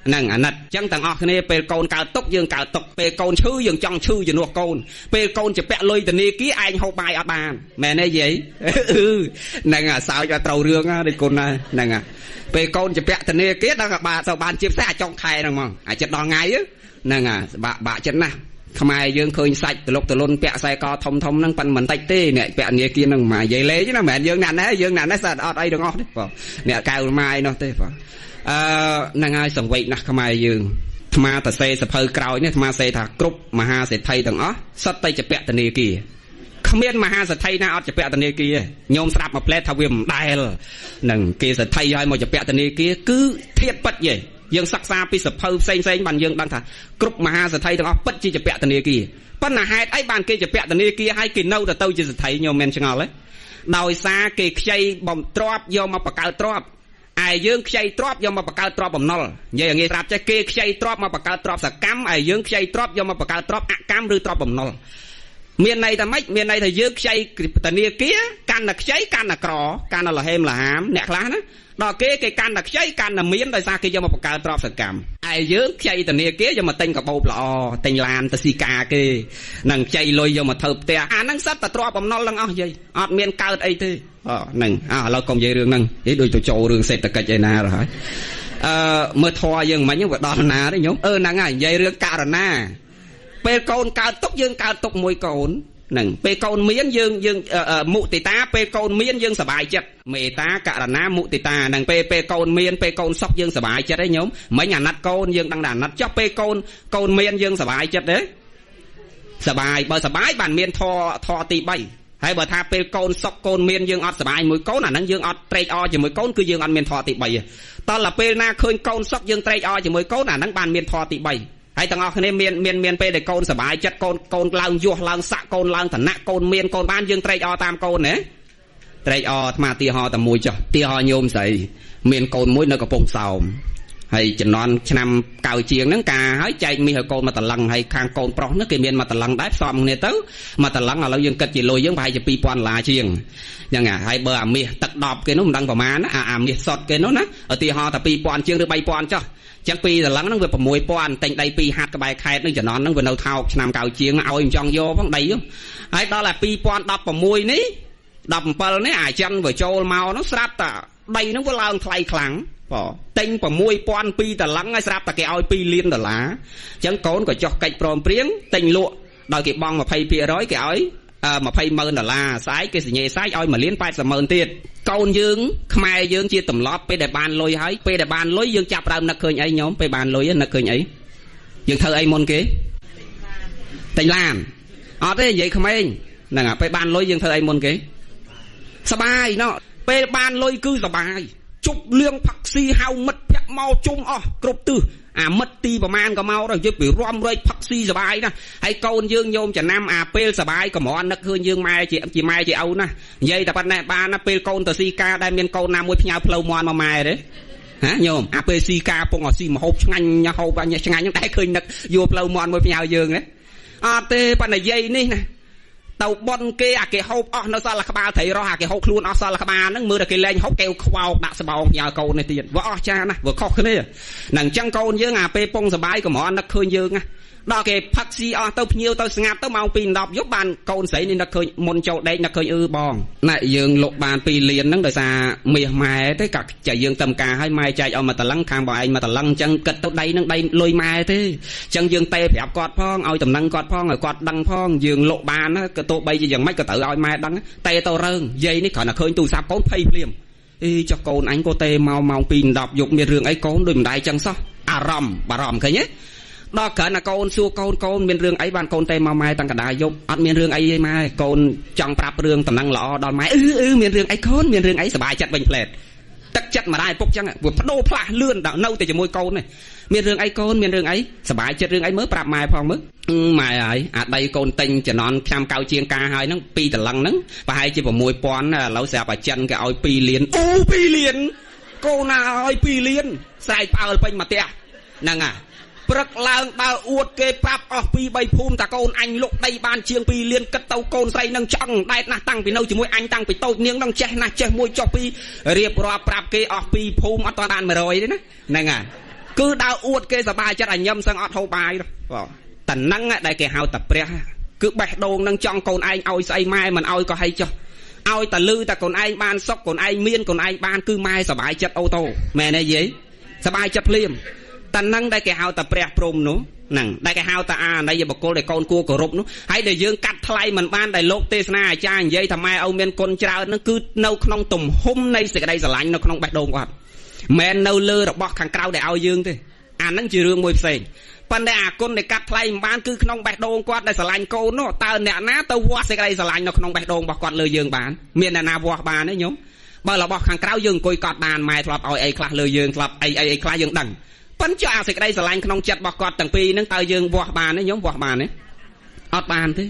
ហ្នឹងអាណិតអញ្ចឹងទាំងអស់គ្នាពេលកូនកើតទុកយើងកើតទុកពេលកូនឈឺយើងចង់ឈឺជំនួសកូនពេលកូនជាពាក់លុយធនាគារឯងហូបបាយអត់បានមែនទេយាយហ្នឹងអាសើចឲ្យត្រូវរឿងណាដូចគុណហ្នឹងពេលកូនជាពាក់ធនាគារដល់បាទទៅបានជាពិសេសអាចុងខែហ្នឹងហ្មងអាចចិត្តដល់ថ្ងៃហ្នឹងបាក់បាក់ចិត្តណាស់ខ្មែរយើងឃើញសាច់តលុកតលុនពាក់ខ្សែកធំធំហ្នឹងប៉ិនមិនតិចទេអ្នកពាក់ធនាគារហ្នឹងមកនិយាយលេងណាមិនមែនយើងអ្នកណែយើងអ្នកណែស្អាតអត់អីទាំងអស់ទេបងអ្នកកៅម៉ាយនោះទេបងហ្នឹងហើយសង្វេគណាស់ខ្មែរយើងអាត្មាតសេសភៅក្រោយនេះអាត្មាសេថាគ្រប់មហាសេដ្ឋីទាំងអស់សុទ្ធតែជាពាក់ធនាគារគ្មានមហាសេដ្ឋីណាអត់ជាពាក់ធនាគារញោមស្រាប់មួយផ្លែថាវាមិនដែលនឹងគេសេដ្ឋីឲ្យមកជាពាក់ធនាគារគឺធៀបពិតយេយើងសិក្សាពីសភៅផ្សេងផ្សេងបានយើងដឹងថាគ្រប់មហាសេដ្ឋីទាំងអស់ពិតជាជាពាក់ធនាគារប៉ុន្តែហេតុអីបានគេជាពាក់ធនាគារហើយគេនៅទៅជាសេដ្ឋីញោមមិនឆ្ងល់ទេដោយសារគេខ្ចីបំទ្របយកមកបង្កើតទ្របឯយើងខ្ចីទ្របយកមកបង្កើតទ្របបំណុលនិយាយឲ្យងាយស្រាប់ចេះគេខ្ចីទ្របមកបង្កើតទ្របសកម្មឯយើងខ្ចីទ្របយកមកបង្កើតទ្របអកម្មឬទ្របបំណុលមានន័យថាម៉េចមានន័យថាយើងខ្ចីធនាគារកាន់តែខ្ចីកាន់តែក្រកាន់តែលហេមលហាមអ្នកខ្លះណាដល់គេគេកាន់តែខ្ចីកាន់តែមានដោយសារគេយកមកបង្កើតទ្រព្យសកម្មឯយើងខ្ចីធនាគារយកមកទិញកាបូបល្អទិញឡានទៅស៊ីការគេនឹងខ្ចីលុយយកមកធ្វើផ្ទះអាហ្នឹងសិតតែទ្រព្យបំណុលទាំងអស់យាយអត់មានកើតអីទេហ្នឹងអើឥឡូវកុំនិយាយរឿងហ្នឹងនិយាយដូចទៅចូលរឿងសេដ្ឋកិច្ចឯណាទៅហើយមើលធម៌យើងមិញវាដល់ណាទេញោមហ្នឹងហើយនិយាយរឿងករណាពេលកូនកើតទុកយើងកើតទុកមួយកូនហ្នឹងពេលកូនមានយើងយើងមុទិតាពេលកូនមានយើងសប្បាយចិត្តមេត្តាករណាមុទិតាហ្នឹងពេលពេលកូនមានពេលកូនសុខយើងសប្បាយចិត្តឯងញោមមិញអាណិតកូនយើងដឹងតែអាណិតចុះពេលកូនកូនមានយើងសប្បាយចិត្តទេសប្បាយបើសប្បាយបានមានធម៌ធម៌ទី3ហើយបើថាពេលកូនសុខកូនមានយើងអត់សប្បាយមួយកូនអាហ្នឹងយើងអត់ត្រេកអរជាមួយកូនគឺយើងអត់មានធម៌ទី3ទេតោះដល់ពេលណាឃើញកូនសុខយើងត្រេកអរជាមួយកូនអាហ្នឹងបានមានធម៌ទី3ហើយទាំងអស់គ្នាមានមានមានពេលដែលកូនសប្បាយចិត្តកូនកូនឡើងយោះឡើងសាក់កូនឡើងឋានៈកូនមានកូនបានយើងត្រេកអរតាមកូនណាត្រេកអរអាត្មាទីហោតែមួយចុះទីហោញោមស្រីមានកូនមួយនៅកំពង់សោមហើយជំនាន់ឆ្នាំ9ជាងហ្នឹងការហើយចែកមាសឲ្យកូនមកតឡឹងហើយខាងកូនប្រុសហ្នឹងគេមានមកតឡឹងដែរផ្សំគ្នាទៅមកតឡឹងឥឡូវយើងគិតជាលុយយើងប្រហែលជា2000ដុល្លារជាងអញ្ចឹងហើយបើអាមាសទឹក10គេនោះមិនដឹងប្រមាណអាមាសសុតគេនោះណាឧទាហរណ៍ថា2000ជាងឬ3000ចុះចឹងពីតឡឹងហ្នឹងវា6000ទិញដី2ហាត់ក្បែរខេត្តហ្នឹងជំនាន់ហ្នឹងវានៅថោកឆ្នាំ9ជាងឲ្យមិនចង់យកផងដីហើយដល់តែ2016នេះ17នេះអាចិនវាចូលមកហ្នឹងស្រាប់តែដីហ្នឹងវាឡើងថ្លៃខ្លាំងបងទិញ6000ពីតឡឹងហើយស្រាប់តែគេឲ្យ2លានដុល្លារអញ្ចឹងកូនក៏ចុះកិច្ចព្រមព្រៀងទិញលក់ដោយគេបង់20%គេឲ្យ200,000ដុល្លារស្អែកគេសញ្ញេសាយឲ្យ1,800,000ទៀតកូនយើងខ្មែរយើងជាទម្លាប់ពេលដែលបានលុយហើយពេលដែលបានលុយយើងចាប់ដើមនឹកឃើញអីញោមពេលបានលុយនឹកឃើញអីយើងធ្វើអីមុនគេទិញឡានអត់ទេនិយាយក្មេងហ្នឹងពេលបានលុយយើងធ្វើអីមុនគេសបាយណោះពេលបានលុយគឺសបាយជប់លៀងផាក់ស៊ីហៅមិត្តភក្តិមកជុំអស់គ្រប់ទិសអាមិត្តទីប្រមាណក៏មកដល់យើងពីរំរែកផឹកស៊ីសបាយណាហើយកូនយើងញោមចំណាំអាពេលសបាយកម្រនឹកឃើញយើងម៉ែជាម៉ែជាឪណានិយាយតែប៉ុណ្ណេះបានណាពេលកូនទៅស៊ីការដែលមានកូនណាមួយផ្ញើផ្លូវមាន់មកម៉ែទេហ៎ញោមអាពេលស៊ីការពងឲ្យស៊ីម្ហូបឆ្ងាញ់ហូបអញឆ្ងាញ់ហ្នឹងតែឃើញនឹកយកផ្លូវមាន់មួយផ្ញើយើងណាអត់ទេប៉ុន្តែយាយនេះណាទៅប៉ុនគេអាគេហូបអស់នៅសល់ក្បាលត្រីរស់អាគេហូបខ្លួនអស់សល់ក្បាលហ្នឹងមើលតែគេលែងហូបគេខ្វោកដាក់ស្បោងផ្ញើកូននេះទៀតវាអស់ចាស់ណាស់វាខុសគ្នានឹងអញ្ចឹងកូនយើងអាពេលពងសបាយកម្រនឹកឃើញយើងណាដល់គេផឹកស៊ីអស់ទៅភ្ញៀវទៅស្ងាត់ទៅម៉ោង2:10យប់បានកូនស្រីនេះនឹកឃើញមុនចូលដេកនឹកឃើញអឺបងណែយើងលុកបាន2លានហ្នឹងដោយសារមាសម៉ែទេក៏ចែកយើងតំការឲ្យម៉ែចែកឲ្យមកតឡឹងខាងបងឯងមកតឡឹងអញ្ចឹងគិតទៅដីហ្នឹងដីលុយម៉ែទេអញ្ចឹងយើងទេប្រាប់គាត់ផងឲ្យតំណឹងគាត់ផងឲ្យគាត់ដឹងផងយើងលុកបានក៏ទោះបីជាយ៉ាងម៉េចក៏ត្រូវឲ្យម៉ែដឹងទេទៅរើងយាយនេះគ្រាន់តែឃើញទូរស័ព្ទកូនភ័យភ្លាមអីចុះកូនអញក៏ទេមកម៉ោង2:10យប់មានរឿងអីកូនដូចមិនដែរចឹងសោះអារម្មណ៍បារម្ភឃើញទេដល់គ្រាន់តែកូនសួរកូនកូនមានរឿងអីបានកូនទេមកម៉ែតាំងកណ្ដាលយប់អត់មានរឿងអីទេម៉ែកូនចង់ប្រាប់រឿងតំណែងល្អដល់ម៉ែអឺមានរឿងអីកូនមានរឿងអីសប្បាយចិត្តវិញផ្លែតទឹកចិត្តម្ដាយពុកចឹងវាបដូរផ្លាស់លឿនដល់នៅតែជាមួយកូននេះមានរឿងអីកូនមានរឿងអីសប្បាយចិត្តរឿងអីមើលប្រាប់ម៉ែផងមើលម៉ែហើយអាដីកូនទិញចំណន់ឆ្នាំកៅជាងការហើយហ្នឹង2តឡឹងហ្នឹងប្រហែលជា6000ឥឡូវស្រាប់អាចិនគេឲ្យ2លានអូ2លានកូនណាឲ្យ2លានស្រែកផ្អើលពេញមកផ្ទះហ្នឹងហ่ะ ព្រឹកឡើងដើរអួតគេប្រាប់អស់ពី3ភូមិតាកូនអញលុកដីបានជាង2លានគិតទៅកូនស្រីនឹងឆ្អឹងដែតណាស់តាំងពីនៅជាមួយអញតាំងពីតូចនាងនឹងចេះណាស់ចេះមួយចុះពីរៀបរាប់ប្រាប់គេអស់ពីភូមិអត់បាន100ទេណាហ្នឹងហើយគឺដើរអួតគេសប្បាយចិត្តឲ្យញឹមសឹងអត់ហូបបាយបងតណឹងដែលគេហៅតាព្រះគឺបេះដូងនឹងចង់កូនឯងឲ្យស្អីម៉ែមិនឲ្យក៏ហីចុះឲ្យតាលឺតាកូនឯងបានសុខកូនឯងមានកូនឯងបានគឺម៉ែសប្បាយចិត្តអូតូមែនទេយាយសប្បាយចិត្តភ្លាមតណឹងដែលគេហៅតាព្រះព្រំនោះហ្នឹងដែលគេហៅតាអានៃបុគ្គលដែលកូនគួរគោរពនោះហើយដែលយើងកាត់ថ្លៃមិនបានដែលលោកទេសនាអាចារ្យនិយាយថាម៉ែឪមានគុណច្រើនហ្នឹងគឺនៅក្នុងទំហំនៃសេចក្តីស្រឡាញ់នៅក្នុងបេះដូងគាត់មិននៅលើរបស់ខាងក្រៅដែលឲ្យយើងទេអាហ្នឹងជារឿងមួយផ្សេងប៉ុន្តែអាគុណដែលកាត់ថ្លៃមិនបានគឺក្នុងបេះដូងគាត់ដែលស្រឡាញ់កូននោះតើអ្នកណាទៅវាស់សេចក្តីស្រឡាញ់នៅក្នុងបេះដូងរបស់គាត់លើយើងបានមានអ្នកណាវាស់បានទេញោមបើរបស់ខាងក្រៅយើងអង្គុយកត់បានម៉ែធ្លាប់ឲ្យអីខ្លះលើយើងធ្លាប់អីអីអីខ្លះយើងដឹងប៉ុន្តែអាសេចក្តីស្រឡាញ់ក្នុងចិត្តរបស់គាត់ទាំងពីរហ្នឹងតើយើងវាស់បានទេញោមវាស់បានទេអត់បានទេ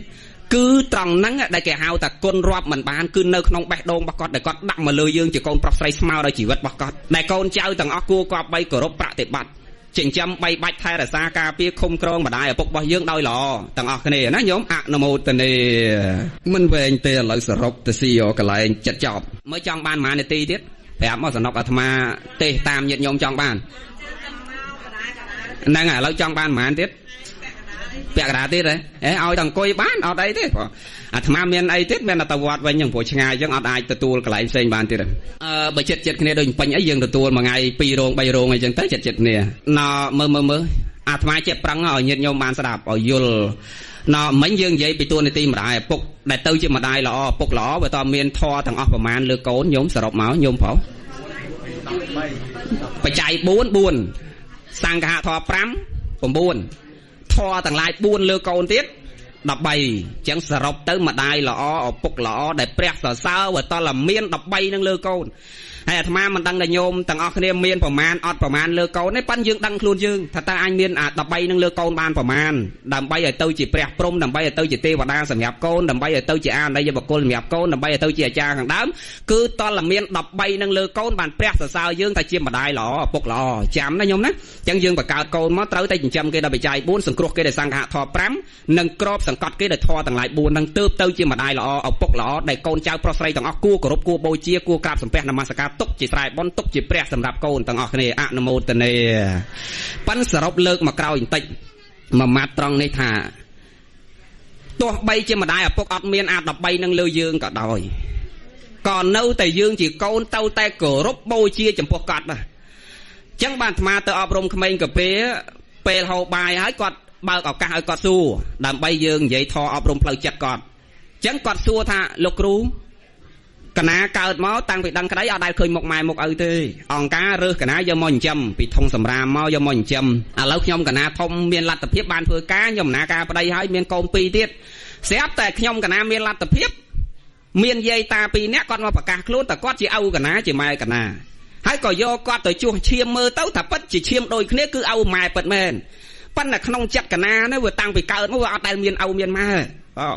គឺត្រង់ហ្នឹងដែលគេហៅថាគុណរាប់មិនបានគឺនៅក្នុងបេះដូងរបស់គាត់ដែលគាត់ដាក់មកលើយើងជាកូនប្រុសស្រីស្មើដោយជីវិតរបស់គាត់ដែលកូនចៅទាំងអស់គួរគប្បីគោរពប្រតិបត្តិចិញ្ចឹមបីបាច់ថែរក្សាការពារឃុំក្រងម្ដាយឪពុករបស់យើងដោយល្អទាំងអស់គ្នាណាញោមអនុមោទនាមិនវែងទេឥឡូវសរុបទៅស៊ីកន្លែងចិត្តចប់មើលចង់បានប៉ុន្មាននាទីទៀតប្រាប់មកសំណុកអាត្មាទេសតាមញាតិញោមចង់បានហ្នឹងឥឡូវចង់បានប៉ុន្មានទៀតពាក់កណ្ដាលទៀតហ៎ឲ្យតែអង្គុយបានអត់អីទេព្រោះអាត្មាមានអីទៀតមានតែវត្តវិញហ្នឹងព្រោះឆ្ងាយអញ្ចឹងអត់អាចទទួលកន្លែងផ្សេងបានទៀតបើចិត្តចិត្តគ្នាដូចពេញអីយើងទទួលមួយថ្ងៃ2រោង3រោងអីចឹងទៅចិត្តចិត្តគ្នាណមើលមើលមើលអាត្មាចេះប្រឹងឲ្យញាតិញោមបានស្ដាប់ឲ្យយល់ណមិញយើងនិយាយពីតួនាទីម្ដាយឪពុកដែលទៅជាម្ដាយល្អឪពុកល្អបើតមានធម៌ទាំងអស់ប្រមាណលើកូនញោមសរុបមកញោមប្រុសបច្ច័យ4 4សង្ឃហធម៌5 9ធម៌ទាំងឡាយ4លើកូនទៀត13អញ្ចឹងសរុបទៅម្ដាយល្អឪពុកល្អដែលព្រះសរសើរបើតលមាន13នឹងលើកូនហើយអាត្មាមិនដឹងថាញោមទាំងអស់គ្នាមានប្រមាណអត់ប្រមាណលើកូនទេប៉ិនយើងដឹងខ្លួនយើងថាតើអញមានអា13នឹងលើកូនបានប្រមាណដើម្បីឲ្យទៅជាព្រះព្រំដើម្បីឲ្យទៅជាទេវតាសម្រាប់កូនដើម្បីឲ្យទៅជាអានយបុគ្គលសម្រាប់កូនដើម្បីឲ្យទៅជាអាចារ្យខាងដើមគឺតលមាន13នឹងលើកូនបានព្រះសរសើរយើងថាជាម្ដាយល្អឪពុកល្អចាំណាញោមណាអញ្ចឹងយើងបង្កើតកូនមកត្រូវតែចិញ្ចឹមគេដល់បច្ច័យ4សង្គ្រោះគេដោយសង្ឃធម៌5និងក្របសង្កត់គេដោយធម៌ទាំងឡាយ4នឹងទើបទៅជាម្ដាយល្អឪពុកល្អដែលកូនចៅប្រុសស្រីទាំងអស់គួរគោរពគួរបូជាគួរក្រាបសំពះនមស្ការទុកជាស្រែបុណ្យទុកជាព្រះសម្រាប់កូនទាំងអស់គ្នាអនុមោទនាប៉ិនសរុបលើកមកក្រោយបន្តិចមួយម៉ាត់ត្រង់នេះថាទោះបីជាម្ដាយឪពុកអត់មានអា13នឹងលើយើងក៏ដោយក៏នៅតែយើងជាកូនទៅតែគោរពបូជាចំពោះគាត់ដែរអញ្ចឹងបានអាត្មាទៅអប់រំក្មេងកាពេលពេលហូបបាយហើយគាត់បើកឱកាសឲ្យគាត់សួរដើម្បីយើងនិយាយធម៌អប់រំផ្លូវចិត្តគាត់អញ្ចឹងគាត់សួរថាលោកគ្រូកណាកើតមកតាំងពីដឹងក្តីអត់ដែលឃើញមុខម៉ែមុខឪទេអង្គការរើសកណាយកមកចិញ្ចឹមពីធុងសម្រាមមកយកមកចិញ្ចឹមឥឡូវខ្ញុំកណាធំមានលទ្ធភាពបានធ្វើការខ្ញុំណាការប្តីហើយមានកូនពីរទៀតស្រាប់តែខ្ញុំកណាមានលទ្ធភាពមានយាយតាពីរនាក់គាត់មកប្រកាសខ្លួនតែគាត់ជាឪកណាជាម៉ែកណាហើយក៏យកគាត់ទៅជួសឈាមមើលទៅថាពិតជាឈាមដូចគ្នាគឺឪម៉ែពិតមែនប៉ុន្តែក្នុងចិត្តកណានេះវាតាំងពីកើតមកវាអត់ដែលមានឪមានម៉ែ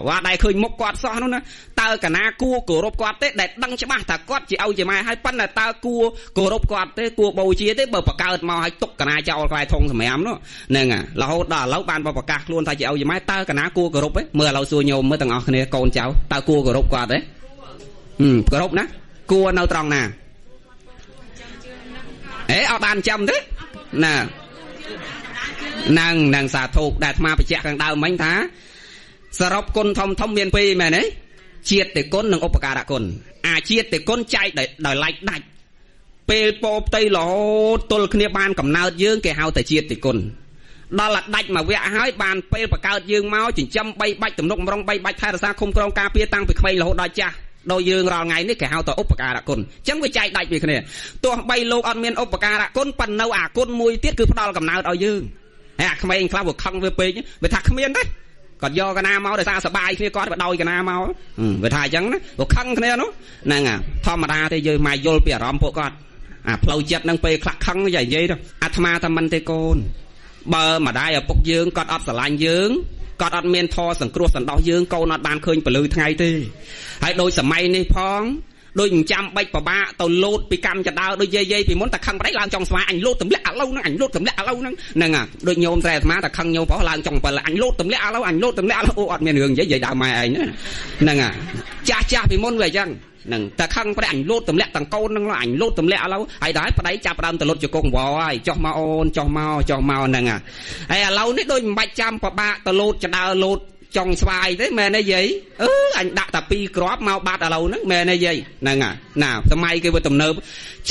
វ៉ាដែលឃើញមុខគាត់សោះនោះណាតើកណាគួរគោរពគាត់ទេដែលដឹងច្បាស់ថាគាត់ជាឪជាម៉ែហើយប៉ុន្តែតើគួរគោរពគាត់ទេគួរបូជាទេបើបង្កើតមកឲ្យទុកកណាចោលក្បែរធុងសម្រាមនោះហ្នឹងរហូតដល់ឥឡូវបានប្រកាសខ្លួនថាជាឪជាម៉ែតើកណាគួរគោរពទេមើលឥឡូវសួរញោមមើលទាំងអស់គ្នាកូនចៅតើគួរគោរពគាត់ទេគោរពណាគួរនៅត្រង់ណាអេអត់បានចាំទេណានឹងសាធុដែលអាត្មាបញ្ជាក់ខាងដើមមិញថាសរុបគុណធំធំមានពីរមែនទេជាតិគុណនិងឧបការៈគុណអាជាតិគុណចែកដោយឡែកដាច់ពេលពោផ្ទៃរហូតទល់គ្នាបានកំណើតយើងគេហៅតែជាតិគុណដល់អាដាច់មួយវគ្គហើយបានពេលបង្កើតយើងមកចិញ្ចឹមបីបាច់ទំនុកម្រងបីបាច់ថែរក្សាឃុំក្រងការពារតាំងពីក្មេងរហូតដល់ចាស់ដោយយើងរាល់ថ្ងៃនេះគេហៅតែឧបការៈគុណអញ្ចឹងវាចែកដាច់ពីគ្នាទោះបីលោកអត់មានឧបការៈគុណប៉ុន្តែនៅអាគុណមួយទៀតគឺផ្ដល់កំណើតឲ្យយើងហើយអាក្មេងខ្លះវាខឹងវាពេកវាថាគ្មានទេគាត់យកកណាមកដោយសារសបាយគ្នាគាត់បដោយកណាមកវាថាអញ្ចឹងណាវាខឹងគ្នានោះហ្នឹងធម្មតាទេយើងមកយល់ពីអារម្មណ៍ពួកគាត់អាផ្លូវចិត្តហ្នឹងពេលខ្លះខឹងយាយនិយាយទៅអាត្មាថាមិនទេកូនបើម្ដាយឪពុកយើងគាត់អត់ស្រឡាញ់យើងគាត់អត់មានធម៌សង្គ្រោះសន្តោសយើងកូនអត់បានឃើញពលឺថ្ងៃទេហើយដូចសម័យនេះផង ដូចមិនចាំបាច់ពិបាកទៅលោតពីកម្មចដើដូចយាយៗពីមុនតែខឹងប្តីឡើងចុងស្វាយអញលោតទម្លាក់ឥឡូវហ្នឹងអញលោតទម្លាក់ឥឡូវហ្នឹងហ្នឹងដូចញោមស្រែអាត្មាតែខឹងញោមប្រុសឡើងចុង7អញលោតទម្លាក់ឥឡូវអញលោតទម្លាក់ឥឡូវអូអត់មានរឿងនិយាយនិយាយដើមម៉ែឯងហ្នឹងចាស់ចាស់ពីមុនវាអញ្ចឹងហ្នឹងតែខឹងប្តីអញលោតទម្លាក់ទាំងកូនហ្នឹងអញលោតទម្លាក់ឥឡូវហើយដល់ប្តីចាប់ដើមទៅលុតជង្គង់វហើយចុះមកអូនចុះមកចុះមកហ្នឹងហើយឥឡូវនេះដូចមិនបាច់ចាំពិបាកទៅលោតចដើលោតចង់ស្វាយទេមែនទេយាយអឺអញដាក់តែ2គ្រាប់មកបាត់ឥឡូវហ្នឹងមែនទេយាយហ្នឹងណាសម័យគេវាទំនើប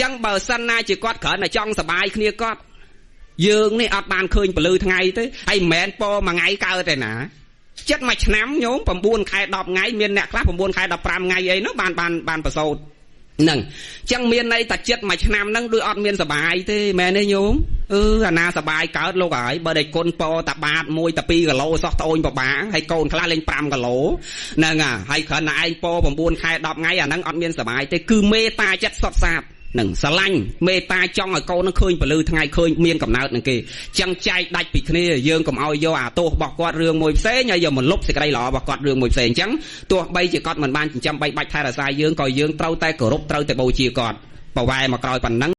ចឹងបើសិនណាជាគាត់គ្រាន់តែចង់សបាយគ្នាគាត់យើងនេះអត់បានឃើញពលឺថ្ងៃទេហើយមិនមែនពោមួយថ្ងៃកើតទេណាចិត្តមួយឆ្នាំញោម9ខែ10ថ្ងៃមានអ្នកខ្លះ9ខែ15ថ្ងៃអីនោះបានបានបានប្រសូតហ្នឹងចឹងមានន័យតែចិត្តមួយឆ្នាំហ្នឹងដូចអត់មានសបាយទេមែនទេញោមអឺអាណាសបាយកើតលោកហើយបើដេចគុណពោតាបាត1តា2គីឡូសោះត្អូញបបាហើយកូនខ្លះលេង5គីឡូហ្នឹងហើយគ្រាន់តែឯងពោ9ខែ10ថ្ងៃអាហ្នឹងអត់មានសបាយទេគឺមេត្តាចិត្តសុទ្ធសាធនឹងស្រឡាញ់មេត្តាចង់ឲ្យកូននឹងឃើញពលឺថ្ងៃឃើញមានកំណើតនឹងគេចឹងចែកដាច់ពីគ្នាយើងកុំឲ្យយកអាទោសរបស់គាត់រឿងមួយផ្សេងហើយយកមកលុបសេចក្តីល្អរបស់គាត់រឿងមួយផ្សេងចឹងទោះបីជាគាត់មិនបានចិញ្ចឹមបីបាច់ថែរក្សាយើងក៏យើងត្រូវតែគោរពត្រូវតែបូជាគាត់បវែមកក្រោយប៉ុណ្ណឹង